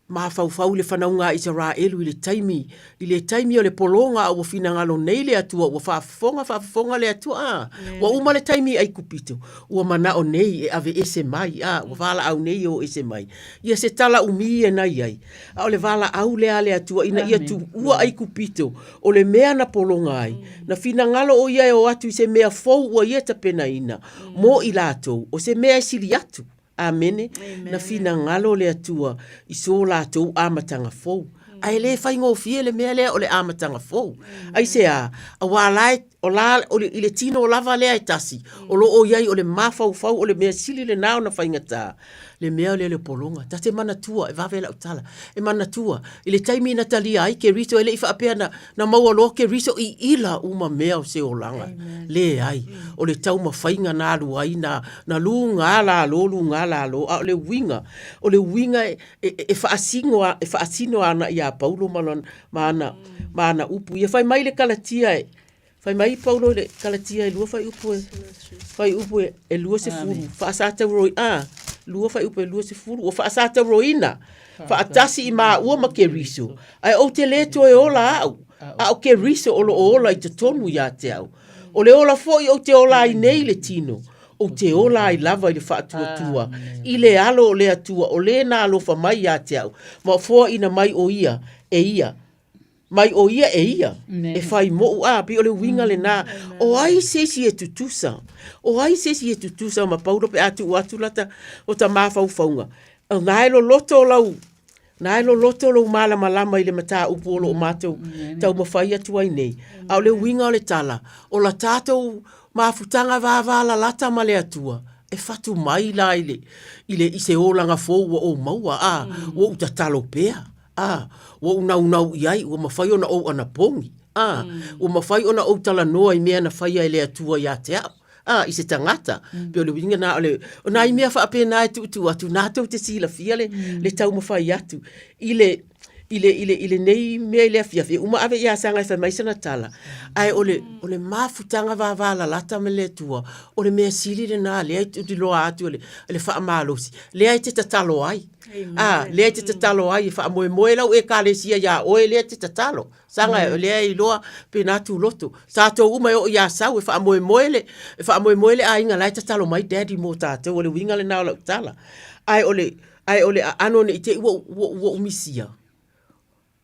mafaufau i le fanauga a Isaraelu i le taimi, i le taimi o le pologa a ua finagalo nei le Atua, ua faafofoga, faafofoga le Atua, a, ua uma le taimi i Aikupito, ua manao nei e aveese mai, a, ua valaau nei e o ese mai. Ia se tala umi e nai ai, a o le valaau lea a le Atua ina ia tuua Aikupito, o le mea na pologa ai, na finagalo o ia e o atu i se mea fou ua ia tapenaina mo i latou, o se mea e sili atu. Amene. Na finagalo le Atua i so latou amataga fou. Ae le faigofie le mea lea o le amataga fou. Aisea? Aua la e, o la, o le, i le tino lava lea e tasi, o lo o i ai o le mafaufau o le mea sili lena ona faigata, le mea lea o le pologa. Ta te manatua, e vave lau tala, e manatua, i le taimi na talia ai Keriso, e le i faapea na, na maua loa Keriso i ila uma mea o se olaga. Leai, o le taumafaiga na alu ai, na, na lugā lalo, lugā lalo, a o le uiga, o le uiga e, e, e faasino, e faasino ana iā Paulo ma lona, ma ana, ma ana upu ia. Fai mai le Kalatia e, Fai mai Paulo i le Kalatia e lua fuaiupu e, fuaiupu e, e 20, faasatauroi, a, lua fuaiupu e 20, ua faasatauroina, faatasi i maua ma Keriso, ae ou te lē toe ola au, a o Keriso o lo o ola i totonu ia te au. O le ola foi ou te ola ai nei i le tino, ou te ola ai lava i le faatuatua, i le alo o le Atua o lē na alofa mai ia te au, ma foaina mai o ia e ia, Mai o ia e ia, e fai moʻu, a, pei o le uiga lenā. O ai se isi e tutusa? O ai se isi e tutusa ma Paulo pe a tuu atu lata o ta mafaufauga? O na e loloto lau, na e loloto lou malamalama i le mataupu o lo o matou taumafai atu ai nei. A o le uiga o le tala, o la tatou mafutaga vavalalata ma le Atua, e fatu mai la i le, i le, i se olaga fou ua ou maua, a, ua ou tatalo pea. Ā, ua ou naunau i ai, ua mafai ona ou anapogi. Ā, ua mafai ona ou talanoa i mea na faia e le Atua iā te au, ā, i se tagata. Pei o le uiga na o le, o nai mea faapena e tuutuu atu, na tou te silafia le, le taumafai atu i le, i le, i le, i lenei mea i le afiafi, e uma ave ia Saga e fai mai sana tala, ae o le, o le mafutaga vavalalata ma le Atua, o le mea sili lena lea e tuliloa atu e le, e le faamalosi, lea e te tatalo ai. A, lea e te tatalo ai e faamoemoe lau Ekalesia iā oe lea e te tatalo. Saga mm. lea e iloa pena tuloto. Tātou uma e oo iā Sau e faamoemoe le, e faamoemoe le aiga la e tatalo mai daddy mō tātou. O le uiga lenā o lau tala. Ae o le, ae o le aano ne i te i ua, ua, ua umisia.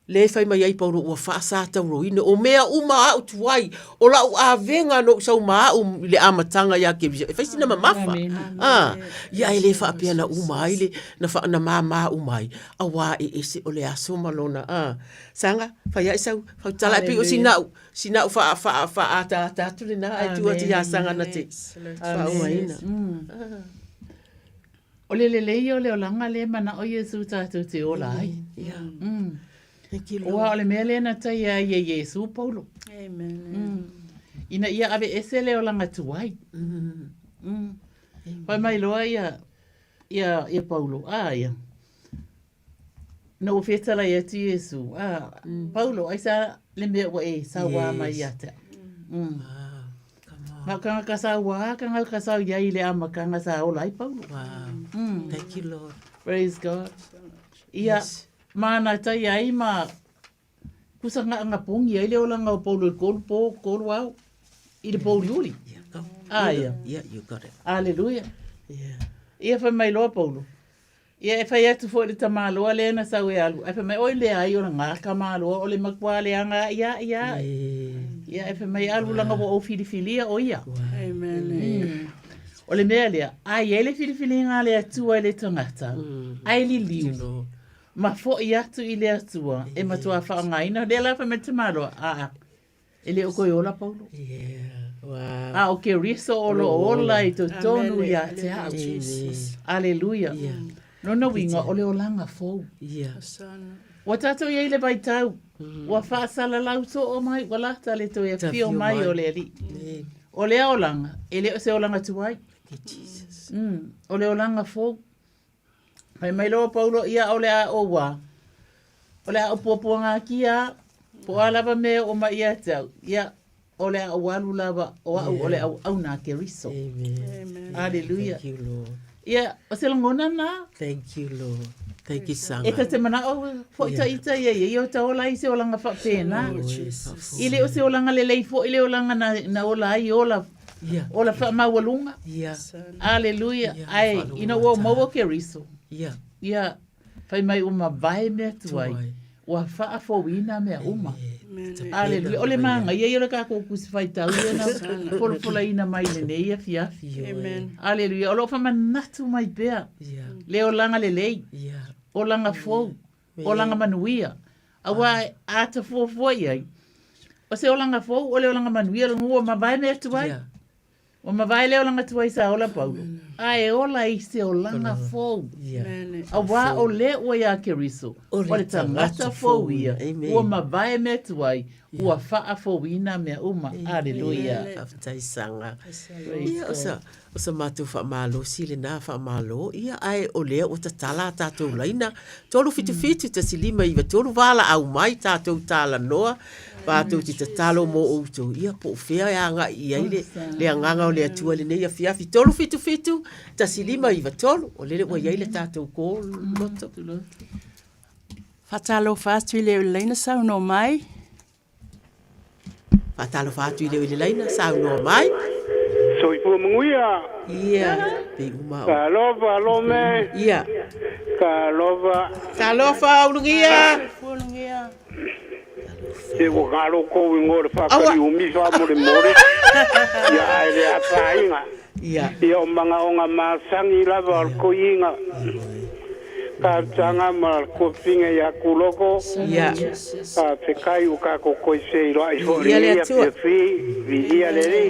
Lea e fai mai ai Paulo ua faasatauroina, o mea uma aʻu tuai, o laʻu avega na ou sau ma aʻu i le amataga iā Keriso, e fai sina mamafa. A, ia e le faapea na uma ai le, na, fa, na māmā uma ai, auā e ese o le aso ma lona, a. Saga, fai aʻe sau, fautala e pei o sinaʻu, sinaʻu faa, faa, faaataata atu lenā, ae tuu atu iā Saga na te faaumaina. O le lelei ia o le olaga lea e manao Iesu tatou te ola ai. Yeah. Thank you, Lord. Ua o le mea lea na taia ai e Iesu Paulo. Amen. Ina ia aveese le olaga tuai. Fai mai loa ia, ia, ia Paulo, a ia. Na ua fetalai atu Iesu, a, Paulo, aisea le mea ua e sauā mai ia te au? Ma o kangaka sauā, kangaka sau iai i le amataga sa ola ai Paulo. Wow. Thank you, Lord. Praise God. Ia, Yes. mana tai ai ma kusa nga pongi ai le olaga o Paulo i kolu po, kolu ao, i le pouliuli. Yeah, go. Ah, ia. Yeah, you got it. Aleluia. Yeah. Ia fai mai loa Paulo. Ia e fai atu foi i le tamaloa lea na sau e alu, ae fai mai, Oi leai o lena tamaloa o le matua leaga ia ia. Ia e fai mai, Alu laga ua ou filifilia o ia. Amen. O le mea lea, a i ai le filifiliga a le Atua i le tagata, ae liliu, ma foi atu i le Atua e matua faaaogaina. Lea la fai mai le tamaloa, Aa, E le o toe ola Paulo. Yeah. Wow. A o Keriso o lo o ola i totonu Amen. ia te au. Jesus. Aleluia. Yeah. Lona uiga o le olaga fou. Yeah. Ua tatou i ai le vaitau, ua faasalalau soo mai, ua lata le toe afio mai o le Alii. Amen. O lea olaga, e le o se olaga tuai. Thank you, Jesus. O le olaga fou. Fai mai loa Paulo, ia o le a ou a. O le a ou puapuagatia a. Po o a lava mea e oo mai ia te au. Ia, o le a ou alu lava, o au o le auauna a Keriso. Amen. Aleluia. Thank you, Lord. Ia, o se lagona na. Thank you, Lord. Thank you, Sanga. E ta te manao foi Yeah. ta ita ia ia, ia o ta ola ai se olaga faapena. Lord Jesus. I le o se olaga lelei foi le olaga na, na ola ai ola, Yeah. ola faamaualuga. Yeah. Aleluia. Yeah, Ae, faalogo ina ua mata. maua Keriso. Yeah. Ia, fai mai ua mavae mea tuai, Tuai. ua faafouina mea uma. Amen. Aleluia. O le magaia ia o le tatou Tusi Faitau ia na folafolaina mai i lenei afiafi. Amen. Aleluia. O lo o faamanatu mai pea Yeah. le olaga lelei, Yeah. olaga fou, olaga manuia. Aua a ta fuafua i ai, o se olaga fou, o le olaga manuia, ua mavae mea tuai. Yeah. Ua mavae le olaga tuai sa ola Paulo, a e ola i se olaga fou. Yeah. Auā o le ua iā Keriso, O o le le tagata tagata fou fou ia, ia. Amen. ua mavae mea tuai, ua faafouina mea uma. Aleluia. Faafetai Saga. Praise Ia, o God. sa, o sa matou faamalosi lenā faamalo, ia, ae o lea ua tatala a tatou laina. 377 1593 valaau mai tatou talanoa, matou te tatalo mo outou, ia, po o fea e agai i ai le, le agaga o le Atua i lenei afiafi. 377 1593, o lele ua i ai le tatou call loto. Faatalofa atu i le laina saunoa mai. Faatalofa atu i le i le laina saunoa mai. Soifua manuia. Ia, pei uma o. Talofa Lome. Ia. Talofa. Talofa Ulugia. Ulugia. Se ua galo kou ingoa le whakari umi wha more more. Ia ai le apainga. Ia. Ia o mangaonga masangi lava o le koiinga. Ka tanga ma le kuafinga ia kuloko. Ia. Ka fekai o ka kokoi se i loa i fo Ia le ia Atua. fia fi, vi ia le le.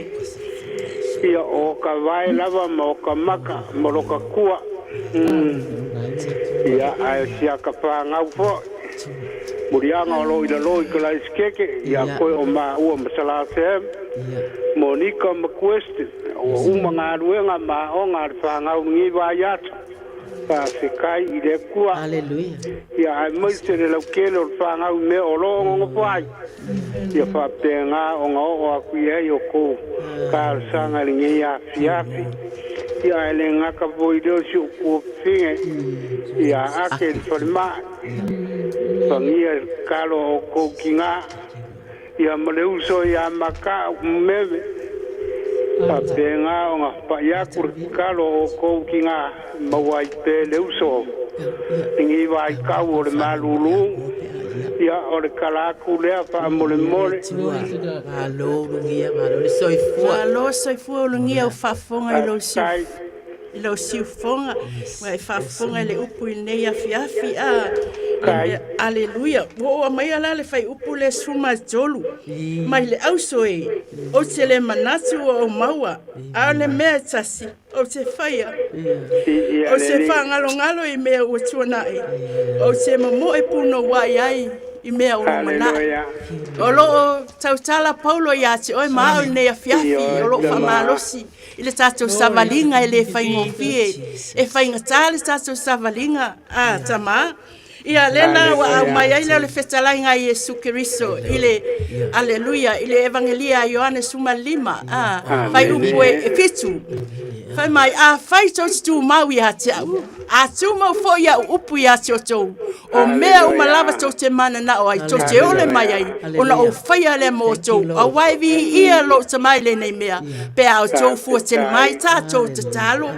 Ia o ka vae lava ma o ka maka ma lo ka kua. Ia ai sia ka whangau fo. Murianga o lo i la lo i ka lai skeke. Ia Ia. koe o ma ua ma sala sem. Monika ma Quest. O uma ngā ruenga ma o ngā whangau ngi vai ata. Ka fekai i le kua. Hallelujah. Ia ai mai se le laukele o le whangau me o lo ngongo whai. Ia whapenga o ngā o aku i ai o kou. Ka sanga le ngi a fiafi. Ia ai le ngaka voi leo si o kua finge. Ia ake le whalema. Whangia kalo o kou ki ngā. Ia ma le uso ia maka o meme. Whapenga o ngā paiaku le kalo o kou ki ngā mauai pe le uso. Ngi vai kau o le malulu. Ia o le kalaku lea wha mole mole. Malo Ulugia, malo le soifua. Malo soifua Ulugia o faafofoga i lou Faafetai. i lau siufofoga ua e faafofoga i le upu i lenei afiafi a Aleluia. Ua ou aumaia la le fuaiupu lea 13 mai le auso e ou te le manatu ua ou maua, a o le mea e tasi ou te faia, ou te faagalogalo i mea ua tuanai, ou te momoe punouai ai i mea o lumanai. O lo o tautala Paulo ia te oe ma au i lenei afiafi, o lo o faamalosi i le tatou savaliga e le faigofie, e faigata le tatou savaliga a tamā. Ia lea la ua aumai ai lea o le fetalaiga a Iesu Keriso i le Aleluia i le Evangelia a Ioane 15 a fuaiupu e 7. Fai mai, afai tou te tumau ia te au, a tumau foi au upu ia te outou, o mea uma lava tou te mananao ai, tou te ole mai ai, ona ou faia lea mo outou, auā e viia lou Tama i lenei mea, pe a outou fuatele mai tatou tatalo,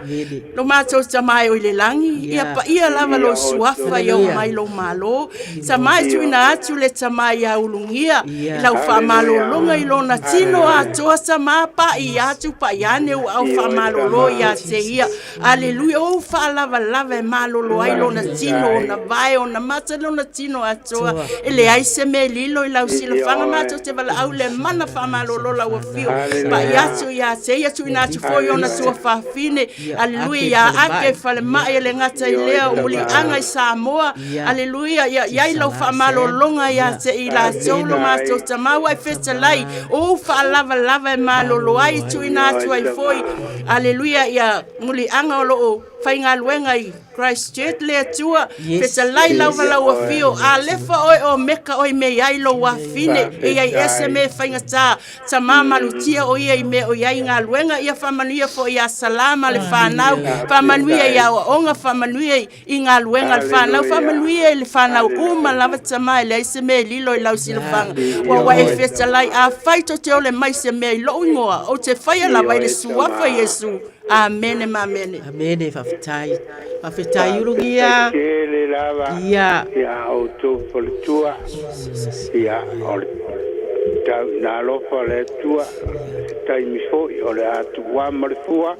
lo matou Tama e o i le lagi, ia paia lava lou suafa, ia oo mai lou malo, Tama e tuuina atu le Tama ia ulugia, i lau faamalologa i lona tino atoa, Tama pa'i atu pa'i ane ua au faamalolo ia te ia. Aleluia, o ou faalavalava e malolo ai lona tino, ona vae, ona mata, lona tino atoa. E leai se mea e lilo i lau silafaga, matou te valaau le mana faamalolo lau afio. Pai atu ia te ia, tuuina atu foi ona tuafafine. Aleluia, ia ake falemai e le gata i lea, o muliaga i Samoa. Aleluia, ia i ai lau faamalologa ia te i latou lo matou Tama ua e fetalai, o ou faalavalava e malolo ai, tuuina atu ai foi. Aleluia, ia muliaga o lo o faigaluega i Christchurch le Atua, yes, fetalai yes, lava lau afio, a lefa oe o meka oe me iai lou afine, e iai ese me faigata, tamā malutia o ia i mea o iai galuega, ia faamanuia foi ia Salama le whanau, faamanuia i aoaoga, faamanuia i galuega a le fanau, faamanuia i le fanau uma lava tamā e leai se mea e lilo i lau silafaga. Ua ua e fetalai, afai tou te ole mai se mea i lou igoa, ou te faia lava i le suafa Iesu. Amene ma amene. Amene, faafetai. Faafetai Ulugia. Tele lava. Ia. Ia outou faletua. Ia o le tau ina alofa o le Atua. Se taimi foi o le a tuua ma le fua.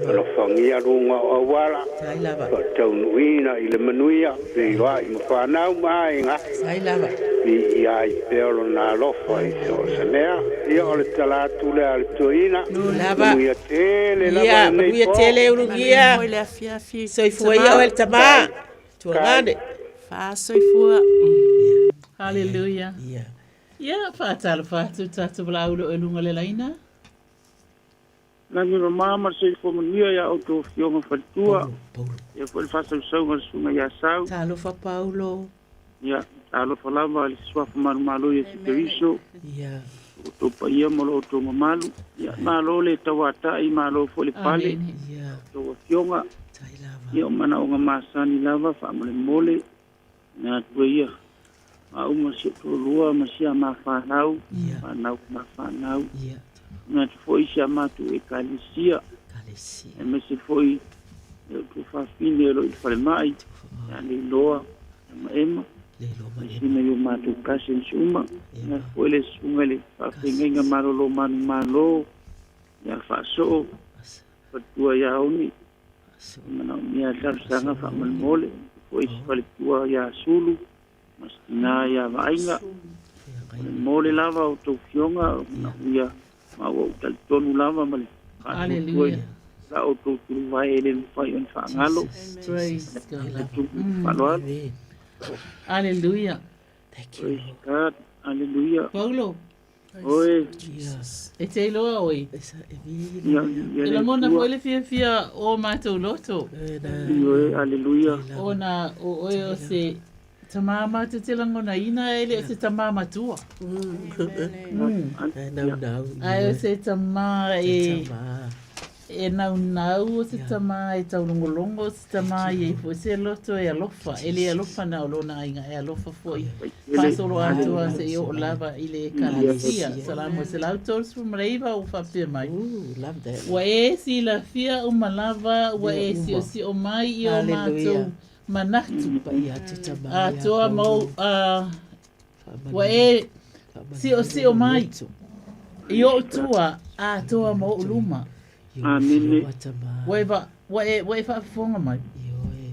Alofagia luga o auala. Faataunuuina i le manuia, feiloai ma fanau ma aiga. Viia ai pea lona alofa i so o se mea. Ia o le tala atu lea a le toeaina. Manuia tele lava Ia, lenei manuia po. tele Ulugia. Foi le afiafi. Soifua ia oe le tamā. Tuagane. Faasoifua. Hallelujah. Ia, faatalofa atu tatou valaaulo i luga o le laina. Lagi mama ma le soifua manuia ia outou afioga faletua. Ia foi le faasausauga a le susuga ia Sau. Talofa Paulo. Ia, talofa lava i le suafa manumalo Iesu Keriso. Ia. Lo outou paia ma lo outou mamalu. Ia, malo le tauatai, malo foi le pale. Ia. Outou afioga. Ia, o manaoga masani lava faamolemole. Na atu e ia, maua ma si ou toalua ma si a ma fanau, fanau ma fanau. Na atu foi si a matou ekalesia, aemaise foi e o tuafafine o lo o i le falemai, ia Leiloa ia ma Ema, aemaise nai o matou cousins uma. Na atu foi le susuga i le faafeagaiga malolo manumalo ia Faasoo, faletua ia Oni, E manaomia le talosaga faamolemole foi si faletua ia Sulu ma si tina ia Vaaiga. Molemole lava o outou fioga o manaomia ma ua ou talitonu lava ma le faatuatua i la outou tuluvae e le mafai ona faagalo. Praise God. Faaaloalo. Hallelujah. Praise God. Hallelujah. Paulo. Oi. E te iloa oi. E lagona foi le fiafia o matou loto. Ioe, aleluia. Ona o oe o se tamā matou te lagonaina e le o se tamā matua. Ae o se tamā e E naunau o se tama e taulogologo o se tama e i ai foi se loto e alofa, e le alofa na o lona aiga, e alofa foi faasolo atoa seia oo lava i le Ekalesia. Salamo 139 ua faapea mai, Ua e silafia uma lava, ua e siosio mai i o matou manatu atoa ma ou, Ua e siosio mai i ou tua atoa ma ou luma. Amene. Ua e Ua e, ua e faafofoga mai.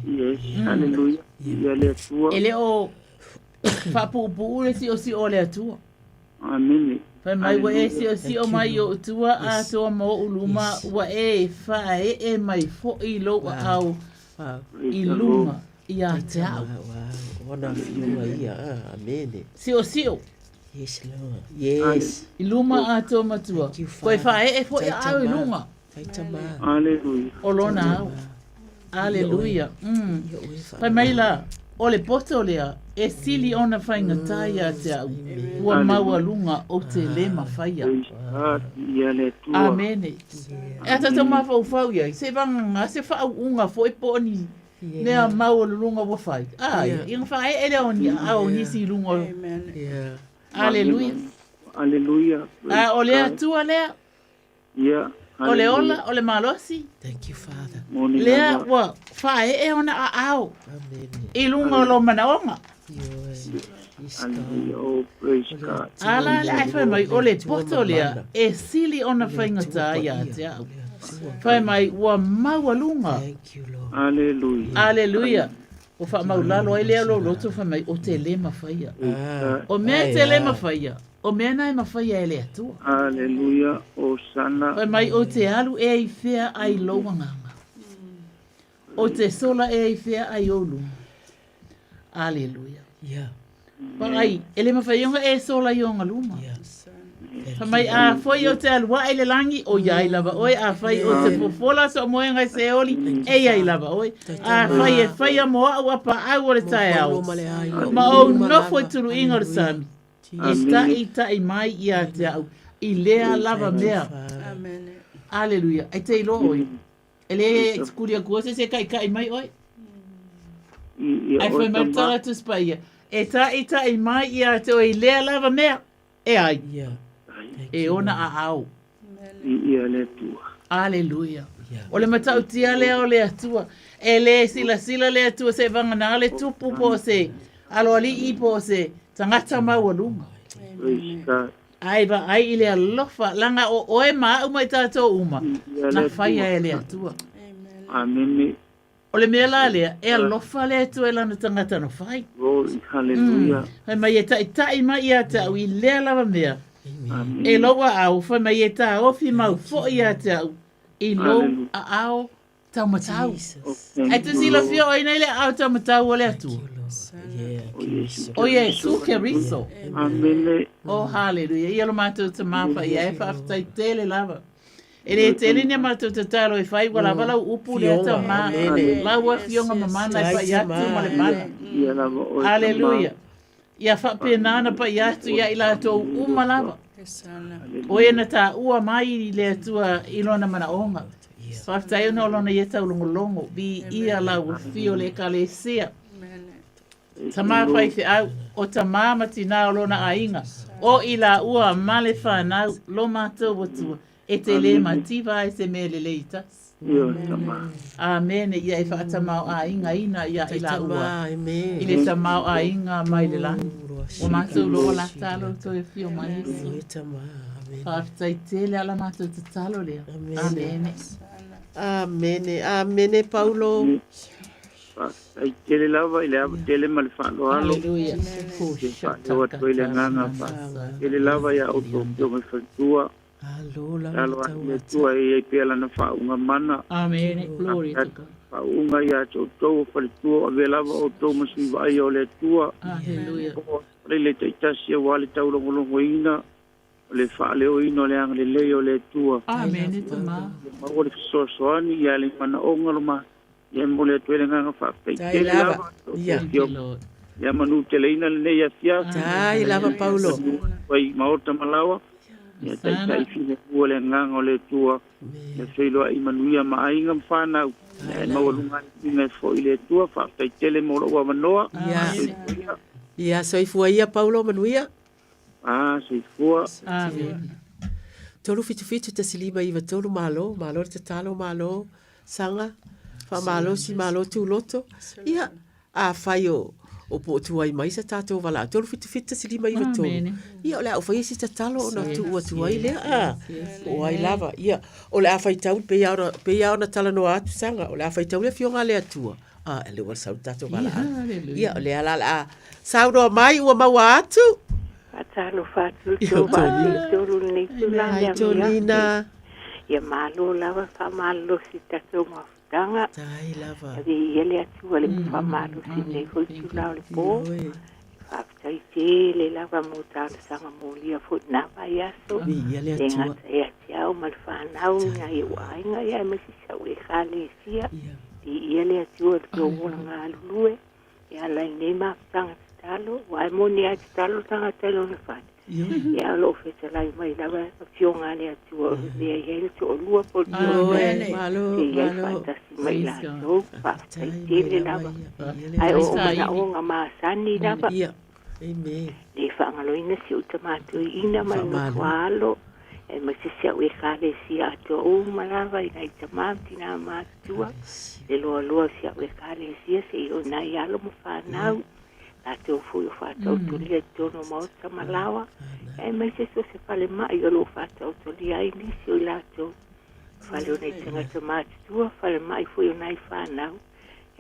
Yes, hallelujah. Ia le Atua. E le o faapuupuu le siosio o le Atua. Amene. Fai mai ua e siosio mai i ou tua atoa ma ou luma, ua e faaee mai foi lou aao i luga ia te au. Ona afioga ia. Amene. Siosio. Yes, Lord. Yes. I luma atoa ma tua. Koe faaee foi aao i luga. Aleluia. O lona ao. Aleluia. Fai mai la, o le poto lea, e sili ona faigata ia te au, ua maualuga ou te le mafaia. Amene. E a tatou mafaufau i ai, se vagana se faauuga foi po o ni mea maualuluga ua fai. Ai, ia faaee lea o ni aao o nisi i luga o... Aleluia. Aleluia. A o le Atua lea. Ia, O le ola, o le malosi. Thank you, Father. Lea ua faaee ona aao i luga o lou manaoga. Ala le ai fai mai, o le poto lea e sili ona faigata ia te au. Fai mai, ua maualuga. Aleluia. Aleluia. Ua faamaulalo ai lea lou loto fai mai, o te le mafaia. O mea e te le mafaia, O mea na e mafaia e le Atua. Aleluia, Hosana. Fai mai ou te alu ea i fea ai lou agaga? Ou te sola ea i fea ai ou luma? Aleluia. Yeah. Vaai, e le mawhai ona e sola i onga luma. Yeah. Fai mai, a foi o te alu ae le langi, o iai lava oe. A fai o te fofola so moenga i seoli, e iai lava oe. A fai e whaia mo au a pa au o le taeao. Ma ou nofo i tuluiga o le sami. E taʻitaʻi mai ia te au i lea lava mea. Aleluia. E te iloa oe. E le kuli aku oe se se kaʻikaʻi mai oe. Ai fai mai tala tu spaia. E taʻitaʻi mai ia te oe i lea lava mea. E ai. E ona aao. Ia le Atua. Aleluia. O le matautia lea o le Atua. E le silasila le Atua se vagana le tupu po o se aloalii po o se tagata maualuga. Praise God. Ai vaai i le alofa, laga o oe ma au ma i tatou uma, na faia e le Atua. Amene. O le mea la lea, e alofa le Atua i lana tagata na fai. Glory, hallelujah. Fai mai e taʻitaʻi mai ia te au i lea lava mea. E lou aao, fai mai e tāofi mau foi ia te au i lou aao taumatau. Ai te silafia o ina i le aao taumatau o le Atua. O Iesu Keriso. Amene. Oh, hallelujah. Ia lo matou tama paia e faafetai tele lava. E le tele ni a matou tatalo e fai, ua lava lau upu lea tama, lau afioga mamana e pai atu ma le mana. Aleluia. Ia faapena ona pai atu ia i latou uma lava. O e na taua mai i le Atua i lona manaoga. Faafetai ona o lona ia taulogologo, viia lau afio o le Ekalesia. Tama faifeau, o tama ma tinā o lona aiga, o i laua ma le whanau, lo matou Atua, e te le mativa ai se mea lelei tasi. Amene, ia e faatamaoaigaina ia i laua i le tamaoaiga mai le lagi. Ua matou loa la tatalo toe afio mai Iesu. Faafetai tele ala matou tatalo lea. Amene. Amene, amene Paulo. Faafetai tele lava i le ava tele ma le faaaloalo. Hallelujah. E faaleo atu ai le agaga faafetai tele lava ia outou afioga i faletua. Tatalo atu i le Atua e i ai pea lana faauuga mana. Amene. Glory to God. Faauuga ia te outou o faletua o avea lava outou ma sui vaaia o le Atua. Hallelujah. O le taitasi aua le taulogologoina O le faaleoina o le agalelei o le Atua. Amene tama. Ia maua le fesoasoani ia le manaoga lo ma ia e momoli atu ai le agaga faafetai Tai tele lava. lava. Ia. Ia manuteleina lenei afiafi. Tai lava Paulo. Ai maota ma laoa. Ia taitai filemu le agaga o le Atua. Ia feiloai manuia ma aiga ma fanau. Ia e maualuga ai uiga e foi i le Atua. Faafetai tele mo lou avanoa. Ia. Ia soifua ia Paulo manuia. Ah, soifua. Amen. 377 159 malo, malo le tatalo, malo saga, faamalosi, malo tuloto. Ia, afai o, o po o tuai mai sa tātou valaau. 377 5 9 3. Amene. Ia, o le a ou faia se tatalo ona tuu atu ai lea. Yes, yes, Po o ai lava. Ia, o le a faitau pei lava ona, pei lava ona talanoa atu Saga, o le a faitau le Afioga a le Atua. A, e le ua sau le tatou valaau. Hallelujah. Ia, o lea la o le a saunoa mai ua maua atu. Faatalofa atu i tou vaatolotolo i lenei tulaga Hi, Tonina. Ia malo lava faamalolosi i tatou mafutaga. Tai lava. Ave ia le Atua le faamalosi i lenei foi itula o le po. Faafetai tele lava mo talosaga molia foi i lena vaiaso. Viia le Le Atua. gata ia te au ma le fanau nai ou aiga ia aemaise si au Ekalesia. Viia le Atua i le tou ola galulue. E ala i nei mafutaga tatalo, aua e moni lava e tatalo le tagata i lona fale. Ia o lo o fetalai mai lava le Afioga a le Atua o le mea e i ai le toalua po o le toatolu, se i ai faatasi ma i latou. Faafetai tele lava. Ae o ou manaoga masani lava, le faagaloina si ou tama toeaina ma le nofoaalo, aemaise si au Ekalesia atoa uma lava i nai tama ma tina matutua, le loaloa o si au Ekalesia seia oo i nai alo ma fanau, latou foi o faataotolia i totonu o maota ma laoa, aemaise so o se falemai o lo o faataotolia ai nisi o i latou, fale o nai tagata matutua, falemai foi o nai fanau,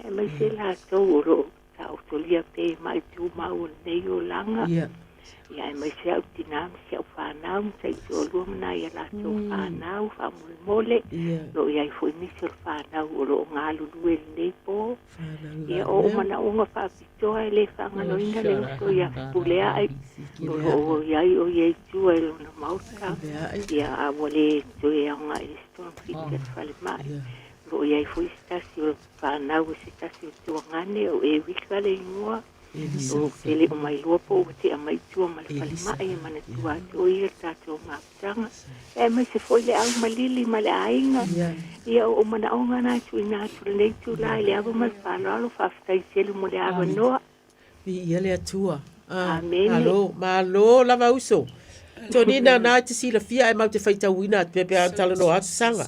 aemaise latou o lo o taotolia pea i ma'i tumau o lenei olaga. Ia aemaise au tinā ma si au fanau ma taitoalua ma nai a latou fanau faamolemole. O lo o i ai foi nisi o le fanau o lo o galulue i lenei po. Ia o ou manaoga faapitoa e le faagaloina le uso ia Fepuleai o lo o i ai o ia i tua i lona maota. Ia a ua le toe aoga i le isi togafiti a le falemai. O lo o i ai foi se tasi o fanau a se tasi o tuagane o Erika le igoa. O te le o mailoa po ua tea mai i tua ma le falemai e manatua atu o ia le tatou mafutaga. Aemaise foi le au malili ma le aiga. Ia o ou manaoga na e tuuina atu i lenei itula i le ava ma le faaaloalo. Faafetai tele mo le avanoa. Viia le Atua. Amene. Malo, malo lava uso. Tonina na e te silafia ae mau te faitauina atu pea pe a talanoa atu saga.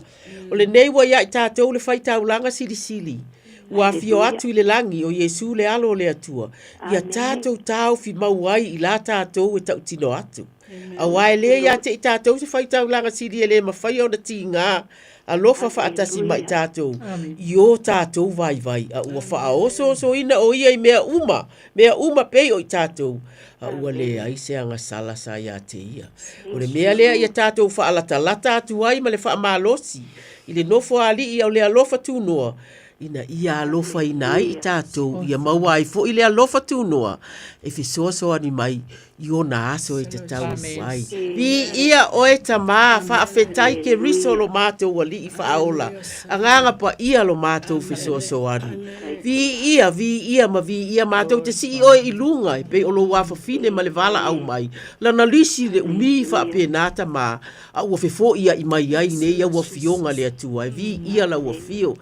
O lenei ua ia i tatou le faitaulaga silisili. Ua afio atu i le lagi o Iesu le Alo o le Atua, ia tatou taofi mau ai i la tatou e tautino atu. Auā e le ia te i tatou se faitaulaga sili e le mafaia ona tigā alofa faatasi ma i tatou i o tatou vaivai, a ua faaosoosoina o ia i mea uma, mea uma pei o i tatou, a ua leai se agasala sa ia te ia. O le mea lea ia tatou faalatalata atu ai ma le faamalosi i le Nofoalii o le alofa tunoa, ina ia alofaina ai i tatou, ia maua ai foi le alofa tunoa e fesoasoani mai i ona aso e tatau ai. Viia oe Tamā, faafetai Keriso lo matou Alii faaola, Agaga Paia lo matou fesoasoani. Viia, viia ma viia matou te sii oe i luga e pei o lou afafine ma le valaau mai, lana lisi le umi faapena Tamā, a ua fefoiaʻi mai ai nei au afioga le Atua e viia lau afio.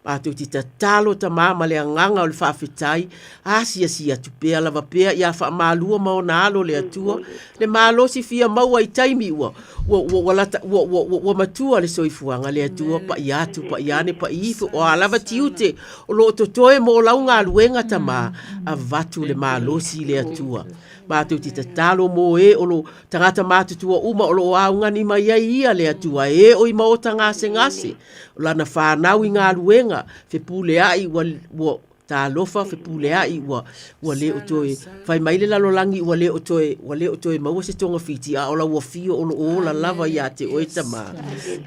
Matou te tatalo Tamā ma le agaga o le faafetai, asiasi atu pea lava pea ia faamalua ma ona alo le Atua, le malosi fia maua i taimi ua, ua, ua, ua, lata, ua, ua, ua, ua matua le soifuaga le Atua, paia atu, paia ane, paia ifo, o a lava tiute o lo o totoe mo lau galuega Tamā, avatu le malosi i le Atua. Matou te tatalo mo e o lo tagata matutua uma o lo o augani mai ai ia le Atua e o i maota gasegase, o lana fanau i galuega, fepuleai ua, ua talofa fepuleai ua, ua le o toe, fai mai le lalolagi ua le o toe, ua le o toe maua se togafiti, a o lau afio o lo o ola lava ia te oe Tamā.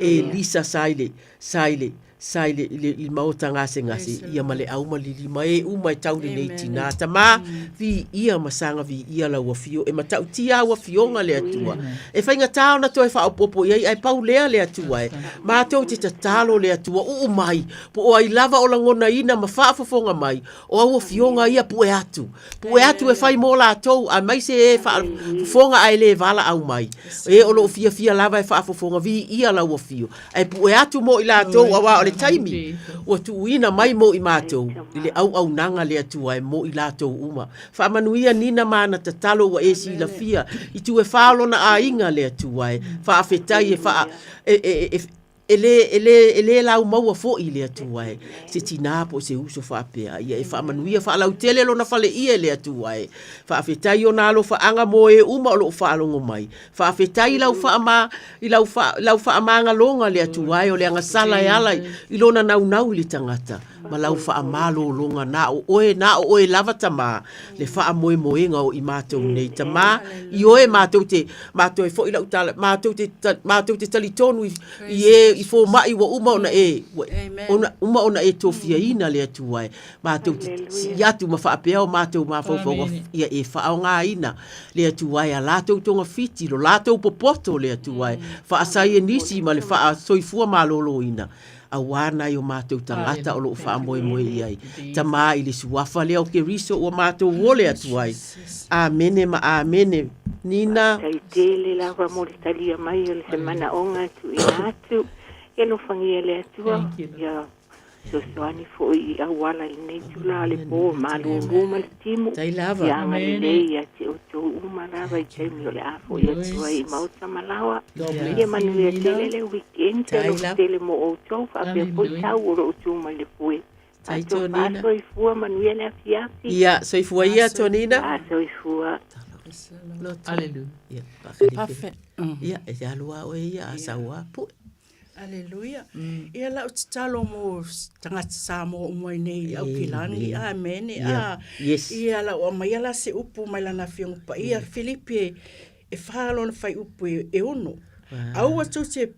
Elisa sa i le, sa i le, sa i le, i le, i le maota gasegase, ia ma le au ma lilima e uma e tau lenei tinā. Tamā, viia ma saga viia lau afio, e matautia au afioga le Atua. E faigata ona toe faaopoopo i ai, ae pau lea le Atua e. Matou te tatalo le Atua, uu mai, po o ai lava o lagonaina ma faafofoga mai, o au afioga ia pue atu. Pue atu e fai mō latou, aemaise e faafofoga ae le valaau mai. E o lo o fiafia lava e faafofoga, viia lau afio. Ae pue atu mo i latou, auā o le taimi ua tuuina mai mo i matou i le auaunaga le Atua e mo i latou uma. Faamanuia Nina ma ana tatalo ua e silafia i tu e fā o lona aiga le Atua e faafetai e faa e, e, e, e. E lē, e lē, e lē laumaua foʻi i le Atua e se tinā po o se uso faapea. Ia e faamanuia faalautele lona faleia e le Atua e. Faafetai i ona alofaaga mo e uma o loo faalogo mai. Faafetai i lau faama, i lau faa, lau faamagaloga le Atua e o le agasala e ala i lona naunau i le tagata ma lau faamalologa na o oe, na o oe lava Tamā le faamoemoega o i matou nei. Tamā, ioe matou te, matou e foi lau tala, matou te, matou te talitonu i, i e, i fōmaʻi ua uma ona e, ua, ona, uma ona e tofiaina le Atua e. Matou te sii atu ma faapea o matou mafaufauga ia e faaaogaina le Atua e a latou togafiti, lo latou popoto le Atua e faasaienisi ma le faasoifua maloloina auā nai o matou tagata o loo faamoemoe i ai. Tamā i le suafa lea o Keriso ua matou ole atu ai. Amene ma amene. Nina. Faafetai tele lava mo le talia mai o le se manaoga e tuuina atu. Ia alofagia e le Atua ia fesoasoani foi i auala i lenei itula o le po, malulu ma le timu. Ia agalelei ia te outou uma lava i taimi o le a foi atu ai i maota ma laoa. Ia manuia tele le weekend, te alofa tele mo outou, faapea foi tau o lo o tu mai le foe. Tai Tonina. Soifua manuia le afiafi. Ia, soifua ia Tonina. Ah, soifua. Hallelujah. Ia, Ia, e te alu a oe ia, a sau a pue. Aleluia. Ia lau tatalo mo tagata Samoa uma i nei au kilani. Amene. Yeah. Yes. Ia lau aumaia la se upu mai lana Afioga Paia, Filipi e, e fa lona fuaiupu e, e ono. Aua tou te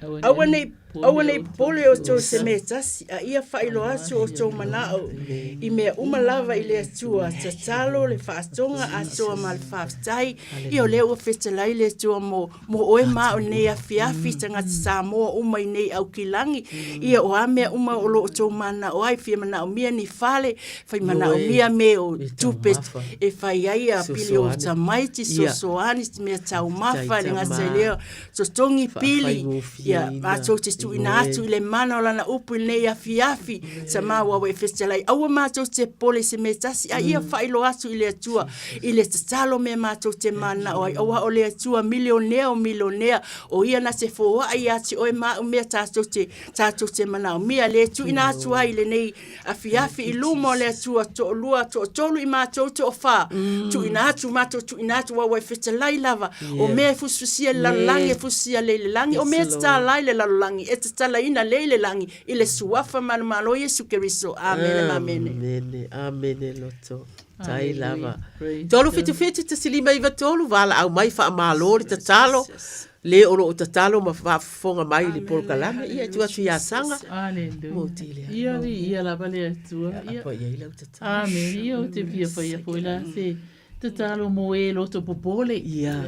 Aua nei, aua nei popole outou i se mea e tasi, a ia faailoa atu outou manao i mea uma lava i le Atua, tatalo le faatoga atoa ma le faafetai. Ia o lea ua fetalai le Atua mo, mo oe ma au i lenei afiafi, tagata Samoa uma i nei aukilagi. Ia o a mea uma o lo o outou manao ai, fia manaomia ni fale, fai manaomia me o tupe e fai ai a pili o tamaiti, sosoani, mea taumafa, le gata i lea, totogi pili, ia, matou te tuuina atu i le mana o lana upu i lenei afiafi, Tamā ua e fetalai, aua matou te popole i se mea e tasi, a ia faailoa atu i le Atua, i le tatalo mea matou te mananao ai, aua o le Atua milionea o milionea, o ia na te foai ia te oe ma au mea tatou te, tatou te manaomia, le tuuina atu ai i lenei afiafi i luma o le Atua, toalua, toatolu i matou, toafa, tuuina atu, matou tuuina atu, aua ua e fetalai lava, o mea e fusifusia i le lalolagi, e fusifusia lea i le lagi, o mea e tatala ai le lalolagi, e tatalaina lea i le lagi, i le Suafa manumalo o Iesu Keriso. Amene ma amene. Amene, amene loto. Tai lava. 377 1593 valaau mai faamalo le tatalo. Le o loo tatalo ma faafofoga mai i le polokalame, ia e tuu atu ia Saga. Aleluia. Mo tele atu. Ia viia lava le Atua. Ia. Apa i ai lau tatalo. Amene. Ia ou te fia faia foi la se tatalo mo e loto popole. Ia,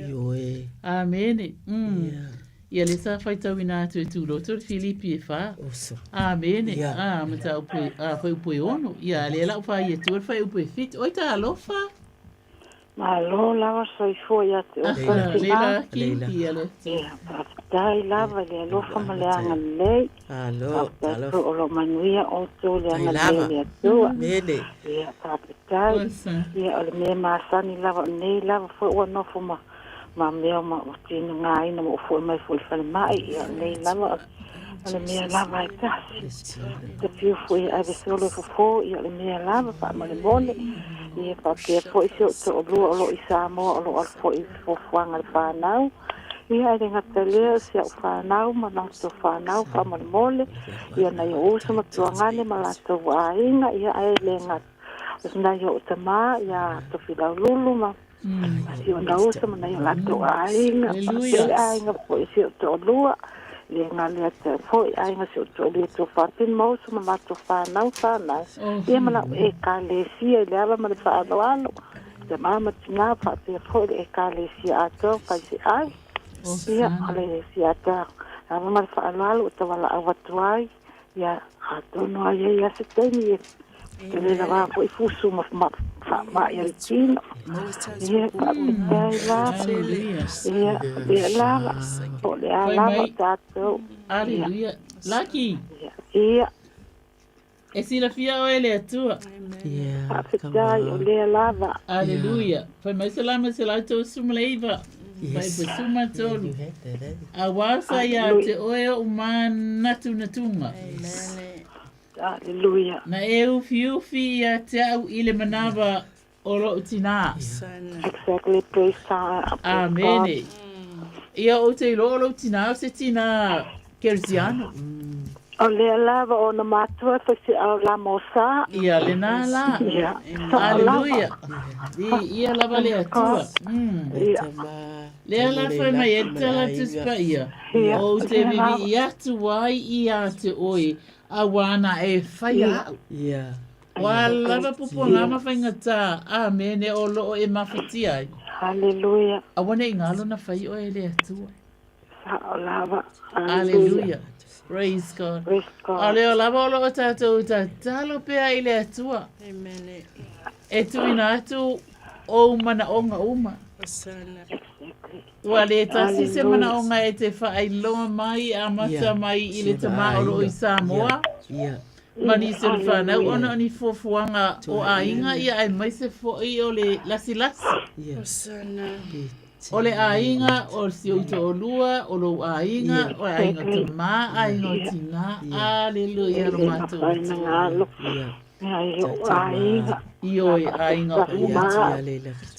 ioe. Amene. Mm. Ia lea sa faitauina atu e Tuloto le Filipi e fa. Oso. Amene. Ia. Ah, mataupu e, ah, fuaiupu e ono. Ia, lea la ua fai atu le fuaiupu e fitu. Oi talofa. Malo lava soifua ia te outou Ah, tina. Leila Ki, ia le. Ia, faafetai lava i le alofa ma le agalelei. Alo, Faafetai talofa. foi o lo o manuia outou i le Tai agalelei lava. o le Atua. Mene. Ia, faafetai. Ia, o le mea masani lava o nei lava foi ua nofo ma ma mea ma ua tigaina ma ua foi mai foi i le falemai. Ia, o nei lava o le mea lava e tasi. Te fiu foi e ave solo e fofo, ia o le mea lava faamolemole. Ia faapea foi si ou toalua o lo o i Samoa o lo o alu foi i fuafuaga a le fanau. Ia e le gata i lea o si au fanau ma latou fanau faamolemole. Ia nai ou uso ma tuagane ma latou aiga, ia ae le gata o nai ou tama ia Tofilaululu ma Si ona uso ma nai o latou aiga, faapea le aiga foi o si ou toalua, le galo ia te au foi aiga si ou toalua i Tuafafine ma uso ma latou fanau fanau, ia ma lau Ekalesia i le ava ma le faaaloalo, tama ma tina, faapea foi le Ekalesia atoa o faifeau. Ia, o le siata ava ma le faaaloalo ua taualaau atu ai, Ia, atonu ai ai a se taimi e tele lava foi fusu ma ma faama'i a le tino. Ia, faafetai lava. Ia, lea lava. Po o le a Fai lava mai. o tatou. Ia. Aleluia. Laki. Ia. E silafia oe e le Atua. Faafetai, o lea lava. Aleluia. Fai mai se lama se lau tau sumaleiva. Yes. Pai suma tolu. A wā sa ia te oe o mānatunatuga. Yes. Hallelujah. Na e ufi ufi ia te au i le manawa o lou tinā. Exactly, praise God. Amene. Ia ou te iloa o lou tinā o se tinā Kerisiano. O lea lava o ona matua faifeau la mosa. Ia lenā la. Ia. Hallelujah. I ia lava le Atua. Ia. Lea la fai mai e tala Tusi Paia. Ou te vivii atu ai ia te oe, auā na e whai au. Ia. Ua lava pupuaga ma faigata, Amene, o loo e mafatia ai. Hallelujah. Aua ne i galo na fai oe e le Atua. Sao lava. Hallelujah. Praise God. Praise God. A leo lava o loo tatou tatalo pea i le Atua. Amen. E tuuina atu ou manaoga uma. Hosanna. Ua le tasi se manaoga e te faailoa mai amata mai i le tama o loo i Samoa. Yeah. Ma nisi o le whanau ona o ni fuafuaga o aiga ia aemaise foi o le lasilasi. Hosanna. O le aiga o si ou toalua, o lou aiga, o le aiga tama, aiga o tina. Aleluia lo matou Atua. Ioe, aiga uma.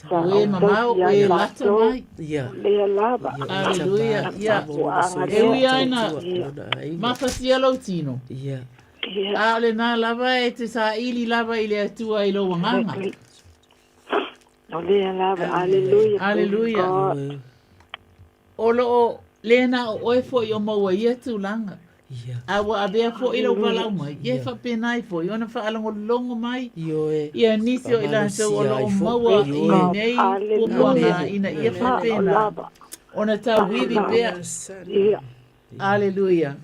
O e mamao, o e lata mai. Aleluia. Ia. E ui ai na mafatia lou tino. A o lenā lava e te saili lava i le Atua i lou agaga. O lea lava, aleluia. Aleluia. O loo le na o oe foi o maua ia tulaga. A ua avea foi lou valaau mai, ia e faapena ai foi ona faalogologo mai ia nisi o i latou o loo maua i lenei puapuaga ina ia faapena ona tauivi pea. Aleluia.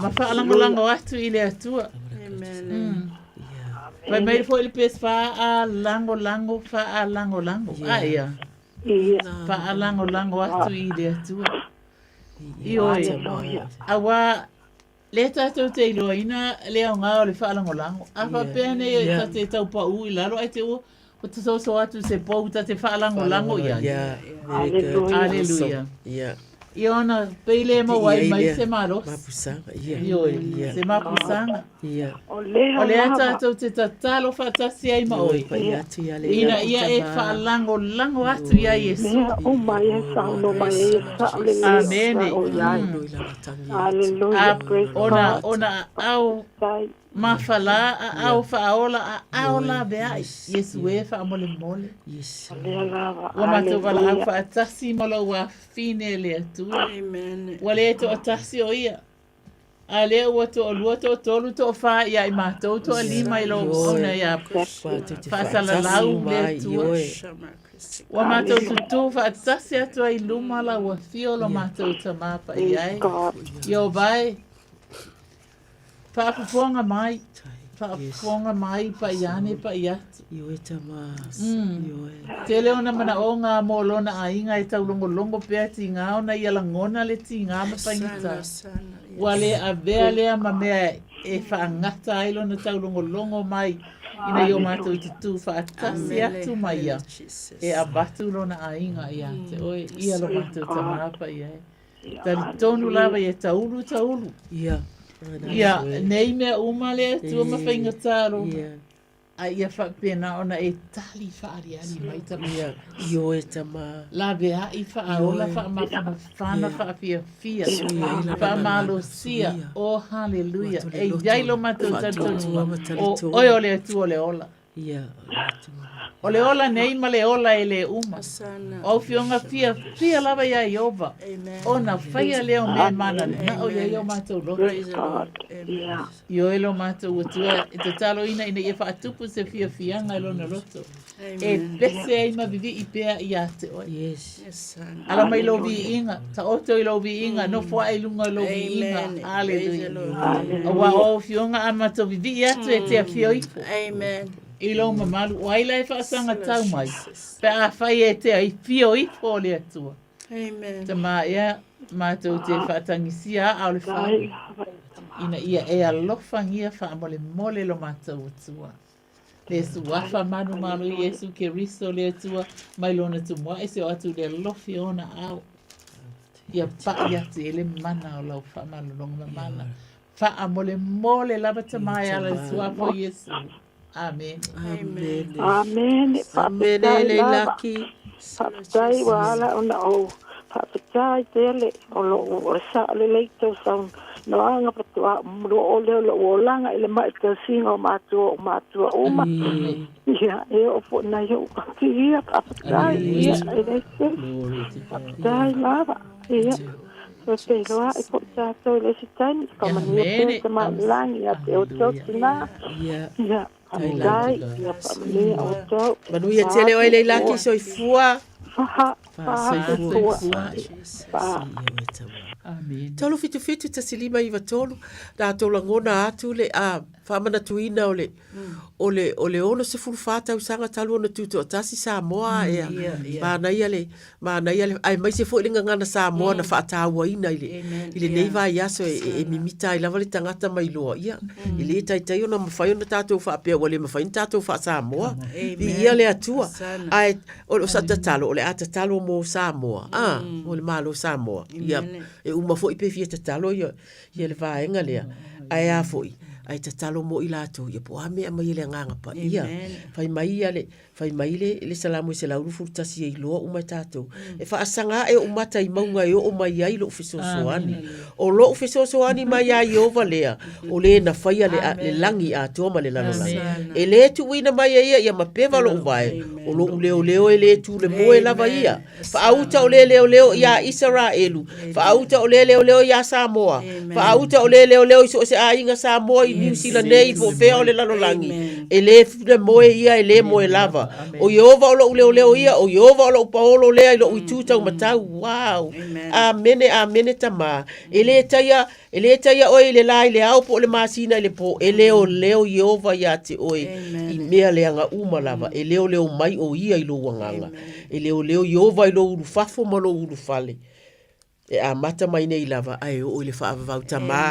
Ma faalagolago atu i le Atua. Amen. Fai mai foi le pes faalagolago, faalagolago. A ia. Faalagolago atu i le Atua. Ioe. Auā lea tatou te iloaina le aoga o le faalagolago. A faapea nei e ta te tau paū i lalo ae te ua ua te soso atu se pou ta te faalagolago i ai. Aleluia. Ia ona pei le maua ai mai se malosi. Ioe, se mapusaga. O lea tatou te tatalo faatasi ai ma oe, ina ia e faalagolago atu iā Iesu. Amene. Ona, ona aao mafalā, aao faaola, aao laveai. Iesu e faamolemole. Ua matou valaau faatasi ma lou afine le Atua. Ua le toatasi o ia. A lea ua toalua, toatolu, toafa ia i matou, toalima i lou ona ia faasalalau le Atua. Ua matou tutū faatasi atu ai i luma lau afio lo matou Tamā Paia e. Ieova e, faafofoga mai, faafofoga mai paia ane paia atu. Tele ona manaoga mo lona aiga e taulogologo pea tigā ona ia lagona le tigā ma faigata. Ua le avea lea ma mea e faagata ai lona taulogologo mai ina ia o matou tutū faatasi atu ma ia e avatu lona aiga ia te oe, ia lo matou Tamā Paia e. Talitonu lava ia taulu taulu. Ia nei mea uma le Atua ma faigata lona. A ia faapena ona e tali faaaliali mai tama. Ia, ioe tama. Laveai faaola faamafanafana faafiafia faamalosia. Oh hallelujah. E iai lo matou talitonuga o oe o le Atua o le ola. Ia, o le Atua. O le ola nei ma le ola e le uma. O au fioga fiafia lava iā Ieova, ona faia lea o mea e mananao i ai o matou loto. Ioe lo matou Atua e tataloina ina ia faatupu se fiafiaga i lona loto, e pese ai ma vivii pea ia te oe. Ala mai lou viiga, taoto i lou viiga, nofo ae i luga o lou viiga. Aleluia. Aua o au afioga a matou vivii atu e te afio ifo. I lou mamalu, o ai la e faasagatau mai, pe afai e te afio ifo o le Atua. Amen. Tama ea, matou te faatagisia aa o le fale, ina ia e alofagia faamolemole lo matou Atua. Le suafa manumalo Iesu Keriso le Atua mai lona tumuaʻi seia oo atu i le alofi o ona aao. Ia paʻi atu i ai le mana o lau faamalologa mamala. Faamolemole lava Tama e ala i le suafa o Iesu. Amene. Amene. Amene. Amene Faafetai le lava. laki. Faafetai ua ala ona ou faafetai tele o lou o le sao lelei tou saunoaga faatoa ou oo lea o lou olaga i le ma'i tausiga o matua o matua uma. Ia, e oo foi nai ou ati ia, faafetai, ia, e leai se isi. Faafetai lava, ia. Toe feiloai foi tatou i le isi taimi, faamanuia pea le Tama i le Lagi ia te outou tina. Ia, faafetai, ia faamanuia outou. Manuia tele oe Leilaki, soifua. Faha, faha, soifua. Faha. 377 1593, tatou lagona atu le a faamanatuina o le o le o le 64 tausaga talu ona tutoatasi Samoa ea. Manaia le manaia le aemaise foi le gagana Samoa na faatauaina i le i lenei vaiaso e, e, e mimita ai lava le tagata mai loa ia. E le taitai ona mafai ona tatou faapea ua le mafai ona tatou faa-Samoa. Viia le Atua. Ae o o sa tatalo o le a tatalo mo Samoa, a, mo le Malo Samoa. Ia e uma foi pe fia tatalo ia ia le vaega lea. Ae a foi, ae tatalo mo i latou, ia po o a mea e aumai e le Agaga Paia. Fai mai ia le, fai mai le, le Salamo e 121 e iloa uma e tatou. E faasaga ae ou mata i mauga e oo mai ai lou fesoasoani. O lou fesoasoani mai ia Ieova lea, o le na faia le, le lagi atoa ma le lalolagi. E le tuuina mai e ia ia mapeva lou vae, o lou leoleo e le tu le moe lava ia. Faauta o le leoleo iā Isaraelu, faauta o le leoleo iā Samoa, faauta o le leoleo i so o se aiga Samoa i Niu Sila nei po o fea o le lalolagi, e le le moe ia e le moe lava. O Ieova o loʻu leoleo ia, o Ieova o loʻu paolo lea i loʻu itu taumatau. Wow! Amene, amene Tamā. E le taia E le taia oe i le lā i le ao po o le masina i le pō, e leoleo Ieova iā te oe i mea leaga uma lava, e leoleo mai ʻo ia i lou agaga. E leoleo Ieova i lou ulufafo ma lou ulufale. E amata mai nei lava a e oo i le faavavau Tamā,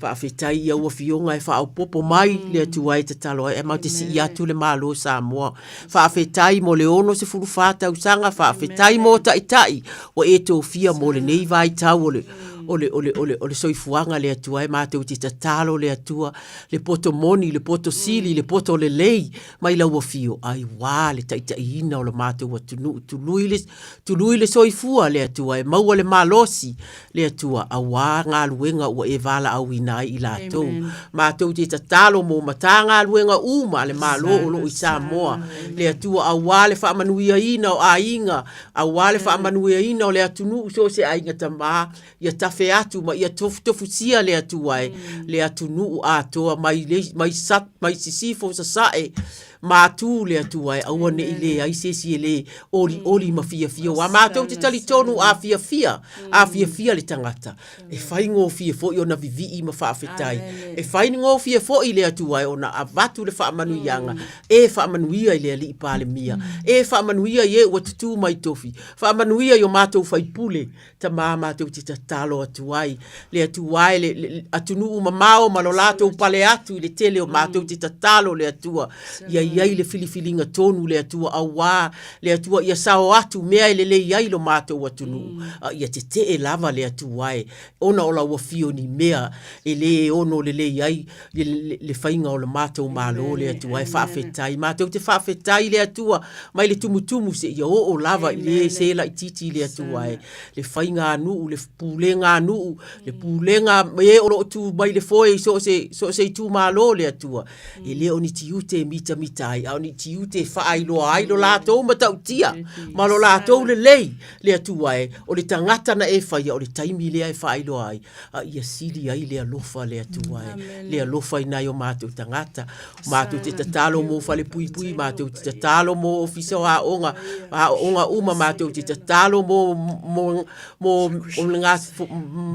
faafetai i au afioga e faaopoopo mai le Atua e tatalo ai, ae matou te sii atu le Malo o Samoa. Faafetai mo le 64 tausaga, faafetai mo Taitai ua e tofia mo lenei vaitau o le o le, o le, o le, o le soifuaga le Atua e matou te tatalo le Atua, le poto moni, le poto sili, le poto lelei mai lau afio, ai wā le taitaiina o le matou atunuu, tului le, tului le soifua le Atua e maua le malosi le Atua auā galuega ua e valaauina ai i latou. Matou te tatalo mo Matagaluega uma a le Malo o lo o i Samoa, le Atua auā le faamanuiaina o aiga, Auā le faamanuiaina o le atunuu so o se aiga tamā, ia tafe atu ma ia tofutofusia le Atua e le atunuu atoa mai le, mai sa, mai sisifo sasae mātū le Atua e aua ne i leai se isi e lē olioli ma fiafia. Aua matou te talitonu a fiafia, a fiafia le tagata, e faigofie foi ona vivii ma faafetai. E faigofie foi le Atua e ona avatu le faamanuiaga E faamanuia i le Alii Palemia. E faamanuia i e ua tutū mai tofi. Faamanuia i o matou faipule, Tamā matou te tatalo atu ai. Le Atua e, le, le atunuu mamao ma lo latou pale atu i le tele o matou te tatalo le Atua. Ia i ai le filifiliga tonu le Atua auā le Atua ia sao atu mea e lelei ai lo matou atunuu. A ia tetee lava le Atua e ona o lau afio ni mea e lē ono lelei ai le, le faiga o le matou Malo le Atua e faafetai. Matou te faafetai le Atua mai le tumutumu seia oo lava i le se laitiiti le Atua e. Le faiganuu, le pulega nuu, le pulega e o lo o tu mai le foe i so o se, so o se itumalo le Atua. E le o ni tiute e mitamita ai, a o ni tiute e faailoa ai lo latou matautia ma lo latou lelei le Atua e. O le tagata na e faia, o le taimi lea e faailoa ai. a ia sili ai le alofa le Atua e, le alofa i nai o matou tagata. Matou te tatalo mo falepuipui, matou te tatalo mo ofisa o aoga, aoga uma, matou te tatalo mo, mo, mo, o ngā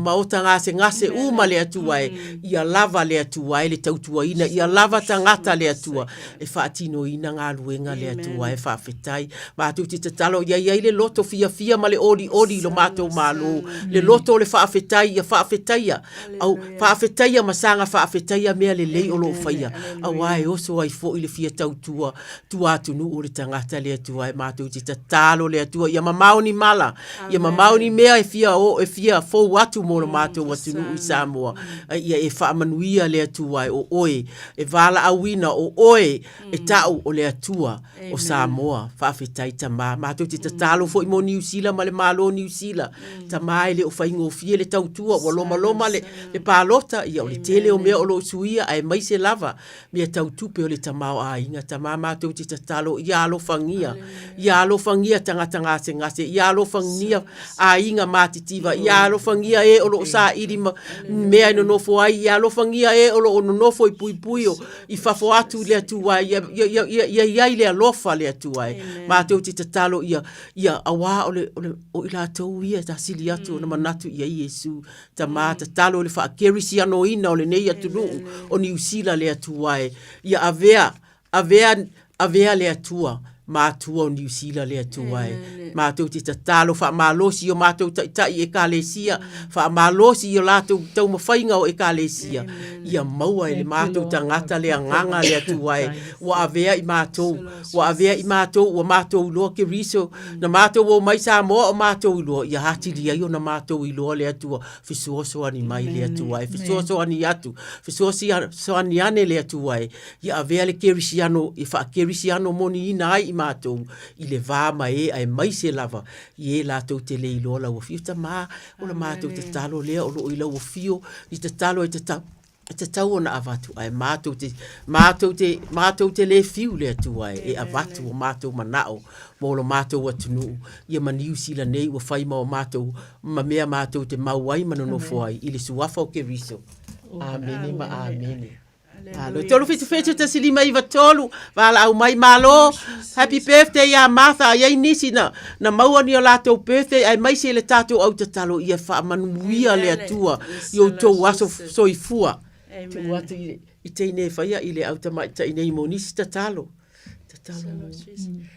maota gasegase uma le Atua e, ia lava le Atua e le tautuaina, ia lava tagata le Atua e faatinoina galuega le Atua e. Faafetai. Matou te tatalo ia i ai le loto fiafia ma le olioli i lo matou Malo, le loto o le faafetai, ia faafetaia, au, faafetaia ma saga faafetaia mea lelei o lo o faia, auā e oso ai foi le fia tautua tua atunuu o le tagata le Atua e. Matou te tatalo le Atua ia mamao ni mala, ia mamao ni mea e fia o, e fia fou atu mo lo matou atunuu i Samoa, a ia e faamanuia le Atua e o oe e valaauina, o oe e ta'u o le Atua o Samoa. Faafetai Tamā. Matou te tatalo foi mo Niu Sila ma le Malo o Niu Sila. Tamā e le o faigofie le tautua, ua lomaloma le, le palota, ia o le tele o mea o lo o suia, aemaise lava mea tau tupe o le tamaoaiga. Tamā matou te tatalo ia alofagia, ia alofagia tagata gasegase, ia alofagia aiga matitiva, ia alofagia e o lo o saili ma mea e nonofo ai, ia alofagia e o lo o nonofo i puipui o i fafo atu i le Atua, ia, ia, ia, ia, ia i ai le alofa le Atua e. Matou te tatalo ia, ia auā o le, o le, o i latou ia e tasili atu ona manatu i ai Iesu. Tamā tatalo i le faakerisianoina o lenei atunuu o Niu Sila le Atua e. Ia avea, avea, avea le Atua ma Atua o Niu Sila le Atua e. Matou te tatalo faamalosi i o matou taitai i Ekalesia, faamalosi i o latou taumafaiga o Ekalesia, ia maua e le matou tagata le agaga le Atua e, ua avea i matou, ua avea i matou, ua matou iloa Keriso, na matou o mai Samoa o matou iloa, ia atili ai ona matou iloa le Atua, fesoasoani mai le Atua e, fesoasoani atu, fesoasoani ane le Atua e, Ia avea le kerisiano e faakerisiano moniina ai i matou i le va ma e aemaise lava i e latou te le iloa lau afio. Tamā, o la matou tatalo lea o lo o i lau afio, i tatalo e tatau, e tatau ona avatu, ae matou te, matou te, matou te le fiu le Atua e, e avatu o matou manao mo lo matou atunuu, ia ma Niu Sila nei ua fai ma o matou, ma mea matou te mau ai ma nonofo ai i le Suafa o Keriso. Amene ma amene. Malo. 377 159 valaau mai malo. Happy birthday iā Martha. A i ai nisi na, na maua ni o latou birthday aemaise le tatou au tatalo ia faamanuia le Atua i outou aso soifua. Tuu atu i, i teine e faia i le au tamaitai nei mo nisi tatalo. Tatalo.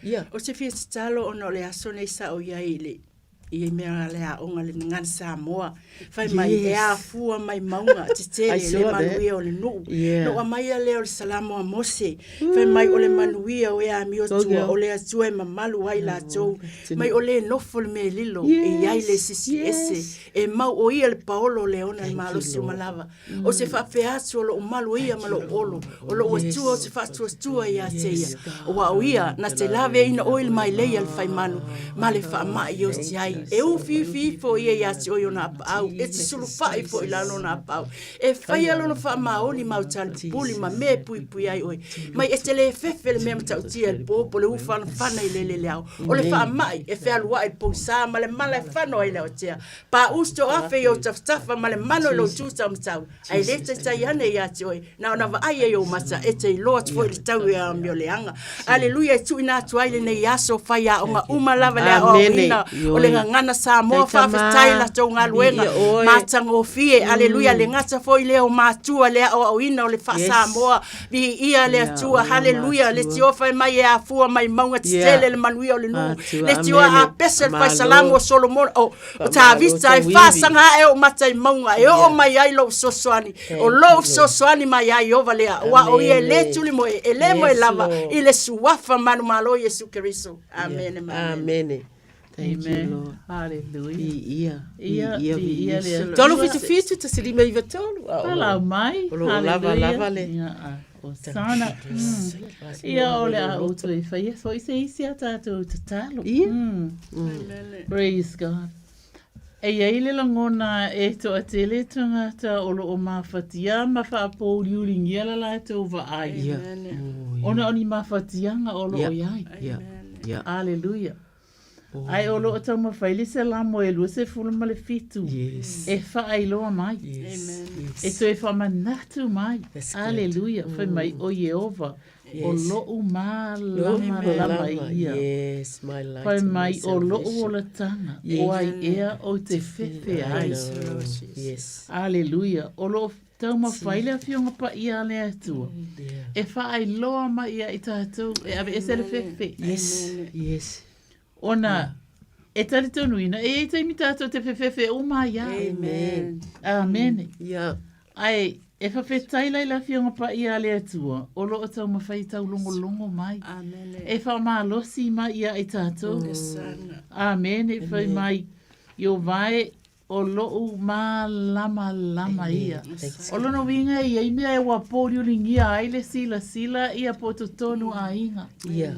Ia. O se fia tatalo ona o le aso nei sa ou i ai i le i mea a le aoga le Gagana Samoa. Fai mai, e afua mai mauga tetele le manuia o le nuu. Yeah. No aumai lea o le Salamo a Mose. Fai mai o le manuia o e amio tua, o le Atua e mamalu ai latou. Mai o le nofo le mea lilo, e i ai le sisi ese. E mau o ia le paolo o le ona le malosi uma lava. O se faapea atu o lou malu ia ma lou olo, o lou Atua o se faatuatua ia te ia. Aua o ia na te laveaina oe i le mailei a le faimanu, ma le faamai e oti ai. E ufiufi ifo ia ia te oe i ona apaau, e te sulufai foi i lalo ona apaau. E faia lona faamaoni ma au talipupuli ma mea e puipui ai oe. Mai e te le fefe le mea matautia i le po, po o le ufanafana i le leleao. O le faamai e fealuai i le pousā ma le mala e fano ai le aotea. Paʻu se toafe i ou tafatafa ma le mano i lou tūtaumatau, ae le taitai ane ia te oe, na ona vaai ai ou mata, e te iloa atu foi le tau e amioleaga. Aleluia, e tuuina atu ai lenei aso faiaoga uma lava le aoaoina o le gagana Samoa, faafetai latou galuega matagofie, aleluia, le gata foi lea o matua le aoaoina o le faa-Samoa, viia le Atua, haleluia, le tio fai mai e afua mai mauga tetele le manuia o le nuu, le tio a apese le faisalamo o Solomona, o, o Tavita e faasaga ae ou mata i mauga e oo mai ai lou fesoasoani, o lou fesoasoani mai ia Ieova lea, aua o ia e le tulimoe, e le moe lava i le suafa manumalo o Iesu Keriso. Amene ma amene. Thank you, Lord. Hallelujah. Viia, viia, viia le Atua. 377 1593. Palau mai. O lo o lava lava le. Osana. Ia o le a outou e faia foi se isi a tatou tatalo. Ia. Praise God. E i ai le lagona e toatele tagata o lo o mafatia ma faapouliulingia la latou vaai. Ia. Ona o ni mafatiaga o lo o i ai. Ia. Ia. Aleluia. Ae o lo o taumafai le Salamo e 27 e faailoa mai, e toe faamanatu mai, Aleluia, fai mai, o Ieova O loʻu mālamalama ia. Yes, my light Fai and my mai o loʻu salvation. olataga, Yes. o ai ea ou te fefe ai. Yes. Aleluia. O loo taumafai le Afioga Paia a le Atua e faailoa mai ia i tatou e aveese le fefe. Yes. Yes. Ona e talitonuina, e iai taimi tatou te fefefe uma ai a. Amen. Amene. Yeah. Ae e fafetai la i le Afioga Paia a le Atua o lo o taumafai e taulogologo mai. Amene. E faamalosi mai ia i tatou. Yes, sana. Amene. Fai mai, Ieova e, o loʻu mālamalama ia. O lona uiga e iai mea e ua pōliuligia ai le silasila ia po totonu aiga. Yeah.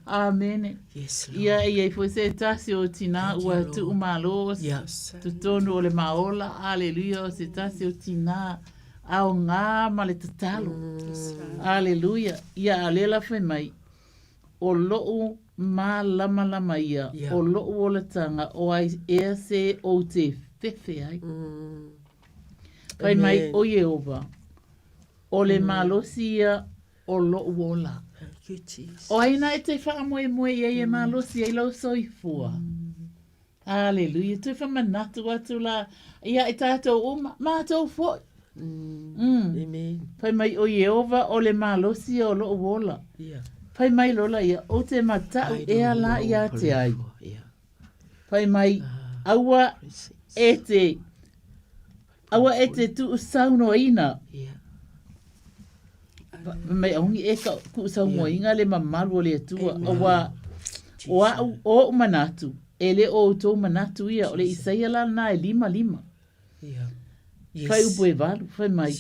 Amene. Yes, Lord. Ia e iai foi se tasi o tinā ua tuu malo Yeah. totonu o le maola. Aleluia o se tasi o tinā aogā ma le tatalo. Aleluia. Ia a lea la fai mai, o loʻu mālamalama ia, Yeah. o loʻu olataga o ai ea se ou te fefe ai. Fai mai Amen. o Ieova, o le malosi ia o loʻu ola. Thank you, Jesus. O ai na e te whaamoemoe i ai e malosi ai lau soifua. Hallelujah. Toe whamanatu atu la ia i tātou uma, mātou foi. Amen. Fai mai o Ieova o le malosi o loʻu ola. Yeah. Fai mai lola ia, o te matau ea la ia te ai. Yeah. Fai mai, aua e te, aua e te tuusaunoaina. Yeah. Fai mai aogi e ka tuusaunoaina le mamalu o le Atua. Aua, o au, o oʻu manatu, e le o outou manatu ia, o le Isaia la lena e 55. Yeah. Yes. Fai upu e valu, fai mai.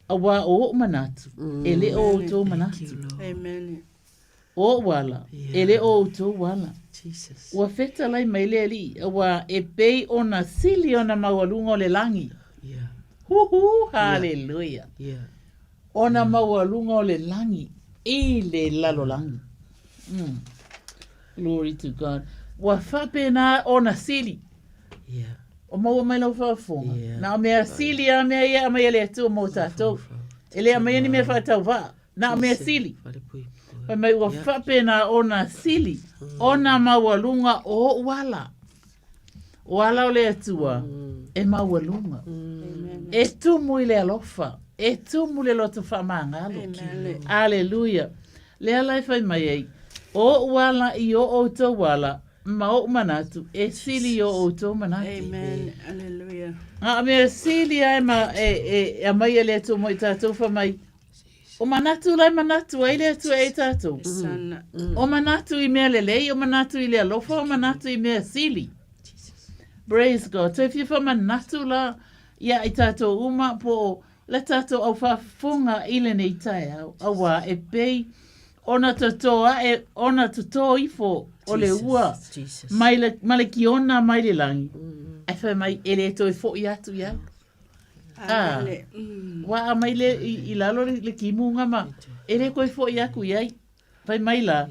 Aua o oʻu manatu, e le o outou manatu. Amen. O oʻu ala, e le o outou ala. Jesus. Ua fetalai mai le Alii, aua e pei ona sili ona maualuga o le lagi. Yeah. Huhu, haleluia. Yeah. Ona maualuga o le lagi i le lalolagi. Glory to God. Ua faapena ona sili. Yeah. O maua mai lau faafofoga. Yeah. Na o mea sili a mea ia aumai e le Atua mo tatou. E le aumaia ni mea faatauvaa. Na o mea sili. Fai mai ua faapena ona sili, ona maualuga o oʻu ala. O ala o le Atua e maualuga. E tumu i le alofa, e tumu le loto faamagalo. Aleluia. Lea la e fai mai ai, o oʻu ala i o outou ala, ma oʻu manatu, e sili i o outou manatu. Amen. Hallelujah. A o mea sili ae ma e, e, e aumai e le Atua mo i tatou fai mai, o manatu la e manatu ai le Atua e i tatou. Sana. O manatu i mea lelei, o manatu i le alofa, o manatu i mea sili. Praise God. Toe fia faamanatu la ia i tatou uma po o le tatou au faafofoga i lenei taeao, auā e pei ona totō aʻe, ona totō ifo o le ua mai le, ma le kiona mai le lagi, ae fai mai e le toe foʻi atu i ai. Ah, ua aumai le, i, i lalo le, le timuga ma e le toe foʻi aku i ai. Fai mai la,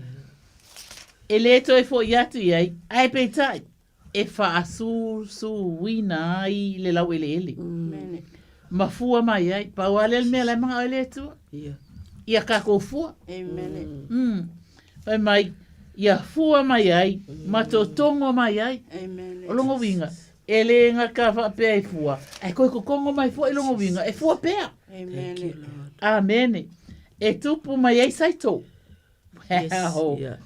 e le toe foʻi atu i ai, ae peitai, e faasusuina ai le laueleele. Ma fua mai ai. Pau lava lea le mea la e manao ai le Atua. Ia kākou fua. Amen. Fai mai, ia fua mai ai, ma totogo mai ai. Amen. O lona uiga, e le gata faapea e fua, ae toe totogo mai foi lona uiga, e fua pea. Amen. Amene. E tupu mai ai saito. Yes, Wow. yeah.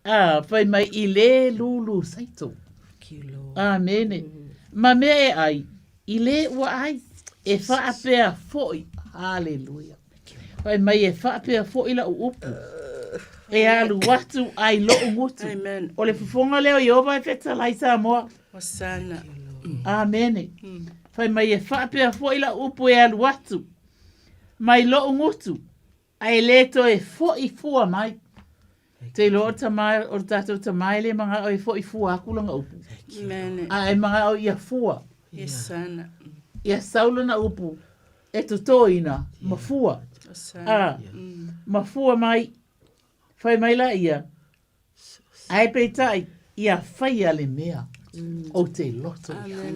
Ā, fai mai i lē lūlū saito. Āmene. Ma mea e ai, i lē ua ai, e faapea foi. Haleluia. Fai mai e faapea foi la'u upu. E alu atu ai lo'u gutu. Amen. O le fofoga lea o Ieova e fetalai Samoa. Hosana. Āmene. Fai mai e faapea foi la'u upu e alu atu mai lo'u gutu. Ae le toe foʻi fua mai. Te iloa o le tama, o le tatou tama e le manao e foʻi fua aku lana upu. Amen. Ae manao ia fua. Yes, sana. Ia sau lana upu e totoina ma fua. Hosana. A, ma fua mai, fai mai la ia, ae peitai, ia faia le mea. Ou te loto i ai.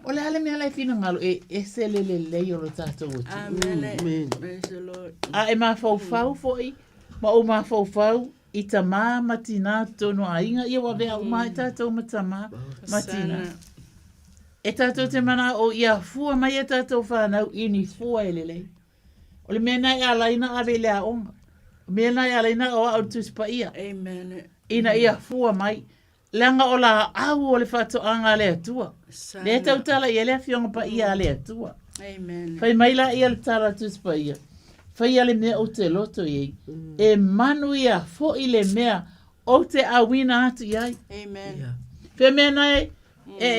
O le a le mea la e finagalo e ese le lelei o lo tatou atunuu. A e mafaufau foi ma ou mafaufau i tamā ma tinā totonu o aiga, ia ua avea uma ai tatou ma tamā ma tinā. E tatou te mana'o ia fua mai a tatou fanau i ni fua e lelei. O le mea na e alaina ave i le aoga. O mea na e alaina o au le Tusi Paia. Amen. Ina ia fua mai. Leaga o laau o le faatoaga a le Atua. Lea e tautala i ai le Afioga Paia a le Atua. Amen. Fai mai la ia le tala a Tusi Paia. Faia le mea ou te loto i ai. E manuia foi le mea ou te auina atu i ai. Amen. Yeah. Fea mea na e, e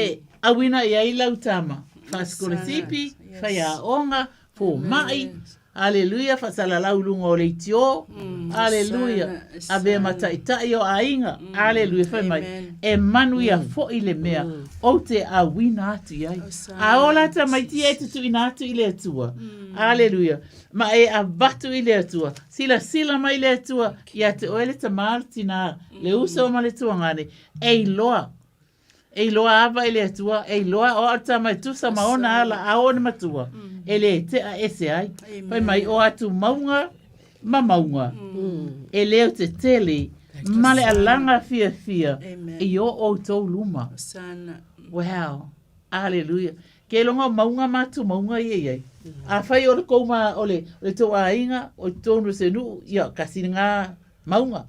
auina i ai lau tama. Faasikolasipi, Yes. faiaoga, fomai, Aleluia, faasalalau i luga o leitio, aleluia, avea ma taitai o aiga, aleluia, fai mai, e manuia foi le mea ou te auina atu i ai. A ola tamaiti e te tuuina atu i le Atua, aleluia, ma e avatu i le Atua, silasila mai le Atua ia te oe le tamā le tinā, le uso ma le tuagane, e iloa E iloa ava i le Atua, e iloa o au tama e tusa ma ona ala a ona matua, e le tea ese ai. Fai mai, o atu mauga ma mauga, e leo tetele ma le alaga fiafia i o outou luma. Wow. Aleluia. Ke iloga o mauga ma atu mauga ia i ai. Afai o le kou ma, o le, o le tou aiga, o totonu o se nuu, ia, kasi ngā mauga.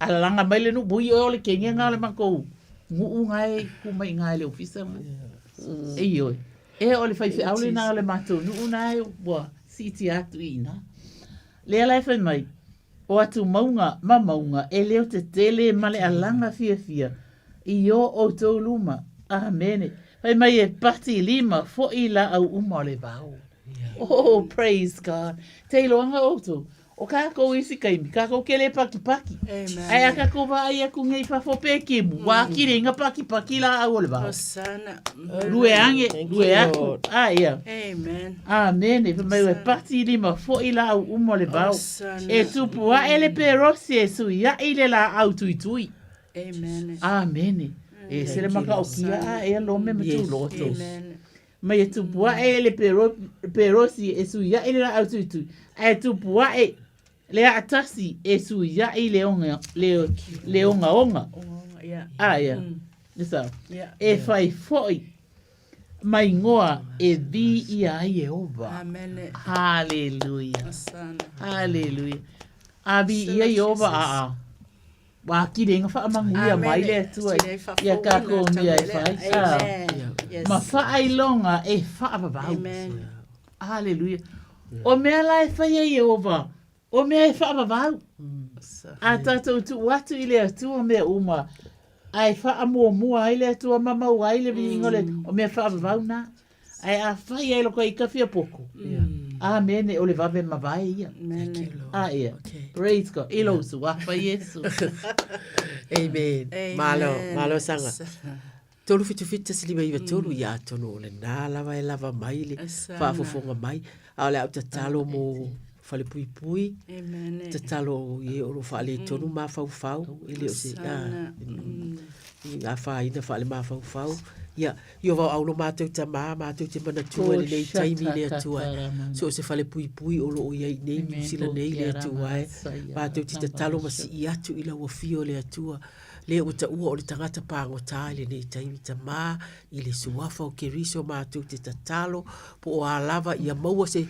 Alalaga mai le nuu mui o le kenge nga o le makou nuu nga e ku mai nga le ofisa nga. Ioe. E o le faifeau lena o le matou nuu na e ua siitia atu i ina. Lea la e fai mai, o atu mauga ma mauga e leo tetele ma le alaga fiafia i o outou luma. Amene. Fai mai e pati lima foi laau uma o le vao. Oh, praise God. Te iloaga outou, O kākou isi kaimi, kākou ke le pakipaki. Amen. Ae a kākou vaai aku nei fafo pe kimu, wā kire inga pakipaki la au o le vao. Hosanna. Rue ange, Thank you, rue aku. Lord. A ia. Amen. Amene. Fai mai ua pati lima fo'i la au uma o le vao. Hosanna. E tupu ae le perosi e suia'i le laau tuitui. Amen. Amene. E se le Thank you, maka o Lord. kia a e lome ma Yes. tūloto. Amen. Mai e tupu ae le perosi e suia'i le laau tuitui, ae tupu ae le aatasi e suia'i le onga, le, le ogaoga. A ia, e sao. E fai fo'i ma igoa e viia ai Ieova. Haleluia. Haleluia. A viia Ieova aa. Ua atili ai na faamanuia mai le Atua ia tatou mea e fai. Ma faailoga e faavavau. Aleluia. O mea la e fai e Iehova, o mea e faavavau. A tatou tuu atu i le Atua mea uma, ae faamuamua ai le Atua ma maua ai le viiga o le Atua, o mea faavavau na. Ae a fai ai loko i ka fia poko. Amene, o le vave mavae ia. A ia. Praise God. I lou suafa Iesu. Amen. Malo, malo sanga. 377 159 ia atonu o lena lava e lava mai le faafofoga mai. A o le a ou tatalo mo falepuipui. Tatalo i e o lo o faaletonu mafaufau, e le o se, a, i afaina faalemafaufau. Ia, i o vao lo matou tamā, matou te manatua i lenei taimi le Atua e. So o se falepuipui o lo o i ai nei Niu Sila nei le Atua e. Matou te tatalo ma sii atu i lau afio le Atua. Lea ua taua o le tagata pagota i lenei taimi tamā i le suafa o Keriso matou te tatalo po o a lava ia maua se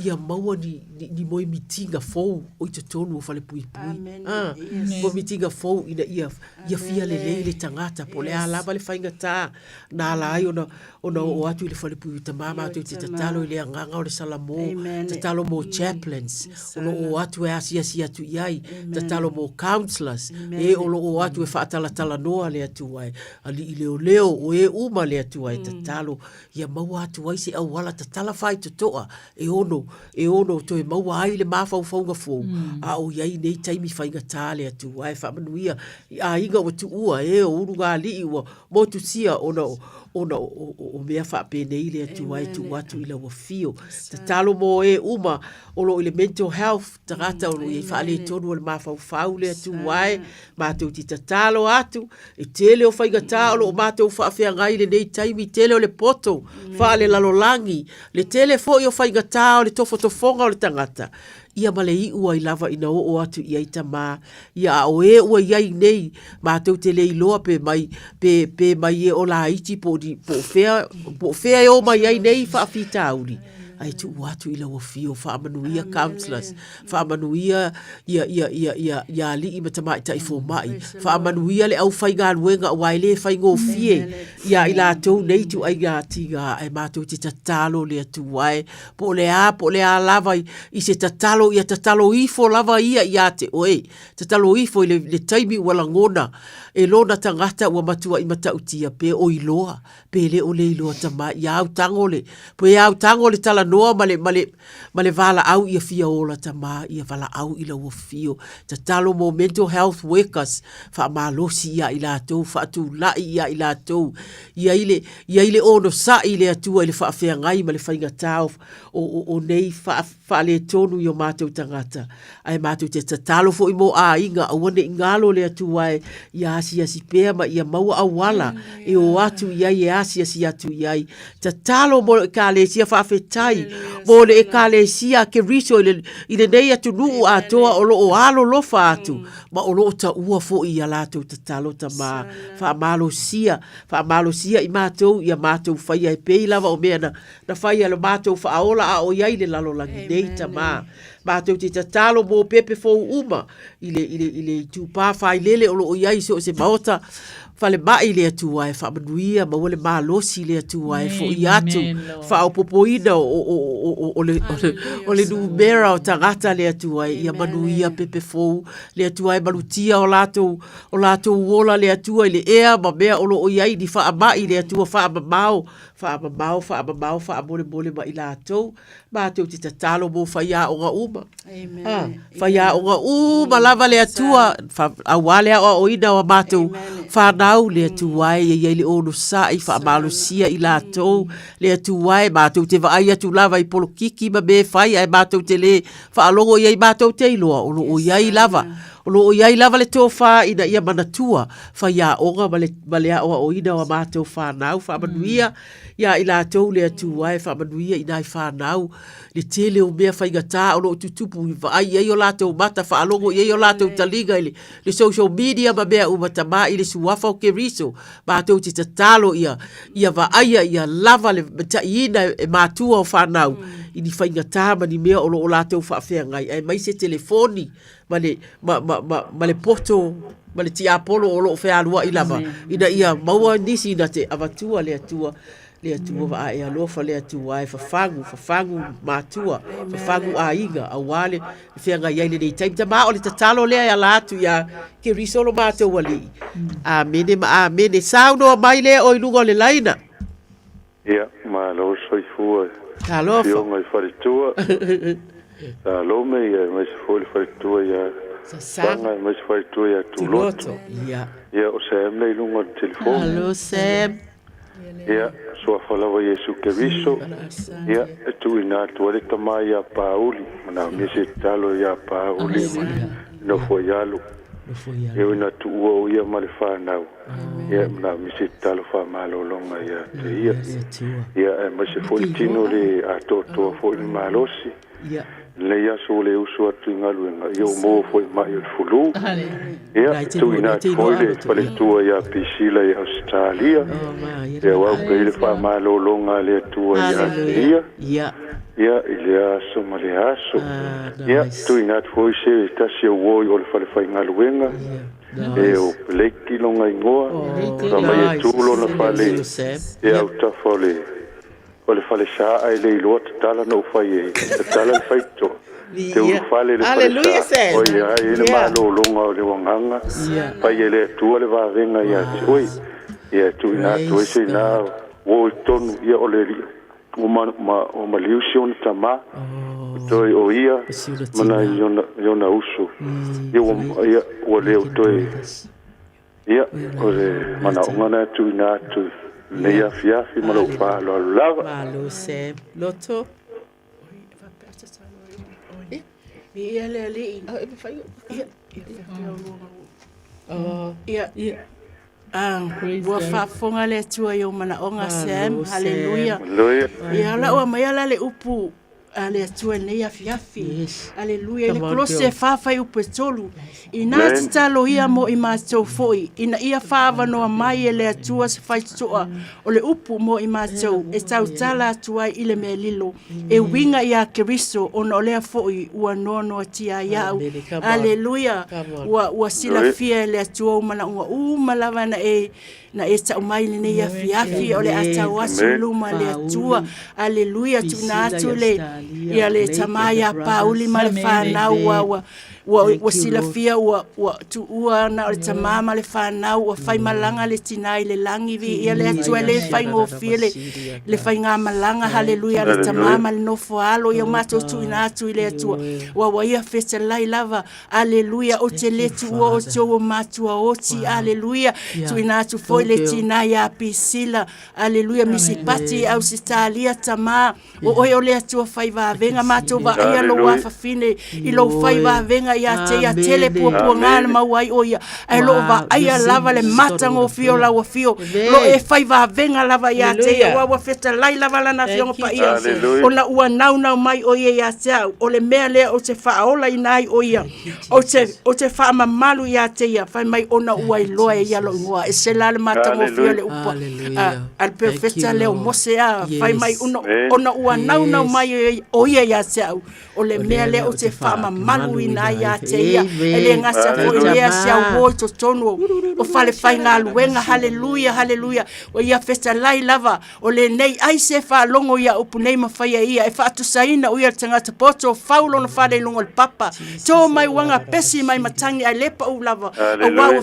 ia maua ni, ni, ni moemitiga fou o i totonu o falepuipui. Amen. Ah, Yes. moemitiga fou ina ia ia fia lelei le tagata po o le a lava le faigata na ala ai ona ona oo atu i le falepuipui tamā matou te tatalo i le agaga o le Salamo, Amen. tatalo mo chaplains o lo o atu e asiasi atu i ai, tatalo mo counsellors e o lo o atu e faatalatalanoa le Atua e alii leoleo o e uma le Atua e tatalo ia maua atu ai se auala tatala faitotoa e ono e ono toe maua ai le mafaufauga fou a o i ai nei taimi faigata le Atua e faamanuia i aiga ua tuua e o ulugalii ua motusia ona o ona o, o, o mea faapenei le Atua e tuu atu i lau afio. Tatalo mo e uma o lo o i le mental health, tagata o lo o i ai faaletonu o le mafaufau le Atua e, matou te tatalo. tatalo atu, e tele o faigatā o loo matou faafeagai i lenei taimi, tele o le poto faalelalolagi, le tele foi o faigatā o le tofotofoga o le tagata, ia ma le iu ai lava ina oo atu i ai tamā, ia a o e ua i ai nei, matou te le iloa pe mai, pe, pe mai e o laiti po o ni, po o fea, po o fea e o mai ai nei faafitauli, ae tuu atu i lau afio, faamanuia counsellors, faamanuia ia, ia, ia, ia, ia alii ma tamaitai fomai, faamanuia le aufaigaluega aua e le faigofie iā i latou nei ituaiga tiga, ae matou te tatalo le Atua e, po o le a, po o le a lava i, i se tatalo, ia tatalo ifo lava ia iā te oe, tatalo ifo i le, le taimi ua lagona e lona tagata ua matuai matautia pe o iloa, pe le o le iloa tama, ia autago le, pe autago le talanoa ma le, ma le, ma le valaau ia fia ola tama, ia valaau i lau afio. Tatalo mo mental health workers, faamalosi ia i latou, faatulai ia i latou, ia i le, ia i le onosai i le Atua i le faafeagai ma le faigatā o, o, o, o nei faa, faaletonu i o mātou tagata. Ae mātou te tatalo foi mō aiga, aua ne i ngalo le Atua e, ia asiasi pea ma ia maua auala e o atu i ai e asiasi atu i ai. Tatalo mo le Ekalesia faafetai mo le Ekalesia a Keriso i le, i lenei atunuu atoa o lo o alolofa atu ma o lo o taua foi i a latou tatalo tamā. Faamalosia, faamalosia i mātou ia mātou faia e pei lava o mea na, na fai a lo mātou faaola a o i ai le lalolagi nei tamā. Mātou te tatalo mō pepe fou uma i le, i le, i le itupā failele o lo o i ai i so o se maota falemai le Atua e faamanuia maua le malosi le Atua e fo'i atu faaopoopoina o, o, o, o, o, le, o, le, o le numera o tagata le Atua e ia manuia pepe fou le Atua e malutia o latou o latou ola le Atua i le ea ma mea o lo o i ai ni faamai le Atua faamamao faamamao faamamao faamolemole ma i latou Mātou te tatalo mō whaiaoga uma. Amen. Ah, whaiaoga uma lava le Atua, auā le aoaoina o a mātou whānau, le Atua e ia i le onosai, whaamalosia i lātou, le Atua e mātou te vaai atu lava i polokiki ma me whai, ae mātou te le whaalogo i ai mātou te iloa, o lo o iai lava, o lo o iai lava le tōwhā ina ia manatua, whaiaoga ma le, ma le aoaoina o a mātou whānau, whaamanuia, Iā i latou le Atua e faamanuia i nai whānau, le tele o mea faigata o lo o tutupu i vaai i ai o latou mata, faalogo i ai o latou taliga i le, le social media ma mea uma tamā i le suafa o Keriso, mātou te tatalo ia, ia vaaia ia lava le mataiina e matua o whānau i ni faigata ma ni mea o lo o latou faafeagai, aemaise telefoni ma le, ma, ma, ma, ma le poto ma le tiapolo o lo o fealuai lava, ina ia maua nisi ina te avatua le Atua, le Atua vaa e alofa le Atua e fafagu, fafagu matua, fafagu aiga, auā le feagai ai lenei taimi. Tamā o le tatalo lea e ala atu iā Keriso lo mātou Alii. Amene ma amene. Saunoa mai lea o i luga o le laina. Ia, malo soifua Talofa. Afioga i faletua. Salome ia aemaise foi le faletua ia Saga aemaise faletua ia Tuloto. Ia. Ia o Sam lea i luga o le telefoni. Alo Sam. Ia, suafa lava Iesu Keriso. Ia, e tuuina atu ai le tama ia Pauli, manaomia se tatalo ia Pauli ma le nofo i alu. E ui ina tuua o ia ma le fanau. Ia, manaomia se tatalo faamalologa ia te ia. Ia, aemaise foi le tino le atoatoa foi le malosi. Lenei aso ua le usu atu i galuega, ia ua maua foi ma'i o le fulu. Ia, tuuina atu foi le faletua ia Pisila i Ausetalia. Ia, ua au pea le faamalologa a le Atua ia te ia. Ia, i lea aso ma lea aso. Ia, tuuina atu foi se tasi o uo i o le falefaigaluega. E o Blake lona igoa, fai mai e tu lona fale i autafa o le o le falesa ae le iloa tatala na ou fai ai, tatala le faitotoa, te ulufale i le falesa, oi ai ai le malologa o le agaga, fai e le Atua le vavega ia te oe, ia e tuuina atu ai se ina uo i totonu, ia o le alii Ua ma, ma, ua maliu si ona tamā, o toe o ia ma nai ona uso. Ia ua, ia, ua le o toe, ia, o le manaoga na e tuuina atu i lenei afiafi ma lou faaaloalo lava. Malo Sam. Loto. Viia le Alii. Ia. Ah, ua faafofoga le Atua i ou manaoga, Sam. Haleluia. Ia, o lau aumaia la le upu a le Atua i lenei afiafi. Yes. Aleluia. I le Kolose e 4 fuaiupu e 3. Inā tatalo ia mo i matou foi, ina ia faaavanoa mai e le Atua se faitotoa o le upu mo i matou e tautala atu ai i le mea lilo e uiga iā Keriso, ona o lea foi ua noanoatia ai au. Aleluia. Ua silafia e le Atua ou manaoga uma lava na e na e tau mai lenei afiafi o le a tau atu i luma le Atua. Aleluia, tuuina atu le ia le tama ia Pauli ma le fanau ua ua ua, ua silafia ua ua tuua na o le tama ma le fanau ua fai malaga le tina i le lagi vi ia le Atua le faigofie le le faigamalaga haleluia le tama ma le nofo alo ia matou tuuina atu i le Atua ua ua ia fetalai lava Aleluia, ou te le tuua outou o matua oti. Aleluia. Tuuina atu foi le tina ia Pisila. Aleluia, Misipati, Ausetalia, tamā. O oe o le Atua fai vavega, matou vaaia lou afafine i lou fai vavega ia te ia tele puapuaga na maua ai o ia. Ae lo o vaaia lava le matagofie o lau afio. Lo e fai vavega lava ia te ia. Ua ua fetalai lava lana afioga paia. Ona ua naunau mai o ia ia te au. O le mea lea ou te faaolaina ai o ia. Ou te, ou te faamamalu ia te ia. Fai mai ona ua iloa e ia lou igoa. E sela le matagofie o le upu a, a le perofeta lea o Mose a. Fai mai ona, ona ua naunau mai o ia ia te au. O le mea lea ou te faamamaluina ai ia te ia. E le gata foi i lea si au uo i totonu o falefaigaluega. Haleluia, haleluia. O ia fetalai lava, o lenei ai se faalogo ia upu nei ma faia ia e faatusaina o ia le tagata poto fau lona fale i luga o le papa. To mai uaga pesi mai matagi ae le pau lava aua ua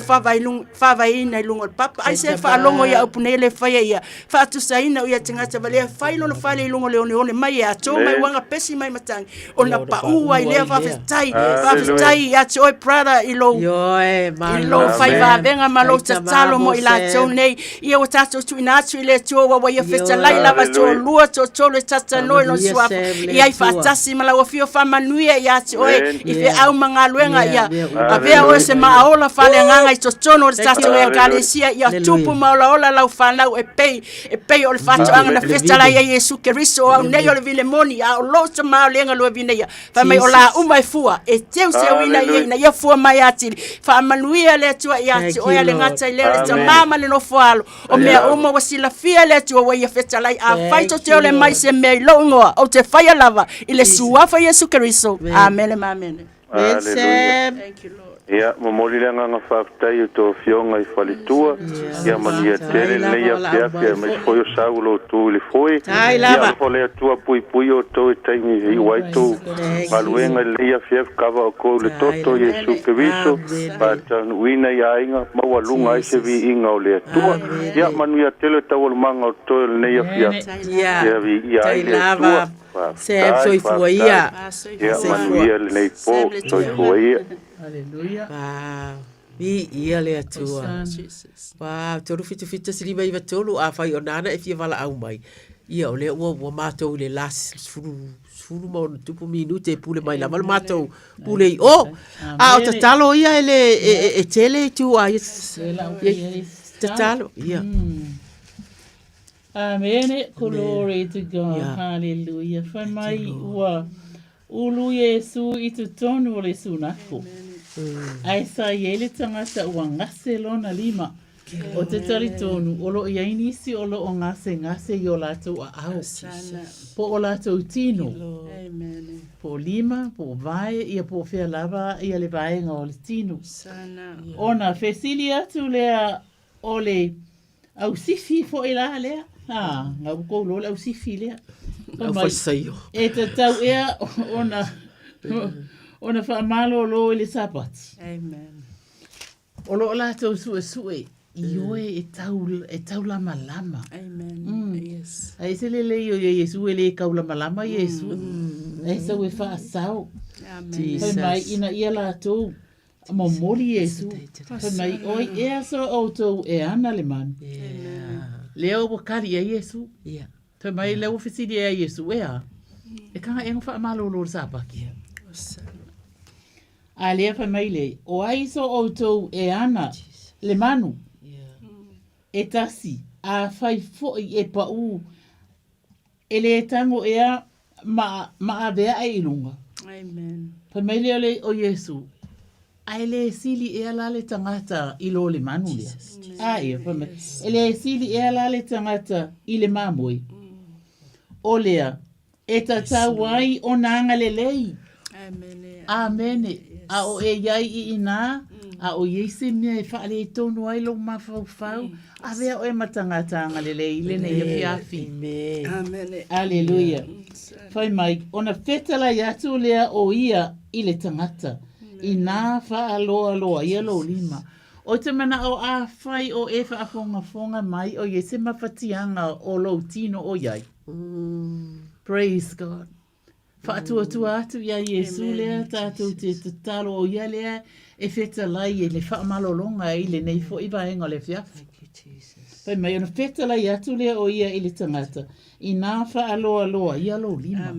faavaeina i luga o le papa. Ai se faalogo ia upu nei le faia ia faatusaina o ia tagata valea fai lona fale i luga o le oneone mai e ato mai uaga pesi mai matagi ona paʻu ai lea. Faafetai, faafetai ia te oe brother i lou i lou faivavega ma lou tatalo mo i latou nei. Ia ua tatou tuuina atu i le Atua ua ua ia fetalai lava toalua toatolu e tatanoe lona suafa i ai faatasi ma lau afio faamanuia ia te oe i feau ma galuega ia avea oe se maaola faaleagaga i totonu o le tatou ekalesia ia tupu ma olaola lau fanau e pei e pei o le faatoaga na fetalai ai Iesu Keriso o au nei o le vine moni a o lou tama o le galue vine ia fai mai o la uma e fua e teuteuina ia ina ia fua mai atili. Faamanuia le Atua ia te oe a le gata i lea le tama ma le nofo alo o mea uma ua silafia le Atua ua ia fetalai. Afai tou te ole mai se mea i lou igoa, ou te faia lava i le suafa Iesu Keriso. Amene ma amene. Hallelujah. Ia, momoli le agaga faafetai i tou afioga i faletua. Ia manuia tele lenei afiafi aemaise foi o sau o lo outou i le foe. Ia alofa le Atua puipui outou i taimi e iu ai tou galuega i lenei afiafi kava outou i le toto o Iesu Keriso faataunuuina i aiga maualuga ai se viiga o le Atua. Ia manuia tele taualumaga o totoe o lenei afiafi. Ia viia ai le Atua. Sam soifua ia. Ia manuia lenei po, soifua ia. Hallelujah. Wow. Viia le Atua. Wow, 377 1593 a fai o nana e fia valaau mai. Ia o lea ua ua matou i le last 10 10 ma ona tupu minute e pule mai lava le matou pule i o. A o tatalo ia e le e, e, e tele i tu a ia tatalo. Ia. Amene, glory to God, hallelujah. Fai mai ua ulu Iesu i totonu o le sunako. Ae sa i ai le tagata ua gase lona lima. O te talitonu, o lo o i ai nisi o lo o gasegase i o latou aao, po o latou tino, po o lima, po o vae, ia po o fea lava ia le vaega o le tino. Ona fesili atu lea o le Ausifi foi la lea. Ha, ngau kou lo le ausifi lea. Au falisaio. E tatau ea ona ona faamalolo i le Sapati. Amen. O lo o latou suesue i oe e tau e taulamalama. Amen. Mm. Yes. Ae ese le lelei o Iesu e le kaulamalama Iesu. Mm. Ae sau e faasao. Amen. Fai mai ina ia latou Momoli Iesu, fai mai, Oi ea so outou e ana le manu. Lea ua kali ai Iesu. Fai mai, lea ua fesili ai Iesu, e a? E kanga ea ngo faamalolo le Sapati. A lea fai mai le, o ai so outou e ana le manu e tasi, afai foi e paʻū, e lē tago ea ma, ma ave aʻe i luga. Amen. Fai mai lea o le, o Iesu, A e lē sili ea la le tagata i lo le manu lea? A ia, fai mai, e lē sili ea la le tagata i le mamoe? O lea, e tatau ai ona agalelei. Amene. A o e iai i inā, a o iai se mea e faaletonu ai lou mafaufau, avea oe ma tagata agalelei i lenei afiafi. Amene. Aleluia. Fai mai, ona fetalai atu lea o ia i le tagata, inā faaloaloa ia lou lima. O te manao afai o e faafogafoga mai o iai se mafatiaga o lou tino o iai. Praise God. Faatuatua atu iā Iesu lea tātou te tatalo o ia lea e fetalai e le faamalologa i lenei foi vaega o le afiafi. Fai mai ona fetalai atu lea o ia i le tagata, inā faaloaloa ia lou lima.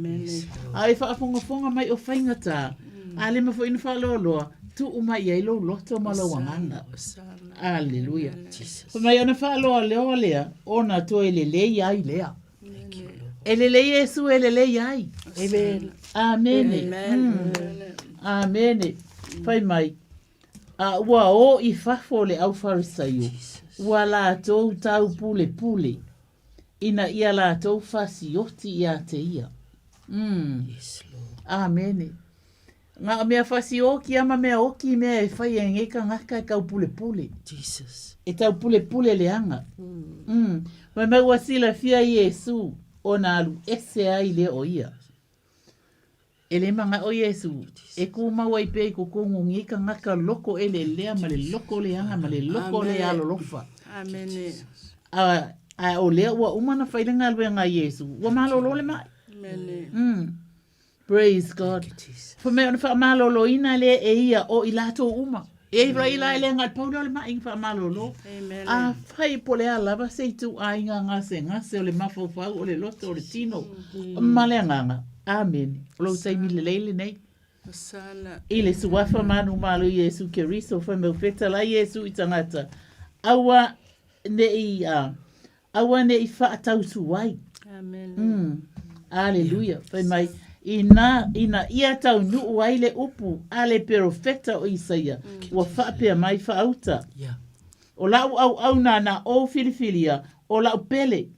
A e faafogafoga mai o faigata, a lima foi na faaloaloa, tuu mai i ai lou loto ma lou agaga. Aleluia. Fai mai ona faaloaloa lea, ona toe lelei ai lea. E lelei Iesu e lelei ai. Amen. Amene. Amen. Amene. Fai mai, a ua o i fafo le au Farisaio, ua latou taupulepule, ina ia latou fasioti ia te ia. Yes, Lord. Amene. Nga o mea fasioki a ma mea oki mea e fai e ngei kangaka e taupulepule. Jesus. E taupulepule leaga. Fai mai ua silafia Iesu ona alu ese ai lea o ia. E le manao Iesu e kumau ai pea i totonu o ngei kangaka loko eleelea ma le loko leaga ma le loko le alolofa. Amene. A, a o lea ua uma ona fai le galuega a Iesu, ua malolo le mai. Amene. Praise God. Fai mai ona faamaloloina lea e ia o i latou uma. E ai vai la e le ngai pau lea o le mai faamalolo. Afai po o le a lava se ituaiga gasegase o le mafaufau, o le loto, o le tino, ma le agaga. Amene. O lou taimi lelei lenei. I le suafa manumalo o Iesu Keriso, fai mai ua fetalai Iesu i tagata, aua ne i, Aua ne i faatautu ai. Amen. Aleluia. Fai mai, ina, ina ia taunuu ai le upu a le perofeta o Isaia, ua faapea mai faauta. Yeah. O lau auauna na ou filifilia, o lau pele.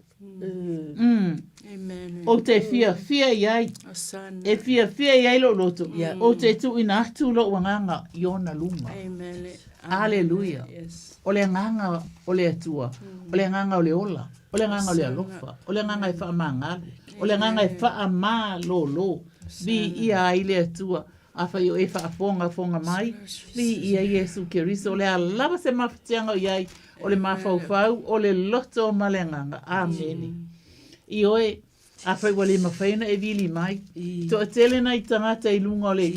Amen. Ou te fiafia i ai. Osana. E fiafia i ai lou loto. Yeah. Ou te tuuina atu lou agaga i ona luga. Amen. Aleluia. Yes. O le agaga o le Atua, o le agaga o le ola, o le agaga o le alofa, o le agaga e faamagalo, o le agaga e faamalolo. Viia ai le Atua. Afai o e faafogafoga mai, viia Iesu Keriso, o le a lava se mafatiaga o i ai, o le mafaufau, o le loto ma le agaga. Amene. Ioe, afai ua le mafai ona e vili mai, toatele nai tagata i luga o le,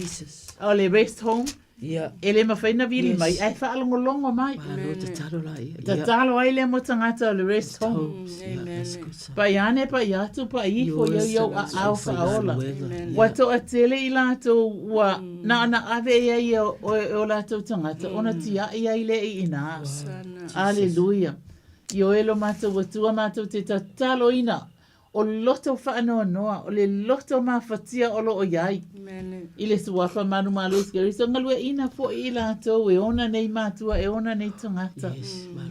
o le rest home, Ia. E le mafai ona vili Yes. mai, ae faalogologo mai. Malo tatalo la ia. Tatalo ai lea mo tagata o le rest home. Amen. Pai ane, pai atu, pai ifo, Ioe, iau iau aao faaola. Amen. Ua toatele i latou ua na ona ave i ai e o, e o latou tagata, ona tiai ai lea i ina. Aleluia. Ioe lo matou Atua matou te tataloina O loto faanoanoa, o le loto mafatia o lo o i ai. I le suafa manumalo o Keriso, galueaiina foi i latou e ona nei matua, e ona nei tagata.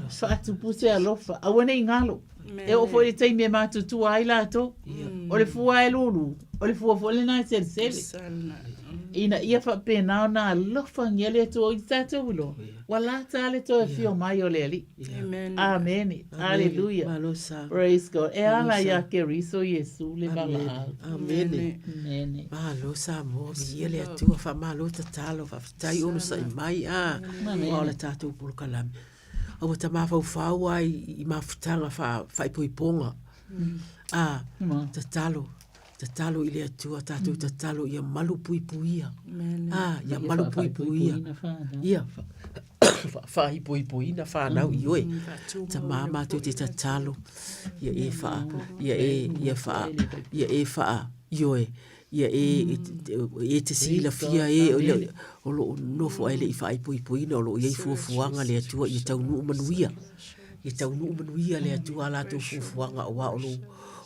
Faatupu se alofa, aua ne i galo. E oo foi i le taimi e matutua ai latou. O le fua e lulu, o le fua foi lena e selesele. Ina ia faapena ona alofagia le Atua i tatou iloa, ua lata le toe afio mai o le Alii. Amene. Aleluia. Praise God. E ala iā Keriso Iesu le valaau. Amene. Amene. Malo Samoa, viia le Atua, faamalo tatalo, faafetai onosai mai, a, aua o le tatou polokalame. A ua ta mafaufau lava i mafutaga faaipoipoga, a, tatalo, tatalo i le Atua, tatou tatalo ia malupuipuia, a, ia malupuipuia, ia faaipoipoina fanau ioe. Tama matou te tatalo, ia e faa, ia e, ia faa, ia e faa, ioe. Ia e, e, e te silafia e o le, o loo nofo ae le i faaipoipoina o loo i ai fuafuaga le Atua ia taunuu manuia. Ia taunuu manuia le Atua a latou fuafuaga aua o lou,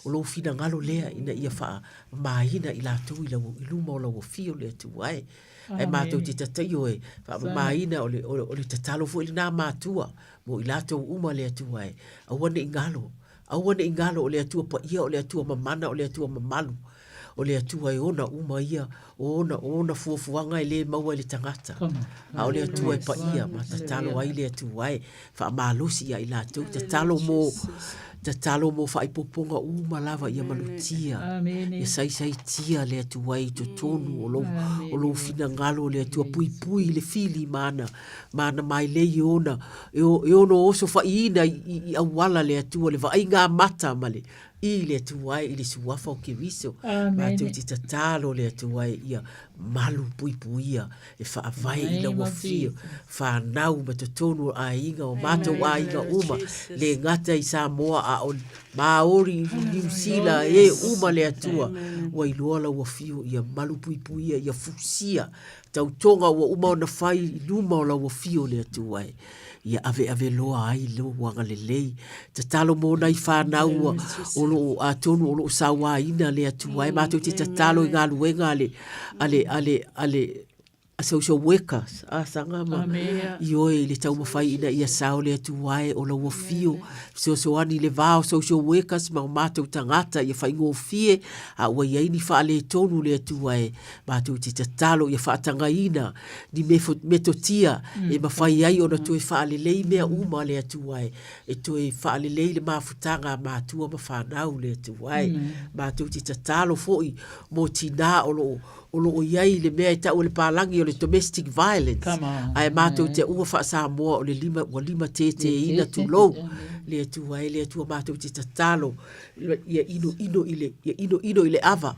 o lou finagalo lea ina ia faamamaina i latou i lau, i luma o lau afio le Atua e. Ae matou te tataio e faamamaina o le, o le, o le tatalo foi lena matua mo i latou uma le Atua e. Aua ne i galo, aua ne i galo o le Atua paia, o le Atua mamana, o le Atua mamalu. O le Atua e ona uma ia, o ona, o ona fuafuaga e le maua e le tagata. A o le Atua e paia ma tatalo ai le Atua e faamalosi ia i latou, tatalo mo, tatalo mo faaipopoga uma lava ia malutia, ia saisaitia le Atua i totonu o lou, o lou finagalo o le Atua puipui i le fili ma ana, ma ana mailei e ona, e ono osofaiina i, i, i auala le Atua, le vaaiga amata ma le, i le Atua e i le suafa o Keriso. Matou te tatalo le Atua e ia malu puipuia e faavae i lau afio, whanau ma totonu o aiga, o matou aiga uma, le gata i Samoa a o Māori, Niu Sila, e uma le Atua. Ua iloa lau afio ia malu puipuia, ia fusia tautoga ua uma ona fai i luma o lau afio le Atua e. Ia aveave loa ai lou agalelei. Tatalo mo nai whanau ua o loo atonu o loo sauaina le Atua e. Matou te tatalo i galuega a le, a le, a le, a le, a social workers, a sanga ma i oe i le taumafai ina ia sao le Atua e o lau afio, fesoasoani i le va o social workers ma o matou tagata ia faigofie, a ua i ai ni faaletonu le Atua e. Matou te tatalo ia faatagaina ni metotia e mafai ai ona toe faalelei mea uma a le Atua e, e toe faalelei le mafutaga a matua ma fanau le Atua e. Matou te tatalo foi mo tinā o loo, o loo i ai le mea e tau e le palagi o le domestic violence, ae matou te ua faa-Samoa o le lima, ua limatētēina tulou le Atua e, le Atua matou te tatalo ia inoino i le, ia inoino i le ava.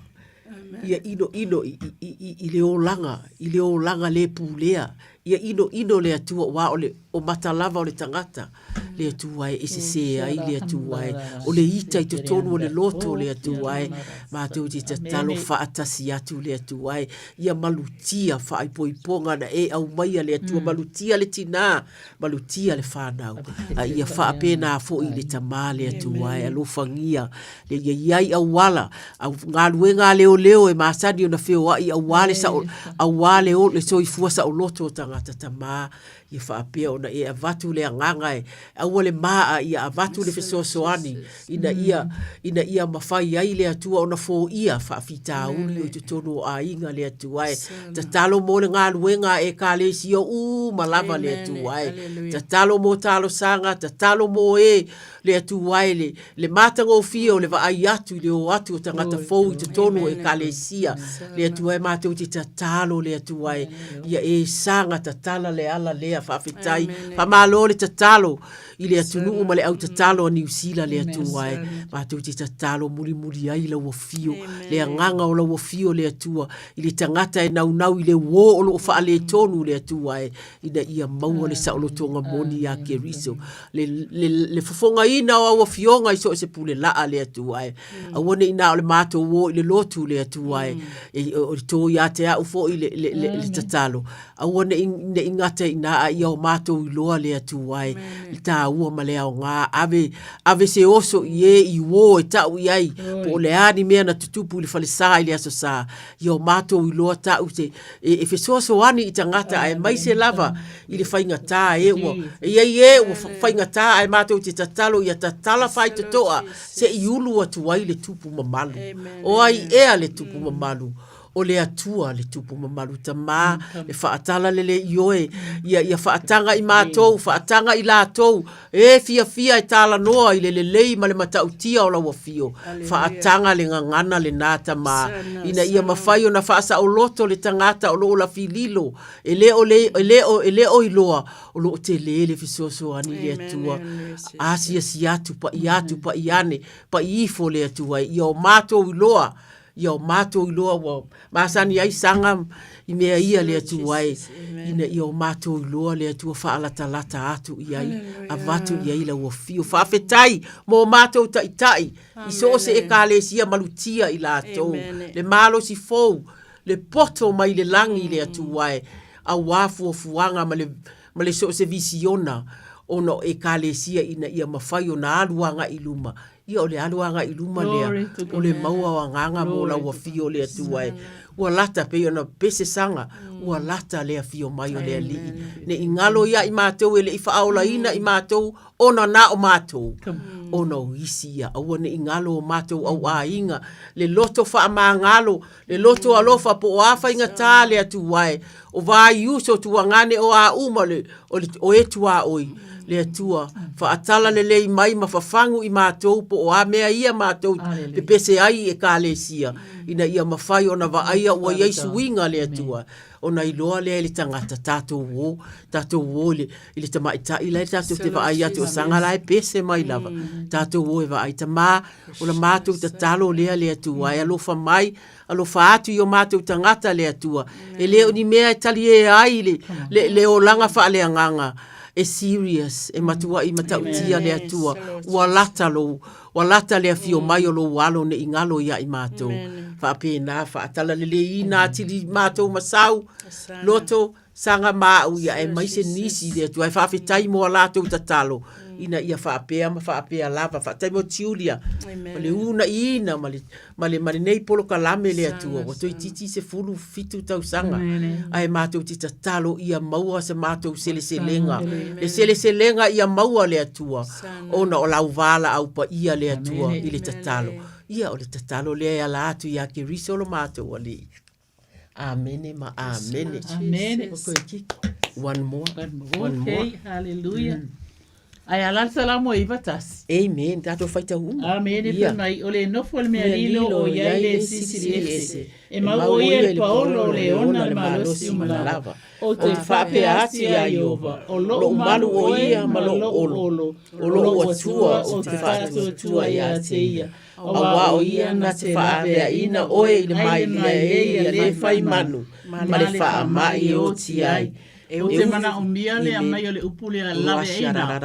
Ia inoino i, i, i, i le olaga, i le olaga le pulea. Ia inoino le Atua aua o le o mata lava o le tagata le Atua e, e sesē ai le Atua e. O le ita i totonu o le loto le Atua e. Matou te tatalo faatasi atu le Atua e. Ia malutia faaipoipoga na e aumaia le Atua, malutia le tinā, malutia le whanau. A ia faapena foi i le tamā le Atua e alofagia. Le ia i ai auala, au galuega a leoleo e masani ona feoai auā le sao, auā le, le soifua saoloto o tagata tamā. Ia faapea ona e avatu le agaga e aua le maa ia avatu le fesoasoani ina ia, ina ia mafai ai le Atua ona foia faafitauli o i totonu o aiga le Atua e. Tatalo mo le galuega a Ekalesia uma lava le Atua e. Tatalo mo talosaga, tatalo mo e le Atua e le, le matagofie o le vaai atu i le o atu o tagata fou i totonu o Ekalesia le Atua e. Matou te tatalo le Atua e, ia e saga tatala le ala lea. Faafetai, faamalo le tatalo i le atunuu ma le au tatalo a Niu Sila le Atua e. Matou te tatalo mulimuli ai lau afio, le agaga o lau afio le Atua i le tagata e naunau i le uō o lo o faaletonu le Atua e, ina ia maua le saolotoga moni iā Keriso, le, le, le fofogaina o au afioga i so o se pule laa le Atua e. Aua ne i na o le matou o i le lotu le Atua e, e, o le tō ia te au foi le, le, le, le tatalo. Aua ne i, ne i gata i ina, a ia o matou iloa le Atua e, le tāua ma le aogā, ave, ave se oso i e i uō e ta'u i ai, po o le a ni mea na tutupu i le falesā i le aso sā, ia o matou iloa ta'u te, e, e fesoasoani i tagata aemaise lava i le faigata e ua, e i ai e ua faigata ae matou te tatalo ia tatala faitotoa se i ulu atu ai le tupu mamalu. O ai ea le tupu mamalu? O le Atua le Tupu mamalu Tamā, le faatala lelei i oe, ia, ia faataga i matou, faataga i latou, e fiafia e talanoa i le lelei ma le matautia o lau afio. Faataga le gagana lenā Tamā, ina ia mafai ona faasaoloto le tagata o lo o lafililo, e le o le, e le o, e le o iloa, o lo o telē le fesoasoani i le Atua. Asiasi atu, pa'i atu, pa'i ane, pa'i ifo le Atua, ia o matou iloa. Ia o matou iloa ua masani ai saga i mea ia le Atua e, ina ia o matou iloa le Atua faalatalata atu i ai, avatu i ai lau afio. Faafetai mo matou taitai i so o se ekalesia malutia i latou, le malosi fou, le poto mai le lagi le Atua e, auā fuafuaga ma le, ma le so o se visiona ona o ekalesia ina ia mafai ona alu agai i luma. Ia o le alu agai i luma lea, o le maua o agaga mo lau afio o le Atua e. Ua lata pei ona pese saga, ua lata le afio mai o le Alii. Ne i galo ia i matou e le i faaolaina i matou ona na o matou, ona o isi ia. Aua ne i galo o matou auaiga, le loto faamagalo, le loto alofa po o a faigata le Atua e, o vaiuso tuagane o a uma le, o, le, o e tuaoi, le Atua, faatala lelei mai ma fafagu i matou po o a mea ia matou pepese ai i ekalesia, ina ia mafai ona vaaia ua i ai suiga le Atua, ona iloa lea e le tagata tatou o, tatou o i le, i le tamaitai la e tatou te vaai atu o saga la e pese mai lava, tatou o e vaai tama, O la matou tatalo lea le Atua, e alofa mai, alofa atu i o matou tagata le Atua. E le o ni mea e talie ai le, le, le olaga faaleagaga, e serious, e matuai matautia le Atua. Ua lata lou, ua lata le afio mai o lou alo ne i galo ia i matou. Faapena, faatalaleleiina atili matou masau, loto, Saga ma au ia aemaise nisi le Atua e faafetai mo a latou tatalo ina ia faapea ma faapea lava. Faafetai mo Julia ma le uunaiina ma le, ma le, ma lenei polokalame le Atua ua toeitiiti 17 tausaga ae matou te tatalo ia maua se matou seleselega, le seleselega ia maua le Atua ona o lau valaau paia le Atua i le tatalo. Ia o le tatalo lea e ala atu ia Keriso lo matou Alii. Amene ma amene. Amene. One more. One more. One more. Okay, hallelujah. Ai ala le salamo e iva tasi. Amen. Tatou faitau uma. Amene yeah. mai o le nofo le mea lilo o iai le sisili ese. E mau o ia le paolo o le ona le malosi uma lava. O te faapea atu ia Iova, o lou malu o ia ma lou olo, o lou atua o te faatuatua ia te ia. Auā o ia na te faaveaina oe i le mailia e ia le fai manu ma le faamai e oti ai. E Ou te manaomia le aumai o le upu lea laveaina.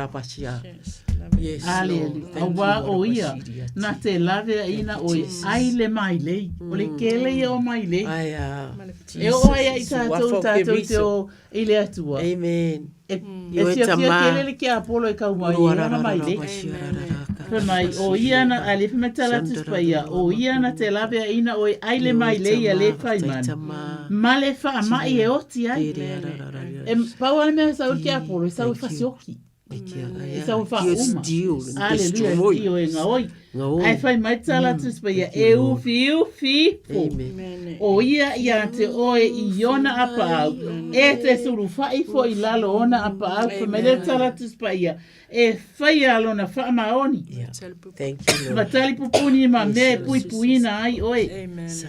Aleluia. Auā o ia na te laveaina oe ai le mailei. O le kele ia o mailei. E oo ai ia i tatou, tatou te o i le Atua. Amen. E, e fiafia tele le tiapolo e kau mai e ona mai le. Fai mai, o ia na, a le fai mai tala atu paia, o ia na te lawe a ina oe ai le mai le ia le fai man. Ma le wha mai e oti ai. E pau ale mea sa uri tiapolo, e sau e whasioki. E sau e whauma. Aleluia, io e ngaoi. Ae fai mai tala atu paia, e ufi ufi ifo. O ia ia te oe i ona apaau, e te sulufa'i fo i lalo ona apaau, fai mai le tala atu paia, e faia lona faamaoni. Thank you, Lord. Ma tali pupuni ma mea e puipuina ai oe.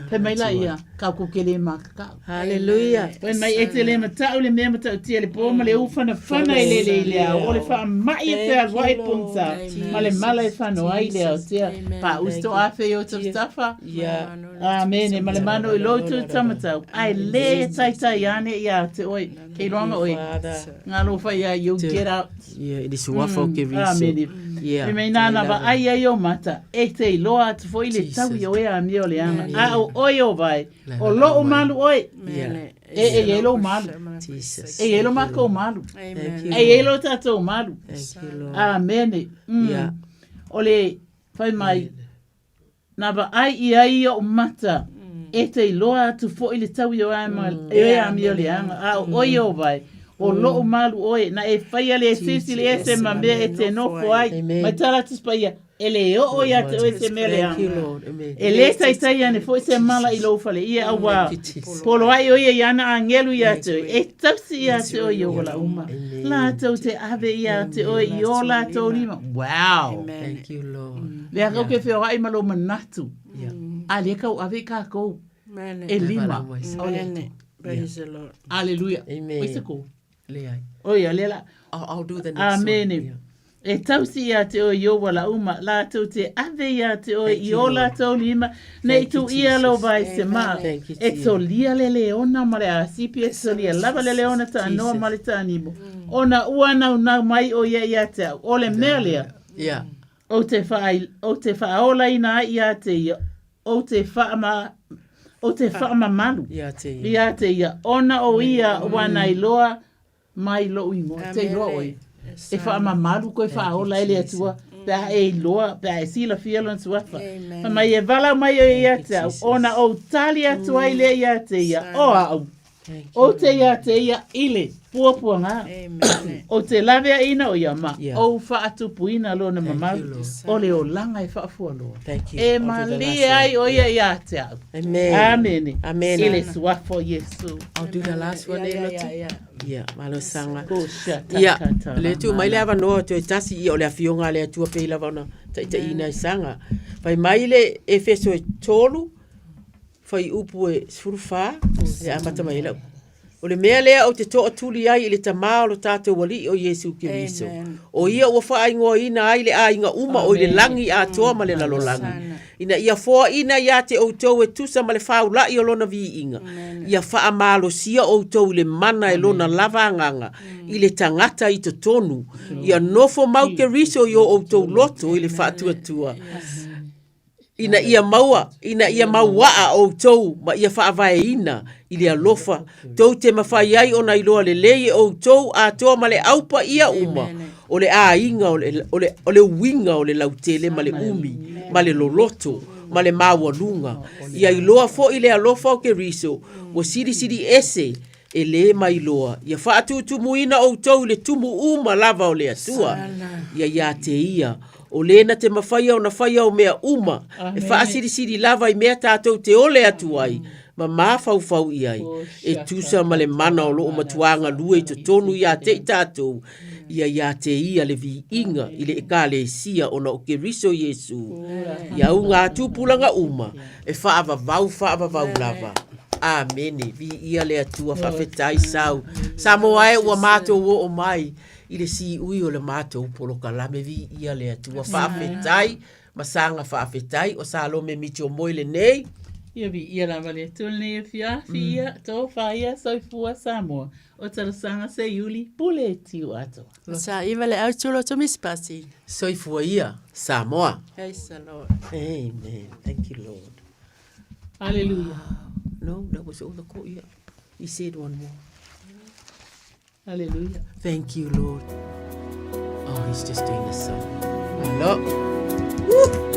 Fai mai la ia, kau ku ke le makakau. Hallelujah. Fai mai e te le matau le mea matautia le pō ma le uwhanawhana i lele i le ao. O le whaamai e te alua i pongsa ma le mala e whano ai le aotea. Pa usto a fe o taftafa. Amene. Ma le mano i lou tu tamatau. Ai le taitai ane i a te oi. Kei roanga oi. Ngā lo whai a you get out. Yeah, i le suafa o Keriso. Amene. Yeah. Me mei nāna va ai ai o mata. E te iloa atu foi le tau i o e a mea o le anga. A o oi o vai. O lou malu oe. E e i ai lou malu. Jesus. E i ai lo makou malu. Thank you. E i ai lo tatou malu. Thank you, Lord. Amene. Mm. Yeah. O le fai mai, na vaai i ai i ou mata, e te iloa atu foi le tau i o ai ma, e oe a mea o le aga, a o oe o vai, o lou malu oe, na e faia le sisi le ese ma mea e te nofo ai. Mai tala atu paia, E le oo ia te oe se mea leaga. E le taitai ane foi se mala i lou fale ia auā poloai o ia i ana agelu ia te oe, e tausi ia te oe i ou ala uma. Latou te ave ia te oe i o latou lima. Wow! Thank you, Lord. Lea kau ke feoai ma lou manatu. A lea kau ave i kakou e lima. Praise the Lord. Hallelujah. Amen. Oi se kou. Leai. Oi, a lea la. I'll do the next Amene. one. Yeah. E tausi iā te oe i ou ala uma, lātou te ave iā te oe i o lātou lima, nei tu ia lou vae se mā. E solia le leona ma le asipi, e solia lava le leona taanoa ma le taanimo. Ona ua naunau mai o ia iā te au, o le mea lea, ou te wha, ou te whaaolaina ai iā te ia, ou te whaama, ou te whaamamalu iā te ia, ona o ia ua nailoa mai lou igoa, te iloa oe. E whaamamalu koe whaaola e le Atua, pe a e iloa, pe a e silafia lona suafa. Fai mai e walau mai oe ia te au, ona ou tali atu ai lea ia te ia, o au. Ou te ia te ia i le puapuaga. Ou te laveaina o ia ma ou faatupuina lona mamalu, o le olaga e faafualoa. E malie ai o ia ia te au. Amene. I le suafa o Iesu. I'll do the last one, eh, Lotu? Yeah. Ia, malosanga. Ko sha ta Ia, ta ta le la tu mai le mana. avanoa toe tasi ia o le afioga a le Atua pei lava ona taitaiina i saga. Fai mai le Efeso e 3, fai upu e 14, e amata mai ai lau. O le mea lea ou te toatuli ai i le Tamā o lo tātou Alii o Iesu Keriso. O ia ua faaigoaina ai le aiga uma o i le lagi atoa ma le lalolagi, ina ia foaina iā te outou e tusa ma le faula'i o lona viiga, ia faamalosia outou i le mana e lona lava agaga i le tagata i totonu, ia nofo mau Keriso i o outou loto i le faatuatua. Ina ia maua, ina ia mauaa outou ma ia faavaeina i le alofa, tou te mafai ai ona iloa lelei e outou atoa ma le au paia uma o le aiga o le, o le, o le uiga o le lautele ma le umi ma le loloto ma le maualuga. Ia iloa foi le alofa o Keriso ua silisili ese e lē mailoa, ia faatutumuina outou i le tumu uma lava o le Atua, ia iā te ia, o lē na te mafaia ona faia o mea uma, e faasilisili lava i mea tātou te ole atu ai, ma mafaufau i ai, e tusa ma le mana o loo matuā galue i totonu iā te i tātou, ia iā te ia le viiga i le Ekalesia ona o Keriso Iesū, ia au ngā tupulaga uma, e faavavau faavavau lava. Amene. Viia le Atua, faafetai sau. Samoa e ua matou oo mai i le siui o le matou polokalame. Viia le Atua, faafetai ma saga faafetai. O Salome Mitchell Moe lenei. Ia viia lava le Atua lenei afiafi ia, tofa ia soifua Samoa. O talosaga Seiuli, pule e tiu atoa. Sa iva le au tulo to mispasi. Soifua ia Samoa. Praise the Lord. Amen. Thank you, Lord. Hallelujah. Wow. No, that was all the quote. Yeah. He said one more. Hallelujah. Thank you, Lord. Oh, he's just doing the song. Hello. Woo!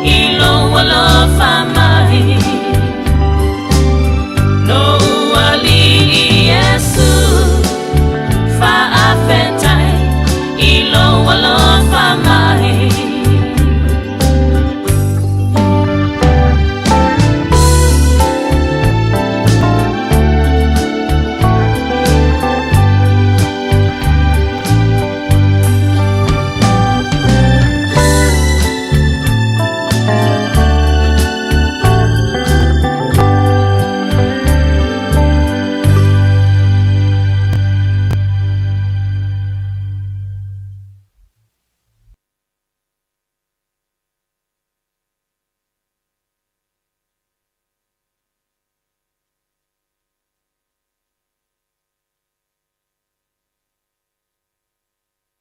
i lou alofa mai. Lou Alii Iesu, faafetai i lou alofa mai.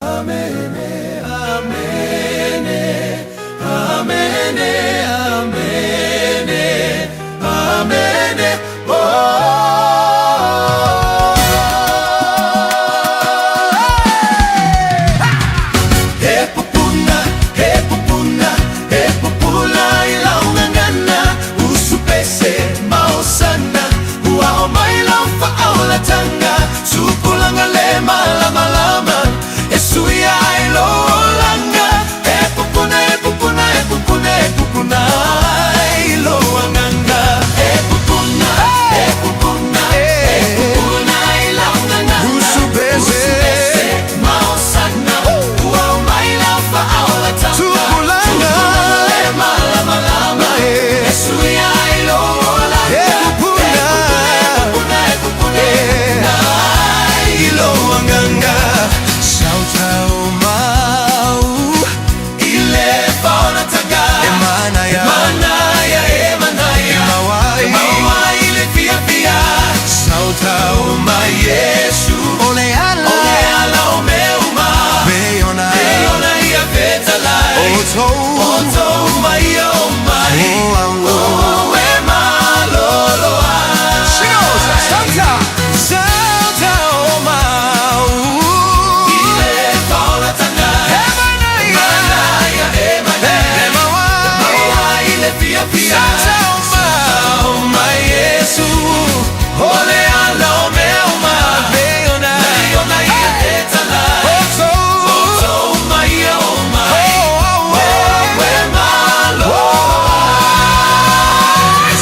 Amene, amene, amene, amene, amene, oh. He pupuna, he pupuna, he pupula i laugagana, usupese maosana, ua o mai lau faaolataga, supulaga le malamalama, e suia ai lou olaga. E pupuna, e pupuna, e pupuna, e pupuna ai lou agaga. E pupuna, e pupuna, e pupuna i laugagana, usupese maosana, ua o mai lau faaolataga, supulaga le malamalama, e suia ai lou olaga. E pupuna, e pupuna, e pupuna, e pupuna ai lou agaga. Sautaumau i le faaolataga, e manaia, e manaia, e manaia, e maua ai, e maua ai le fiafia. Sautaumai Iesu, o le ala, o le ala o mea uma, pei ona, pei ona ia fetalai, outou, outou ma ia o mai, o au e malolo ai. Sautaumau i le faaolataga, e manaia, e manaia, e maua ai le fiafia. Sautaumai Iesu, o le ala o mea uma, pei ona, pei ona ia fetalai, outou ma ia o mai, o au e malolo ai.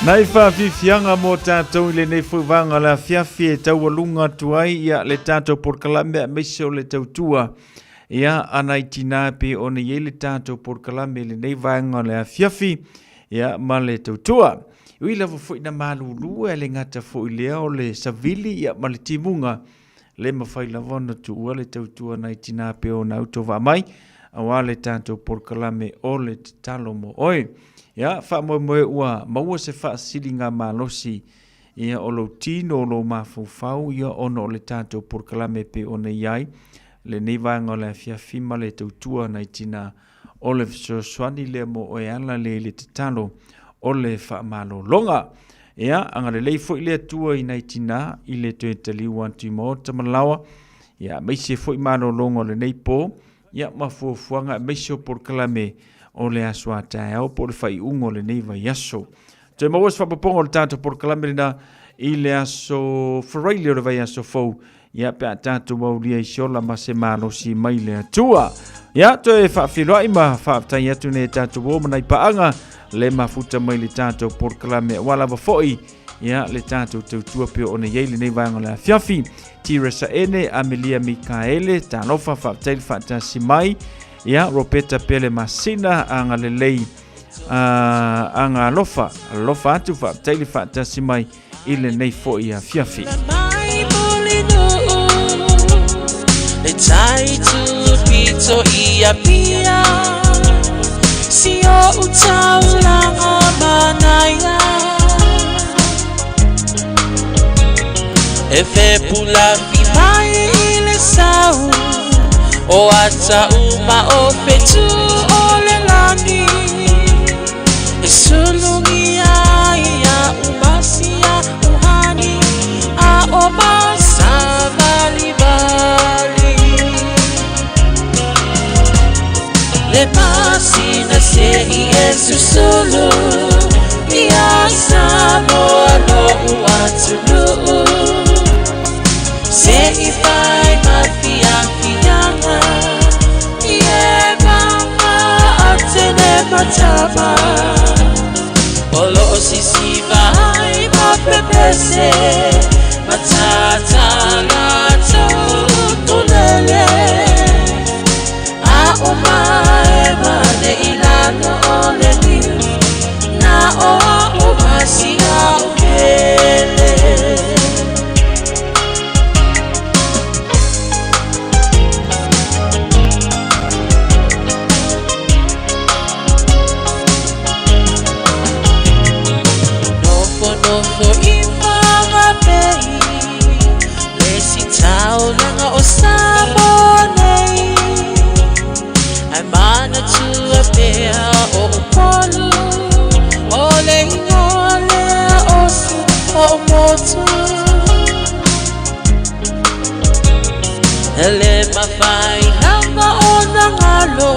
Nai whawhiwhianga mō tātou i lenei foi vānga la fiafi e taualuga atu ai ia le tātou porokalame aemaise o le tautua ia ana i tinā pe ona i ai le tātou porokalame i lenei vaega o le afiafi ia ma le tautua. Ui lava foi na malūlū e le gata foi lea o le savili ia ma le timuga le mafai lava ona tuua le tautua nai tinā pe ona autovaa mai auā le tātou porokalame o le tatalo mo oe. Ia, faamoemoe ua maua se faasiliga malosi ia o lou tino o lou mafaufau ia ona o le tātou porokalame pe ona i ai lenei vaega o le afiafi ma le tautua nai tinā o le fesoasoani lea mo oe ala le i le tatalo o le faamalologa. Ia, agalelei foi le Atua i nai tinā i le toe taliu atu i maota ma laoa, ia, aemaise foi malologa o lenei po, ia, ma fuafuaga aemaise o polokalame o le aso a taeao po o le faaiuga o lenei vaiaso. Toe maua se faaopoopoga o le tatou polokalame lena i le aso Faraile o le vaiaso fou, ia, pe a tatou aulia i se ola ma se malosi mai le Atua. Ia, toe faafeiloai ma faafetai atu nei tatou uo ma nai paaga le mafuta mai le tatou polokalame aua lava foi ia le tatou tautua pe ona i ai lenei vaega o le afiafi. Tira Saene, Amelia Mikaele, talofa faafetai le faatasi mai. Ia, Roberta Pele Masina, agalelei aga alofa, alofa atu faafetai le faatasi mai i lenei foi afiafi. Le tai tu pito i pia Si o utaulanga manaia E fe pula fi mai i le sau O ata uma o fetu o le lani E sulungi ai a umasia uhani A o masa vali vali Le masina se i e susulu Ia Samoa lo uatunuu Se i fai ma fiafiaga I e mama atene matama O lo o sisiva ai ma pepese Matata latou tulele A o mae mane i lalo o le niu Na o a o masia o pele. Nofo nofo i whangapei Le si taulaga o Samoa nei Ai manatua pea o Upolu O le ingoa lea o si o motu E le mawhai lava o na ngalo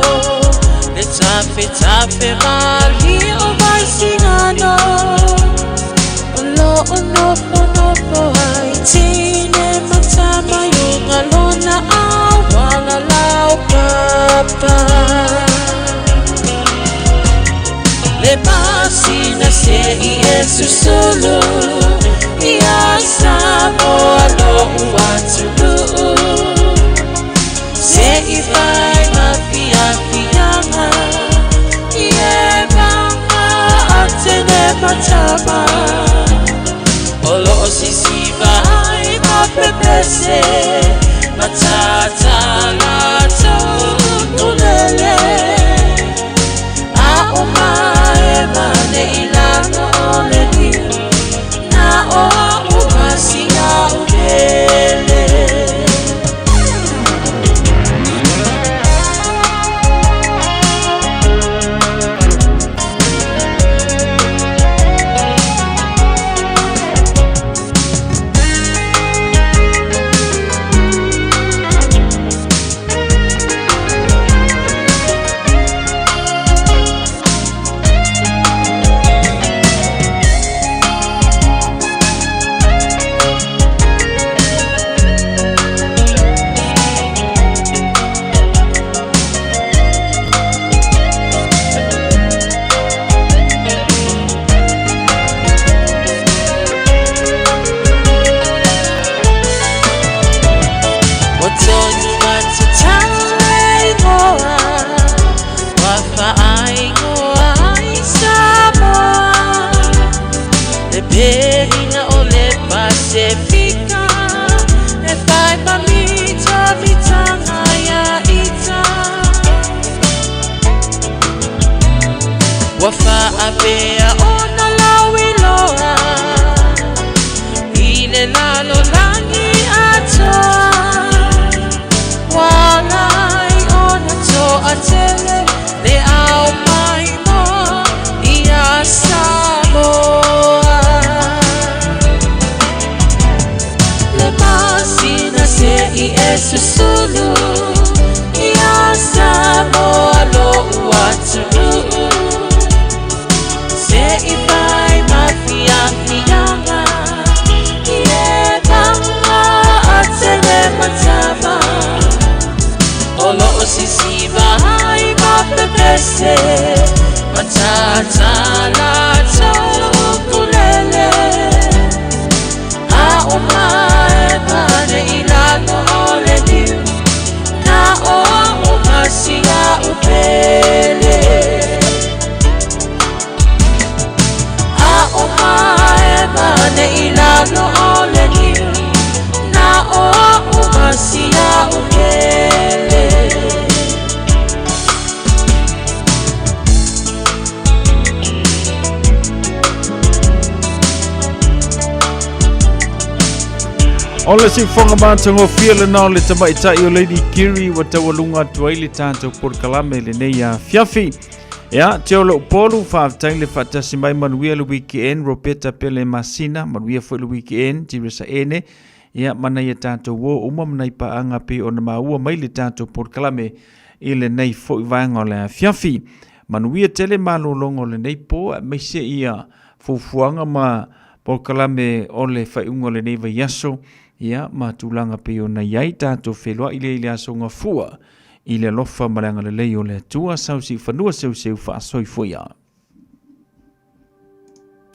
Le tafe tafe mali o vai singano O lo o nofo nofo ai tine matama yo ngalona awala lau papa Le masina se i e susulu Ia Samoa lo uatunuu Se i fai ma fiafiaga I e mama atene matama O lo o sisiva ai ma pepese Matata latou tulele A o mae mane i lalo o le niu Na o a o masia o pele. Pelina o le Pasefika E whai ma mita mitanga ia ita Ua whaapea ona lauiloa I le lalolagi atoa Walai ona toatele Le au mai mo ia Samoa Le masina se i e susulu Ia Samoa lo atunuu Se i fai mafiafiaga I e panga a tele matava O loo sisiva ai mapepese Matatala taukulele A o mae pane i lalo o le liu Na o o masia upele A o mae pane i lalo o le liu Na o o masia upele O le siufoga matagofie lena o le tamaitai o Lady Kiri ua taualuga atu ai le tatou polokalame i lenei afiafi. Ia, te o lou polu, faafetai le faatasi mai manuia le weekend, Roberta Pele Masina, manuia foi le weekend, Tiresa Ene, ia, ma nai a tatou uo uma ma nai paaga pei ona maua mai le tatou polokalame i lenei foi vaega o le afiafi. Manuia tele malologa o lenei po, aemaise ia fuafuaga ma polokalame o le faaiuga o lenei vaiaso, ia, ma tulaga pei ona i ai tatou feiloai lea i le Aso Gafua, i le alofa ma le agalelei o le Atua, sausiufanua seuseu faasoifua.